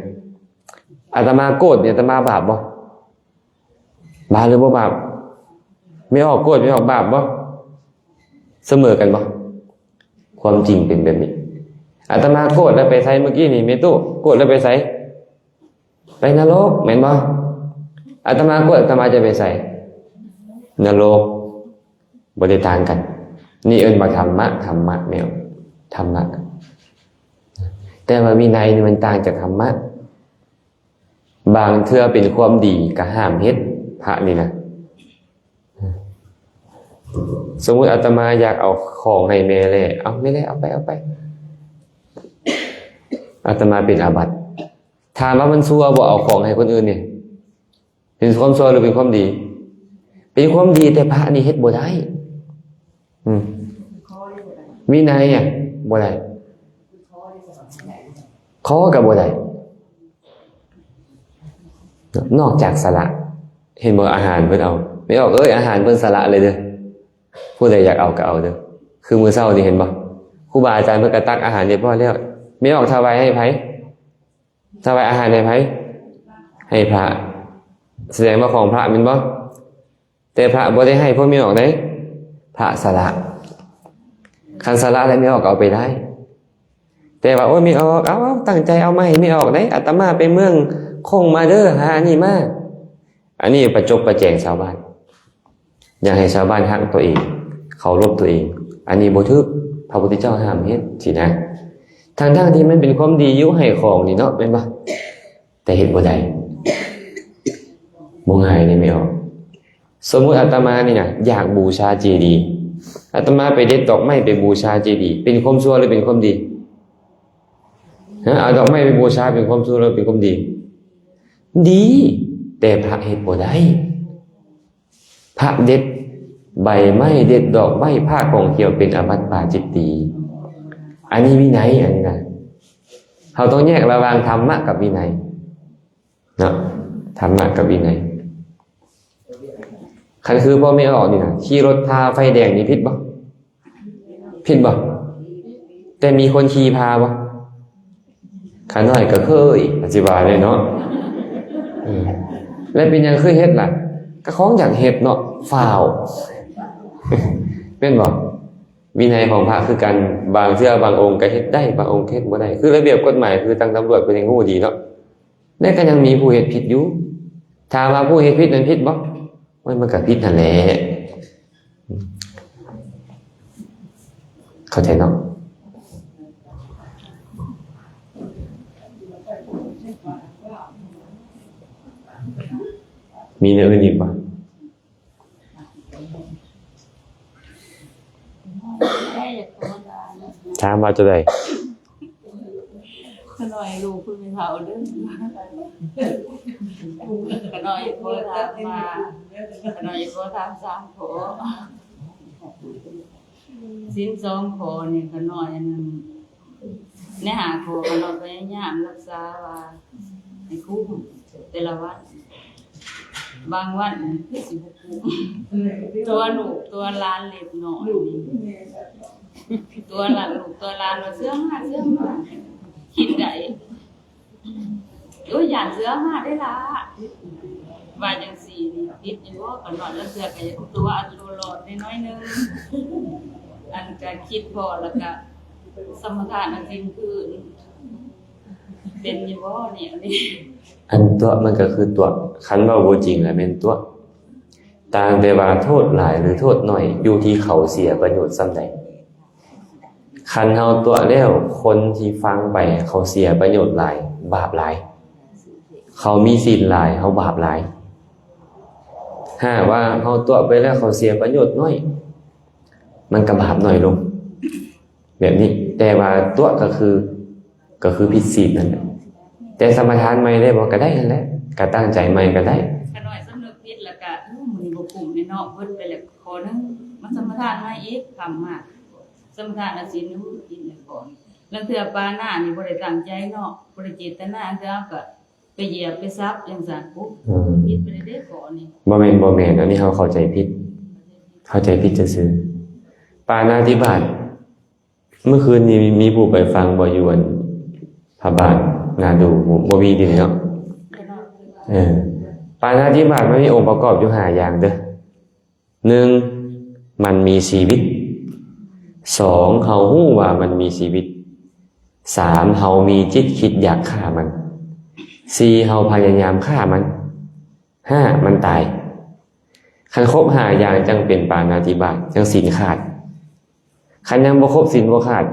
ອາດຕະມາໂກດນີ້ ອາດຕະມາບາບບໍ່? ບາບຫຼືບໍ່ບາບ? ແມ່ອອກໂກດ ແມ່ອອກບາບບໍ່? ສະເໝີກັນບໍ່? ຄວາມຈິງເປັນແບບນີ້. ອາດຕະມາໂກດແລ້ວໄປໃສ? ເມື່ອກີ້ນີ້ແມ່ຕູ້ໂກດແລ້ວໄປໃສ? ໄປນະລົກ ແມ່ນບໍ່? ອາດຕະມາໂກດ ອາດຕະມາຈະໄປໃສ? ນະລົກ. ບໍ່ໄດ້ຕ່າງກັນ. ນີ້ເອີ້ນວ່າທຳມະ, ທຳມະແມ່ນທຳມະ. ແຕ່ວ່າວິໄນນີ້ມັນຕ່າງຈາກທຳມະ. ບາງເທື່ອເປັນຄວາມດີກໍຫ້າມເຮັດ, ພະນີ້ນະ. ສົມມຸດອາດຕະມາຢາກເອົາຂອງໃຫ້ແມ່ແລ້ວ, ເອົາແມ່ແລ້ວ, ເອົາໄປ, ເອົາໄປ. ອາດຕະມາເປັນອາບັດ. ຖາມວ່າມັນຊົ່ວບໍ່ເອົາຂອງໃຫ້ຄົນອື່ນນີ້? ເປັນຄວາມຊົ່ວຫຼືເປັນຄວາມດີ? ເປັນຄວາມດີ, ແຕ່ພະນີ້ເຮັດບໍ່ໄດ້. ອືມ ວິໄນອະ ບໍ່ໄດ້, ຂໍກໍບໍ່ໄດ້ ນອກຈາກສະຫຼະ. ເຫັນບໍ່? ອາຫານເພິ່ນເອົາ, ແມ່ອອກເອີຍ, ອາຫານເພິ່ນສະຫຼະເລີຍເດີ. ຜູ້ໃດຢາກເອົາກໍເອົາເດີ. ຄືມື້ເຊົ້ານີ້ເຫັນບໍ່? ຄູບາອາຈານເພິ່ນກໍຕັກອາຫານຮຽບຮ້ອຍແລ້ວ. ແມ່ອອກຖວາຍໃຫ້ໃຜ? ຖວາຍອາຫານໃຫ້ໃຜ? ໃຫ້ພະ. ສະແດງວ່າຂອງພະແມ່ນບໍ່? ແຕ່ພະບໍ່ໄດ້ໃຫ້ພວກແມ່ອອກເດ້, ພະສະຫຼະ. ຄັນສະຫຼະແລ້ວແມ່ອອກກໍເອົາໄປໄດ້. ແຕ່ວ່າ ໂອ້ຍ ແມ່ອອກ, ເອົາ, ເອົາ, ຕັ້ງໃຈເອົາມາໃຫ້ແມ່ອອກເດ້, ອາດຕະມາໄປເມືອງຄົງມາເດີ, ຫາອັນນີ້ມາ. ອັນນີ້ປະຈົບປະແຈງຊາວບ້ານ. ຢາກໃຫ້ຊາວບ້ານຮັກຕົວເອງ, ເຄົາລົບຕົວເອງ. ອັນນີ້ບໍ່ຖືກ, ພະພຸດທະເຈົ້າຫ້າມເຮັດຊີ້ນະ. ທັງໆທີ່ມັນເປັນຄວາມດີຢູ່, ໃຫ້ຂອງນີ້ເນາະ, ແມ່ນບໍ່? ແຕ່ເຮັດບໍ່ໄດ້. ບໍ່ງ່າຍເດ້ແມ່ອອກ. ສົມມຸດອາດຕະມານີ້ນະ ຢາກບູຊາເຈດີ, ອາດຕະມາໄປເດັດດອກໄມ້ໄປບູຊາເຈດີ, ເປັນຄວາມຊົ່ວຫຼືເປັນຄວາມດີ? ຮະ? ເອົາດອກໄມ້ໄປບູຊາເປັນຄວາມຊົ່ວຫຼືເປັນຄວາມດີ? ດີ, ແຕ່ພະເຮັດບໍ່ໄດ້. ພະເດັດໃບໄມ້, ເດັດດອກໄມ້, ຜ້າຂອງຂຽວເປັນອາບັດປາຈິດຕີ. ອັນນີ້ວິໄນ, ອັນນີ້ນະ. ເຮົາຕ້ອງແຍກລະຫວ່າງທຳມະກັບວິໄນເນາະ, ທຳມະກັບວິໄນ. ຄັນຄືພໍ່ແມ່ອອກນີ້ນະ, ຂີ່ລົດຜ່າໄຟແດງນີ້ຜິດບໍ່? ຜິດບໍ່? ແຕ່ມີຄົນຂີ່ຜ່າບໍ່? ຂ້ານ້ອຍກໍເຄີຍ ອາດຊິວ່າແດ່ເນາະ. ເອີ ແລ້ວເປັນຫຍັງຄືເຮັດລະ? ກໍຂອງຢາກເຮັດເນາະ ຟ້າວ ແມ່ນບໍ່? ວິໄນຂອງພະຄືກັນ ບາງເທື່ອບາງອົງກໍເຮັດໄດ້ ບາງອົງເຮັດບໍ່ໄດ້. ຄືລະບຽບກົດໝາຍ ຄືທາງຕຳຫຼວດເພິ່ນຍັງຮູ້ດີເນາະ ແລະກໍຍັງມີຜູ້ເຮັດຜິດຢູ່. ຖາມວ່າຜູ້ເຮັດຜິດນັ້ນຜິດບໍ່? ໂອ້ຍ ມັນກໍຜິດຫັ້ນແຫຼະ. ເຂົ້າໃຈເນາະ? ມີແນວອື່ນອີກບໍ່? ຖາມວ່າຈັ່ງໃດ? ຂ້ານ້ອຍລູກເພິ່ນເຖົ້າເດີ້. ຂ້ານ້ອຍຂໍຖາມວ່າ ຂ້ານ້ອຍຂໍຖາມສາມຂໍ້. ສິນສອງຂໍ້ນີ້ ຂ້ານ້ອຍອັນນັ້ນ ໃນຫ້າຂໍ້ ຂ້ານ້ອຍພະຍາຍາມຮັກສາວ່າໃຫ້ຄຸ້ມແຕ່ລະວັນ. ບາງວັນຄືຊິບໍ່ຄຸ້ມ. ຕົວະລູກຕົວະຫຼານເລັກນ້ອຍນີ້ ຕົວະຫຼານ ລູກຕົວະຫຼານວ່າເສືອມາ ເສືອມາ ຄິດໄດ້. ໂອ້ຍ ຢ້ານເສືອມາເດ້ລະ ວ່າຈັ່ງຊີ້ນີ້ ຜິດຢູ່ບໍ່? ກໍນ້ອຍລະເທື່ອກໍຢາກຕົວະອັນໂຕລອດໜ້ອຍໜຶ່ງ ອັນກໍຄິດພໍ້ ແລ້ວກໍສະມາທານອັນສິ່ງອື່ນ ເປັນຢູ່ບໍ່ແນວນີ້? ອັນຕົວະມັນກໍຄືຕົວະ ຄັນເວົ້າບໍ່ຈິງລະແມ່ນຕົວະ ຕ່າງແຕ່ວ່າໂທດຫຼາຍ ຫຼື ໂທດໜ້ອຍ ຢູ່ທີ່ເຂົາເສຍປະໂຫຍດສ່ຳໃດ. ຄັນເຮົາຕົວະແລ້ວ ຄົນທີ່ຟັງໄປເຂົາເສຍປະໂຫຍດຫຼາຍ ບາບຫຼາຍ, ເຂົາມີສິນຫຼາຍ ເຮົາບາບຫຼາຍ. ຫາກວ່າເຮົາຕົວະໄປແລ້ວເຂົາເສຍປະໂຫຍດໜ້ອຍ ມັນກໍບາບໜ້ອຍລົງ ແບບນີ້. ແຕ່ວ່າຕົວະກໍຄື ກໍຄືຜິດສິນນັ້ນແຫຼະ. ແຕ່ສະມາທານໃໝ່ໄດ້ບໍ່? ກໍໄດ້ຫັ້ນແຫຼະ, ກໍຕັ້ງໃຈໃໝ່ກໍໄດ້. ຂະນ້ອຍສຳນຶກຜິດແລ້ວກໍ ໂອ້ ມື້ນີ້ບໍ່ຄຸ້ມແນ່ເນາະ, ເບິດໄປແລ້ວຂໍ້ໜຶ່ງ, ມາສະມາທານໃໝ່ອີກ, ຄ່ຳມາສະມາທານອາສິນຢູ່, ກິນແລ້ວກ່ອນ. ລາງເທື່ອປານານີ້ບໍ່ໄດ້ຕັ້ງໃຈເນາະ, ບໍ່ໄດ້ເຈດຕະນາ, ລາງເທື່ອເຮົາກໍໄປຢຽບໄປສັບຈັ່ງຊັ້ນ, ໂອ້ ຜິດໄປເດ້ຂໍ້ນີ້. ບໍ່ແມ່ນ, ບໍ່ແມ່ນ, ອັນນີ້ເຮົາເຂົ້າໃຈຜິດ, ເຂົ້າໃຈຜິດຊື່ໆ. ປານາຕິບາດ ເມື່ອຄືນນີ້ມີຜູ້ໄປຟັງບໍ່ ຢູ່ອັນພະບາງນາດູ? ບໍ່ ບໍ່ມີຕິເນາະ. ເອີ ປານາຕິບາດມັນມີອົງປະກອບຢູ່ຫ້າຢ່າງເດີ້. ໜຶ່ງ ມັນມີຊີວິດ. ສອງ ເຮົາຮູ້ວ່າມັນມີຊີວິດ. ສາມ ເຮົາມີຈິດຄິດຢາກຂ້າມັນ. ສີ່ ເຮົາພະຍາຍາມຂ້າມັນ. ຫ້າ ມັນຕາຍ. ຄັນຄົບຫ້າຢ່າງຈັ່ງເປັນປານາຕິບາດ, ຈັ່ງສິນຂາດ. ຄັນຍັງບໍ່ຄົບສິນບໍ່ຂາດ,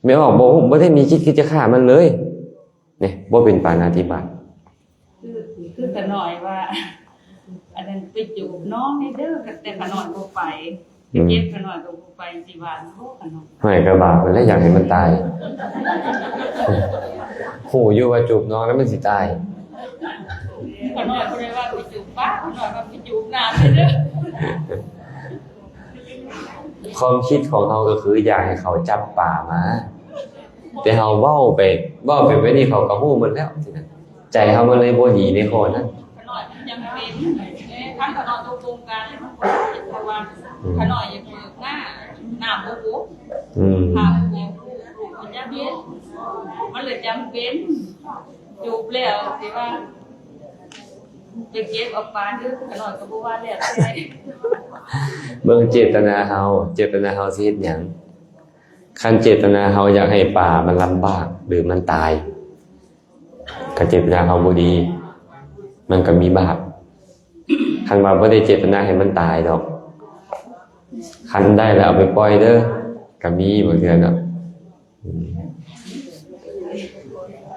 ແມ່ນບໍ່, ບໍ່ໄດ້ມີຈິດຄິດຈະຂ້າມັນເລີຍ, ນີ້ບໍ່ເປັນປານາຕິບາດ. ຄື ຄືຂະນ້ອຍວ່າ ອັນນັ້ນໄປຈູບນ້ອງນີ້ເດີ້, ແຕ່ຂະນ້ອຍບໍ່ໄປ. ອືມ ເຈັບຂະນ້ອຍກໍບໍ່ໄປ ຊິວ່າບໍ່ຂະນ້ອຍ. ຫ້ອຍ ກໍບາບຫັ້ນແຫຼະ ຢາກໃຫ້ມັນຕາຍ. ຮູ້ຢູ່ວ່າຈູບນ້ອງແລ້ວມັນຊິຕາຍ. ຂະນ້ອຍບໍ່ໄດ້ວ່າໄປຈູບປ້າ, ຂະນ້ອຍວ່າໄປຈູບນ້ຳເດີ້. ຄວາມຄິດຂອງເຮົາກໍຄືຢາກໃຫ້ເຂົາຈັບປາມາ, ແຕ່ເຮົາເວົ້າໄປ, ເວົ້າໄປແບບນີ້ເຂົາກໍຮູ້ໝົດແລ້ວ. ໃຈເຮົາມັນເລີຍບໍ່ດີໃນຂໍ້ນັ້ນ. ຂະນ້ອຍມັນຈຳເປັນ, ເອີ ຄັນຂະນ້ອຍຕົກລົງກັນແລ້ວມັນບໍ່ໄດ້, ເພາະວ່າ ອືມ ຂະນ້ອຍຢາກເບີກໜ້າ, ນ້ຳບໍ່ບົກ. ອືມ ຖ້າບໍ່ບົກ ລູກມັນຈະເຮັດ, ມັນເລີຍຈຳເປັນ. ຈູບແລ້ວຊິວ່າໄປເກັບເອົາປາເດີ້, ຂະນ້ອຍກໍບໍ່ວ່າແລ້ວແຕ່. ເບິ່ງເຈດຕະນາເຮົາ, ເຈດຕະນາເຮົາຊິເຮັດຫຍັງ? ຄັນເຈດຕະນາເຮົາຢາກໃຫ້ປາມັນລຳບາກ ຫຼື ມັນຕາຍ, ກະເຈດຕະນາເຮົາບໍ່ດີ, ມັນກະມີບາບ. ຄັນວ່າບໍ່ໄດ້ເຈດຕະນາໃຫ້ມັນຕາຍດອກ, ຄັນໄດ້ແລ້ວເອົາໄປປ່ອຍເດີ້, ກະມີບາງເທື່ອເນາະ. ອືມ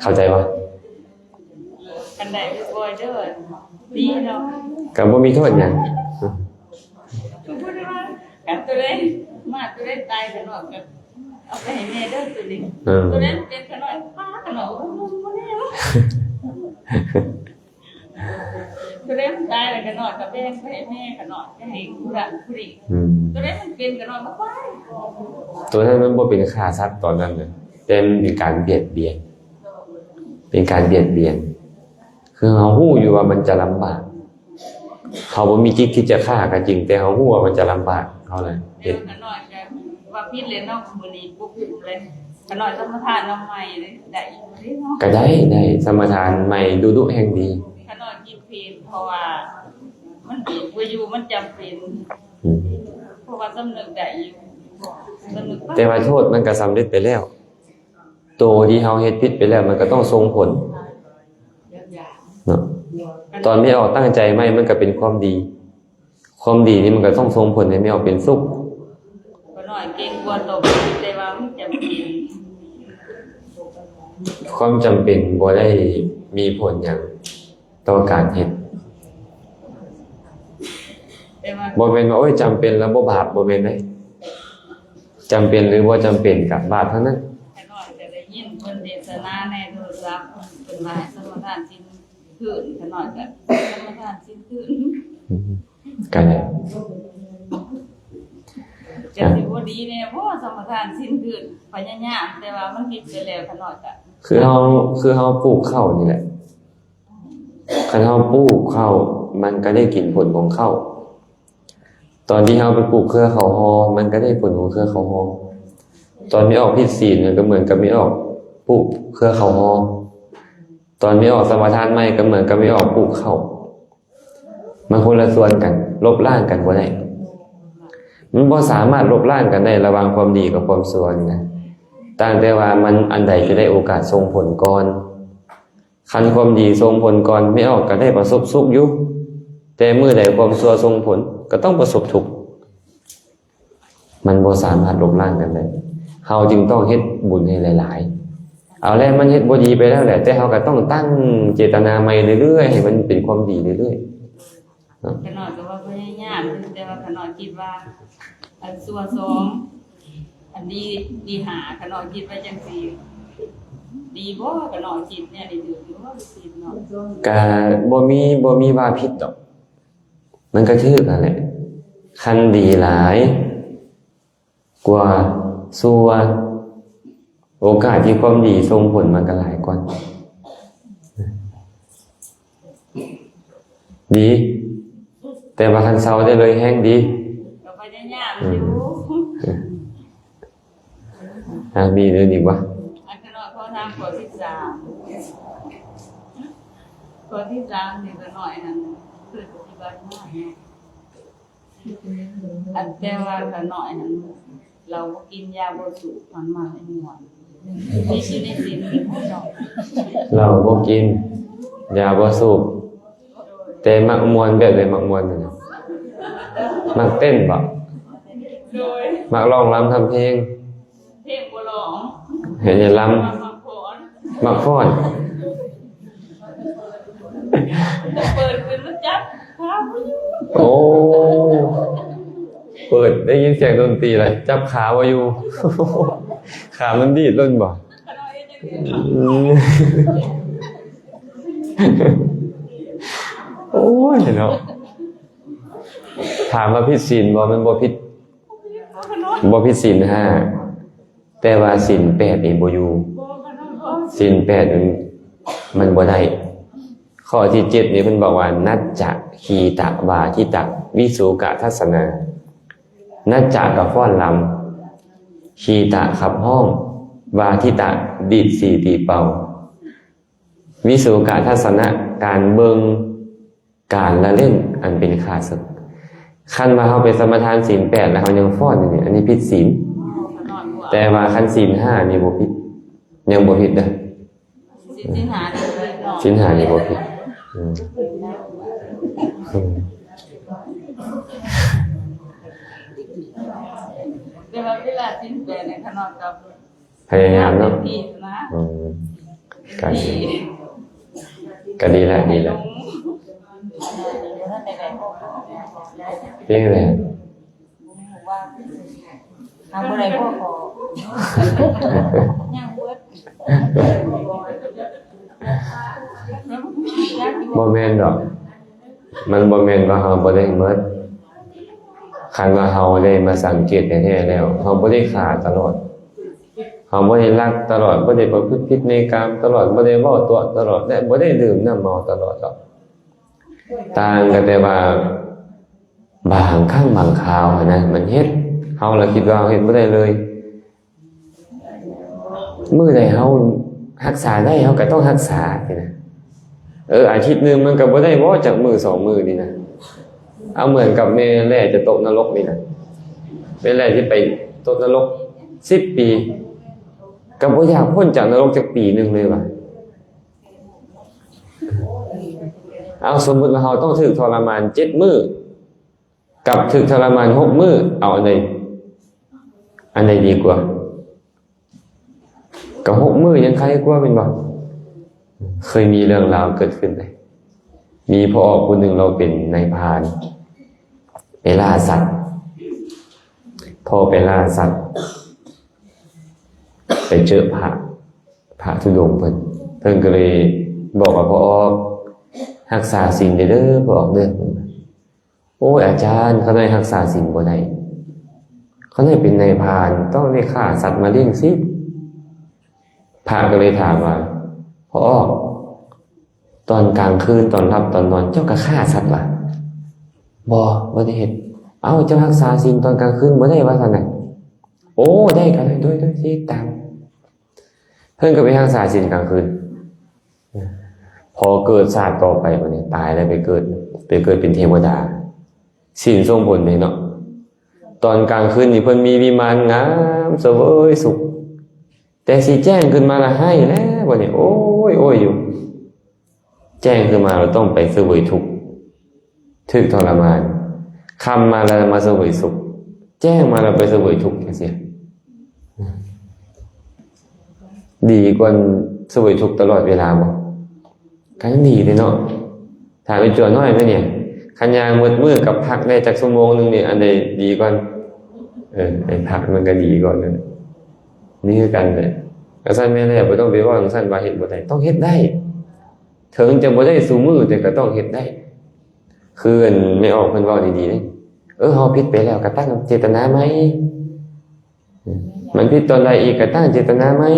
ເຂົ້າໃຈບໍ່? ຄັນໄດ້ໄປປ່ອຍເດີ້ ດີເນາະ. ກໍບໍ່ມີໂທດຫຍັງ. ສົມມຸດວ່າ ຄັນໂຕໃດ ໝາໂຕໃດຕາຍຂະນ້ອຍກໍເອົາໄປໃຫ້ແມ່ເດີ້ໂຕນີ້. ເອີ ໂຕໃດມັນເປັນຂະນ້ອຍ ປ້າຂະນ້ອຍ ໂອ້ຍ ບໍ່ແນ່. ໂຕໃດມັນຕາຍແລ້ວຂະນ້ອຍກໍແບ່ງໄປໃຫ້ແມ່, ຂະນ້ອຍໄປໃຫ້ຜູ້ນັ້ນຜູ້ນີ້. ອືມ ໂຕໃດມັນເປັນຂະນ້ອຍກໍໄປ. ໂຕນັ້ນມັນບໍ່ເປັນຂ້າສັດຕອນນັ້ນນະ, ແຕ່ມັນເປັນການບຽດບຽນ, ເປັນການບຽດບຽນ. ຄືເຮົາຮູ້ຢູ່ວ່າມັນຈະລຳບາກ, ເຮົາບໍ່ມີຈິດຄິດຈະຂ້າກໍຈິງ, ແຕ່ເຮົາຮູ້ວ່າມັນຈະລຳບາກ, ເຮົາລະເຮັດ. ແຕ່ວ່າຂະນ້ອຍກໍວ່າຜິດແລ້ວເນາະ, ມື້ນີ້ບໍ່ຄຸ້ມເລີຍ. ຂ້ານ້ອຍສະມາທານນຳໃໝ່ເດ້ ໄດ້ຢູ່ເດ້ເນາະ? ກໍໄດ້ ໄດ້ ສະມາທານໃໝ່ດຸໆແຮ່ງດີ. ຂ້ານ້ອຍກິນເພນ ເພາະວ່າມັນເປັນບໍ່ຢູ່ ມັນຈຳເປັນ. ອືມ ເພາະວ່າສຳນຶກໄດ້ຢູ່ ສຳນຶກ ແຕ່ວ່າໂທດມັນກໍສຳເລັດໄປແລ້ວ. ໂຕທີ່ເຮົາເຮັດຜິດໄປແລ້ວ ມັນກໍຕ້ອງສົ່ງຜົນເນາະ. ຕອນແມ່ອອກຕັ້ງໃຈໃໝ່ ມັນກໍເປັນຄວາມດີ. ຄວາມດີນີ້ມັນກໍຕ້ອງສົ່ງຜົນໃຫ້ແມ່ອອກເປັນສຸກ. ຂ້ານ້ອຍເກັ່ງກົວຕົກ ແຕ່ວ່າມັນຈຳເປັນ. ຄວາມຈຳເປັນບໍ່ໄດ້ມີຜົນຫຍັງຕໍ່ການເຮັດ. ແຕ່ວ່າ ບໍ່ແມ່ນວ່າ ໂອ້ຍ ຈຳເປັນແລ້ວບໍ່ບາບ ບໍ່ແມ່ນເດ້. ຈຳເປັນຫຼືບໍ່ຈຳເປັນກໍບາບທັງນັ້ນ. ຂ້ານ້ອຍກໍໄດ້ຍິນເພິ່ນເທດສະນາໃນໂທລະສັບ ເພິ່ນວ່າໃຫ້ສະມາທານສິນຄືນ ຂ້ານ້ອຍກໍສະມາທານສິນຄືນ. ອືມ ກໍໄດ້ ກໍຊິບໍ່ດີແດ່ບໍ່ ສະມາທານສິນຄືນ. ພະຍາຍາມ ແຕ່ວ່າມັນຜິດໄປແລ້ວ ຂ້ານ້ອຍກໍ ຄືເຮົາ ຄືເຮົາປູກເຂົ້ານີ້ແຫຼະ. ຄັນເຮົາປູກເຂົ້າ ມັນກໍໄດ້ກິນຜົນຂອງເຂົ້າ. ຕອນທີ່ເຮົາໄປປູກເຄືອເຂົ້າຮໍ ມັນກໍໄດ້ຜົນຂອງເຄືອເຂົ້າຮໍ. ຕອນແມ່ອອກຜິດສິນ ມັນກໍເໝືອນກັບແມ່ອອກປູກເຄືອເຂົ້າຮໍ. ຕອນແມ່ອອກສະມາທານໃໝ່ ກໍເໝືອນກັບແມ່ອອກປູກເຂົ້າ. ມັນຄົນລະສ່ວນກັນ, ລົບລ້າງກັນບໍ່ໄດ້. ມັນບໍ່ສາມາດລົບລ້າງກັນໄດ້ ລະຫວ່າງຄວາມດີກັບຄວາມຊົ່ວນີ້ນະ. ຕ່າງແຕ່ວ່າມັນ ອັນໃດຈະໄດ້ໂອກາດສົ່ງຜົນກ່ອນ. ຄັນຄວາມດີສົ່ງຜົນກ່ອນ, ແມ່ອອກກໍໄດ້ປະສົບສຸກຢູ່, ແຕ່ມື້ໃດຄວາມຊົ່ວສົ່ງຜົນ, ກໍຕ້ອງປະສົບທຸກ. ມັນບໍ່ສາມາດລົບລ້າງກັນໄດ້. ເຮົາຈຶ່ງຕ້ອງເຮັດບຸນໃຫ້ຫຼາຍໆ. ເອົາແຫຼະ ມັນເຮັດບໍ່ດີໄປແລ້ວແຫຼະ, ແຕ່ເຮົາກໍຕ້ອງຕັ້ງເຈດຕະນາໃໝ່ເລື້ອຍໆ, ໃຫ້ມັນເປັນຄວາມດີເລື້ອຍໆ. ຂ້ານ້ອຍກໍວ່າພະຍາຍາມຢູ່, ແຕ່ວ່າຂ້ານ້ອຍຄິດວ່າ ອັນຊົ່ວສອງ ອັນດີ ດີຫ້າ ຂ້ານ້ອຍຄິດໄວ້ຈັ່ງຊີ້ ດີບໍ່? ຂ້ານ້ອຍຄິດແນວນີ້ຖືກຢູ່ບໍ່? ຜິດເນາະ. ກະບໍ່ມີ ບໍ່ມີວ່າຜິດດອກ, ມັນກະຖືກຫັ້ນແຫຼະ. ຄັນດີຫຼາຍ ກວ່າຊົ່ວ, ໂອກາດທີ່ຄວາມດີສົ່ງຜົນມັນກໍຫຼາຍກວ່າ. ດີ, ແຕ່ວ່າຄັນເຊົາໄດ້ເລີຍແຮ່ງດີ. ກໍພະຍາຍາມຢູ່. ອືມ. ອ່າ ມີເລື່ອງອີກບໍ່? ອັນຂ້ານ້ອຍຂໍຖາມຂໍ້ທີສາມ. ຂໍ້ທີສາມນີ້ຂ້ານ້ອຍຫັ້ນເຄີຍປະຕິບັດມາເນາະ. ອັນແຕ່ວ່າຂ້ານ້ອຍຫັ້ນ ເຫຼົ້າບໍ່ກິນ ຢາບໍ່ສູບ ມັນມັກມ່ວນ ມີຢູ່ໃນສິນເນາະ. ເຫຼົ້າບໍ່ກິນ ຢາບໍ່ສູບ ແຕ່ມັກມ່ວນ. ແບບໃດມັກມ່ວນ? ມັກເຕັ້ນບໍ? ໂດຍ. ມັກຮ້ອງລຳທຳເພງ? ເພງບໍ່ຮ້ອງ. ເຮັດຫຍັງລຳ? ມັກຟ້ອນ. ມັກຟ້ອນ. ເປີດຂຶ້ນມາຈັບຂາບໍ່ຢູ່. ໂອ້ ເປີດໄດ້ຍິນສຽງດົນຕີແລ້ວ ຈັບຂາບໍ່ຢູ່. ຂາມັນດີດລົງບໍ? ອືມ. ໂອ້ຍເນາະ. ຖາມວ່າຜິດສິນບໍ່? ມັນບໍ່ຜິດ. ບໍ່ຜິດສິນຫ້າ ແຕ່ວ່າສິນແປດນີ້ບໍ່ຢູ່. ສິນແປດມັນ ມັນບໍ່ໄດ້. ຂໍ້ທີເຈັດນີ້ເພິ່ນບອກວ່າ ນັດຈະ ຄີຕະ ວາທິຕະ ວິສຸກະທັດສະນາ. ນັດຈະກໍຟ້ອນລຳ, ຄີຕະຂັບຮ້ອງ, ວາທິຕະດີດສີຕີເປົ່າ, ວິສຸກະທັດສະນະການເບິ່ງ ການລະເວັ້ນອັນເປັນຂ້າເສິກ. ຄັນວ່າເຮົາໄປສະມາທານສິນແປດ ແລ້ວເຮົາຍັງຟ້ອນຢູ່ນີ້ ອັນນີ້ຜິດສິນ. ແຕ່ວ່າຄັນສິນຫ້ານີ້ບໍ່ຜິດ, ຍັງບໍ່ຜິດເດີ. ສິນຫ້ານີ້ບໍ່ຜິດເນາະ. ສິນຫ້ານີ້ບໍ່ຜິດ. ອືມ. ອືມ. ແຕ່ວ່າເວລາສິນແປດນີ້ ຂ້ານ້ອຍກໍ ພະຍາຍາມເນາະ. ອືມ ກະ ກະດີແຫຼະ ດີແຫຼະ. ເປັນຈັ່ງໃດ? ບໍ່ແມ່ນດອກ. ມັນບໍ່ແມ່ນວ່າເຮົາບໍ່ໄດ້ໝົດ. ຄັນວ່າເຮົາໄດ້ມາສັງເກດແທ້ໆແລ້ວ ເຮົາບໍ່ໄດ້ຂ້າຕະຫຼອດ, ເຮົາບໍ່ໄດ້ລັກຕະຫຼອດ, ບໍ່ໄດ້ປະພຶດຜິດໃນກາມຕະຫຼອດ, ບໍ່ໄດ້ເວົ້າຕົວະຕະຫຼອດ ແລະ ບໍ່ໄດ້ດື່ມນ້ຳເມົາຕະຫຼອດດອກ. ຕ່າງກັນແຕ່ວ່າບາງຄັ້ງບາງຄາວຫັ້ນນະ ມັນເຮັດ, ເຮົາລະຄິດວ່າເຮົາເຮັດບໍ່ໄດ້ເລີຍ. ມື້ໃດເຮົາຮັກສາໄດ້ ເຮົາກໍຕ້ອງຮັກສາຊີ້ນະ. ເອີ ອາທິດໜຶ່ງມັນກໍບໍ່ໄດ້ບໍ່ຈັກມື້ສອງມື້ນີ້ນະ. ເອົາ ເໝືອນກັບແມ່ແລ້ຈະຕົກນະລົກນີ້ນະ, ແມ່ແລ້ທີ່ໄປຕົກນະລົກສິບປີ ກໍບໍ່ຢາກພົ້ນຈາກນະລົກຈັກປີໜຶ່ງເລີຍວ່າ. ເອົາ ສົມມຸດວ່າເຮົາຕ້ອງຖືກທໍລະມານເຈັດມື້ ກັບຖືກທໍລະມານຫົກມື້ ເອົາອັນໃດ ອັນໃດດີກວ່າ? ກໍຫົກມື້ຍັງໄຄກວ່າແມ່ນບໍ່? ເຄີຍມີເລື່ອງລາວເກີດຂຶ້ນເດ້. ມີພໍ່ອອກຜູ້ໜຶ່ງ ລາວເປັນນາຍພານ ໄປລ່າສັດ, ພໍໄປລ່າສັດ ໄປເຈີພະ ພະທຸດົງເພິ່ນ, ເພິ່ນກໍເລີຍບອກວ່າ ພໍ່ອອກ ຮັກສາສິນເດີ ພໍ່ອອກເດີ. ໂອ້ຍ ອາຈານ, ຂ້ານ້ອຍຮັກສາສິນບໍ່ໄດ້. ຂ້ານ້ອຍເປັນນາຍພານ ຕ້ອງໄດ້ຂ້າສັດມາລ້ຽງຊີບ. ພະກໍເລີຍຖາມວ່າ ພໍ່ອອກ ຕອນກາງຄືນ ຕອນຫຼັບຕອນນອນ ເຈົ້າກໍຂ້າສັດຫວາ? ບໍ່ ບໍ່ໄດ້ເຮັດ. ເອົ້າ ເຈົ້າຮັກສາສິນຕອນກາງຄືນບໍ່ໄດ້ວ່າຊັ້ນນະ? ໂອ້ ໄດ້ ຂ້ານ້ອຍ ໂດຍ ໂດຍ ຊິເຮັດຕາມ. ເພິ່ນກໍໄປຮັກສາສິນກາງຄືນ. ພໍເກີດຊາດຕໍ່ໄປບັດນີ້ ຕາຍແລ້ວໄປເກີດ ໄປເກີດເປັນເທວະດາ. ສິນສົ່ງຜົນເດ້ເນາະ. ຕອນກາງຄືນນີ້ເພິ່ນມີວິມານງາມສະເຫວີຍສຸກ, ແຕ່ຊິແຈ້ງຂຶ້ນມາລະໄຫ້ແລ້ວບັດນີ້ ໂອ້ຍໂອ້ຍຢູ່. ແຈ້ງຂຶ້ນມາລະຕ້ອງໄປສະເຫວີຍທຸກ ຖືກທໍລະມານ, ຄ່ຳມາລະມາສະເຫວີຍສຸກ, ແຈ້ງມາລະໄປສະເຫວີຍທຸກຈັ່ງຊີ້ ດີກວ່າສະເຫວີຍທຸກຕະຫຼອດເວລາບໍ່? ກໍຍັງດີເດ້ເນາະ. ຖາມໄອ້ຈົວນ້ອຍໄປນີ້ ຄັນຍ່າງໝົດມື້ກັບພັກໄດ້ຈັກຊົ່ວໂມງໜຶ່ງນີ້ ອັນໃດດີກວ່າ? ເອີ ໄອ້ພັກມັນກໍດີກວ່ານັ້ນ. ນີ້ຄືກັນແຫຼະ. ກະຊັ້ນແມ່ນແລ້ວ ບໍ່ຕ້ອງໄປເວົ້າຈັ່ງຊັ້ນວ່າເຮັດບໍ່ໄດ້, ຕ້ອງເຮັດໄດ້. ເຖິງຈະບໍ່ໄດ້ຊຸມື້ ແຕ່ກໍຕ້ອງເຮັດໄດ້. ຄືອັນແມ່ອອກເພິ່ນເວົ້າດີໆເດ້, ເອີ ເຮົາຜິດໄປແລ້ວກໍຕັ້ງເຈດຕະນາໃໝ່. ມັນຜິດຕອນໃດອີກກໍຕັ້ງເຈດຕະນາໃໝ່,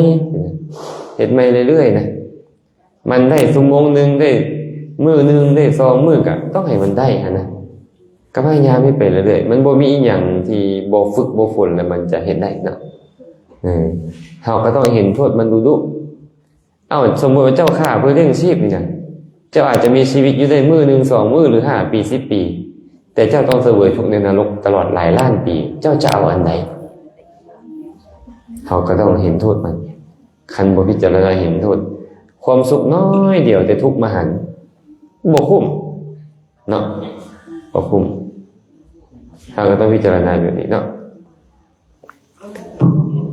ເຮັດໃໝ່ເລື້ອຍໆນະ. ມັນໄດ້ຊົ່ວໂມງໜຶ່ງ ໄດ້ມື້ໜຶ່ງ ໄດ້ສອງມື້ ກໍຕ້ອງໃຫ້ມັນໄດ້ຫັ້ນນະ. ກໍພະຍາຍາມເຮັດໄປເລື້ອຍໆ, ມັນບໍ່ມີອີ່ຫຍັງທີ່ບໍ່ຝຶກບໍ່ຝົນແລ້ວມັນຈະເຮັດໄດ້ເນາະ. ເອີ ເຮົາກໍຕ້ອງເຫັນໂທດມັນດຸໆ. ເອົ້າ ສົມມຸດວ່າເຈົ້າຂ້າເພື່ອລ້ຽງຊີບນີ້ນະ, ເຈົ້າອາດຈະມີຊີວິດຢູ່ໄດ້ມື້ໜຶ່ງ ສອງມື້ ຫຼື ຫ້າປີ ສິບປີ, ແຕ່ເຈົ້າຕ້ອງສະເຫວີຍທຸກໃນນະລົກຕະຫຼອດຫຼາຍລ້ານປີ, ເຈົ້າຈະເອົາອັນໃດ? ເຮົາກໍຕ້ອງເຫັນໂທດມັນ. ຄັນບໍ່ພິຈາລະນາເຫັນໂທດ, ຄວາມສຸກນ້ອຍດຽວແຕ່ທຸກມະຫັນ, ບໍ່ຄຸ້ມເນາະ, ບໍ່ຄຸ້ມ. ເຮົາກໍຕ້ອງພິຈາລະນາແບບນີ້ເນາະ.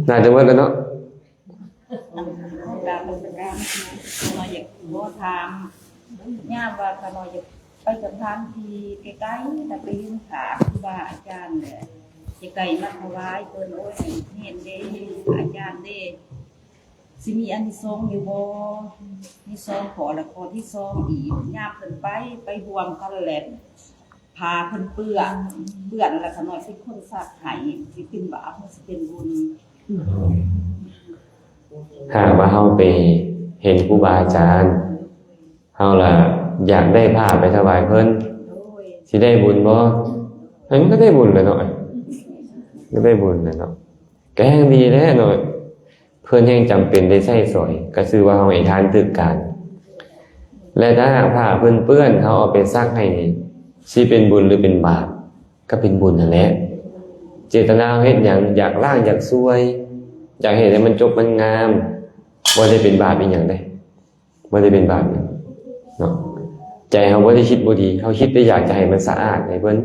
ໜ້າຈະເໝິດແລ້ວເນາະ. ກາບນະມັດສະການ ຂ້ານ້ອຍຢາກຂໍຖາມ ຍາມວ່າຂ້ານ້ອຍຢາກໄປສະຖານທີ່ໄກໆ ແລ້ວໄປຮຽນຖາມຄູບາອາຈານແຫຼະ ຢາກໄດ້ມາຖວາຍເພິ່ນ ໂອ້ຍ ໃຫ້ເຮັດເດ້ ອາຈານເດ້ ຊິມີອານິສົງຢູ່ບໍ່? ມີສອງຂໍ້ ແລະ ຂໍ້ທີສອງອີກ ຍາມເພິ່ນໄປ ໄປຮ່ວມກັນແຫຼະ ຜ້າເພິ່ນເປື້ອນ ເປື້ອນແລ້ວຂ້ານ້ອຍເປັນຄົນຊັກໃຫ້ ຊິເປັນບາບ ຫຼື ຊິເປັນບຸນ? ຖ້າວ່າເຮົາໄປເຫັນຄູບາອາຈານ ເຮົາລະຢາກໄດ້ຜ້າໄປຖວາຍເພິ່ນ ໂດຍ ຊິໄດ້ບຸນບໍ່? ເອີ ມັນກໍໄດ້ບຸນແຫຼະເນາະ, ກໍໄດ້ບຸນແຫຼະເນາະ, ກໍແຮ່ງດີແຫຼະເນາະ. ເພິ່ນແຮ່ງຈຳເປັນໄດ້ໃຊ້ສອຍ ກໍຊື່ວ່າເຮົາໃຫ້ທານຖືກການ. ແລະ ຖ້າຫາກຜ້າເພິ່ນເປື້ອນ ເຮົາເອົາໄປຊັກໃຫ້ນີ້ ຊິເປັນບຸນ ຫຼື ເປັນບາບ? ກໍເປັນບຸນຫັ້ນແຫຼະ. ເຈດຕະນາເຮົາເຮັດຫຍັງ? ຢາກລ້າງ ຢາກຊ່ວຍ ຢາກເຮັດໃຫ້ມັນຈົບມັນງາມ, ບໍ່ໄດ້ເປັນບາບອີ່ຫຍັງເດ້. ບໍ່ໄດ້ເປັນບາບເນາະ, ໃຈເຮົາບໍ່ໄດ້ຄິດບໍ່ດີ, ເຮົາຄິດແຕ່ຢາກຈະໃຫ້ມັນສະອາດໃຫ້ເພິ່ນ.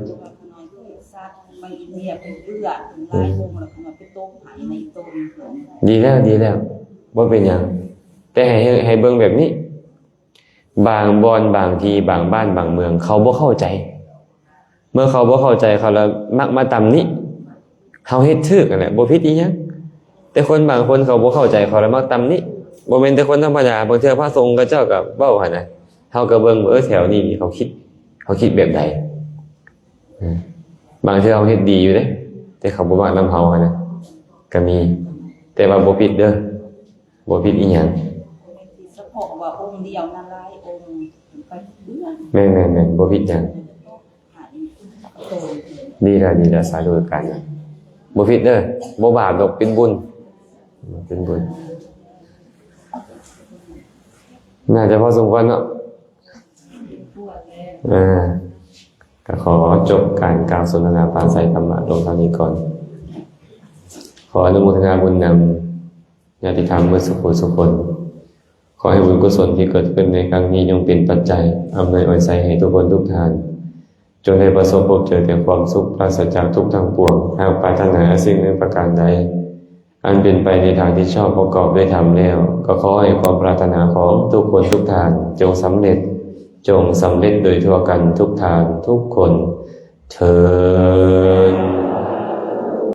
ດີແລ້ວ ດີແລ້ວ, ບໍ່ເປັນຫຍັງ. ແຕ່ໃຫ້ ໃຫ້ເບິ່ງແບບນີ້, ບາງບ່ອນ ບາງທີ່ ບາງບ້ານ ບາງເມືອງ ເຂົາບໍ່ເຂົ້າໃຈ. ເມື່ອເຂົາບໍ່ເຂົ້າໃຈ ເຂົາລະມັກມາຕຳໜິ ເຮົາເຮັດຖືກຫັ້ນແຫຼະ ບໍ່ຜິດອີ່ຫຍັງ. ແຕ່ຄົນບາງຄົນເຂົາບໍ່ເຂົ້າໃຈ ເຂົາລະມັກຕຳໜິ. ບໍ່ແມ່ນແຕ່ຄົນທຳມະດາ, ບາງເທື່ອພະສົງເຂົາເຈົ້າກໍເວົ້າຫັ້ນນະ, ເຮົາກໍເບິ່ງ ເອີ ແຖວນີ້ນີ້ເຂົາຄິດ ເຂົາຄິດແບບໃດ. ບາງເທື່ອເຮົາເຮັດດີຢູ່ເດ້ ແຕ່ເຂົາບໍ່ມັກນຳເຮົາຫັ້ນນະ ກໍມີ. ແຕ່ວ່າບໍ່ຜິດເດີ, ບໍ່ຜິດອີ່ຫຍັງ. ສະເພາະວ່າອົງດຽວນະ ຫຼາຍອົງ ແມ່ນໆໆ ບໍ່ຜິດຫຍັງ. ດີແລ້ວ ດີແລ້ວ, ສາທຸການ. ບໍ່ຜິດເດີ, ບໍ່ບາບດອກ, ເປັນບຸນ, ເປັນບຸນ. ໜ້າຈະພໍສົມຄວນເນາະ. ເອີ ກໍຂໍຈົບການກ່າວສົນທະນາປາໄສທຳມະລົງເທົ່ານີ້ກ່ອນ. ຂໍອະນຸໂມທະນາບຸນນຳຍາດຕິທຳເບິດສູ່ຜູ້ສູ່ຄົນ. ຂໍໃຫ້ບຸນກຸສົນທີ່ເກີດຂຶ້ນໃນຄັ້ງນີ້ ຈົ່ງເປັນປັດໄຈອຳນວຍອວຍໄຊໃຫ້ທຸກຄົນທຸກທ່ານ ຈົ່ງໄດ້ປະສົບພົບເຈີແຕ່ຄວາມສຸກ ປາສະຈາກທຸກທັງປວງ. ຫາກປາດຖະໜາສິ່ງໜຶ່ງປະການໃດ ອັນເປັນໄປໃນທາງທີ່ຊອບປະກອບດ້ວຍທຳແລ້ວ, ກໍຂໍໃຫ້ຄວາມປາດຖະໜາຂອງທຸກຄົນທຸກທ່ານ ຈົ່ງສຳເລັດ, ຈົ່ງສຳເລັດໂດຍທົ່ວກັນທຸກທ່ານທຸກຄົນເທີ້ນ.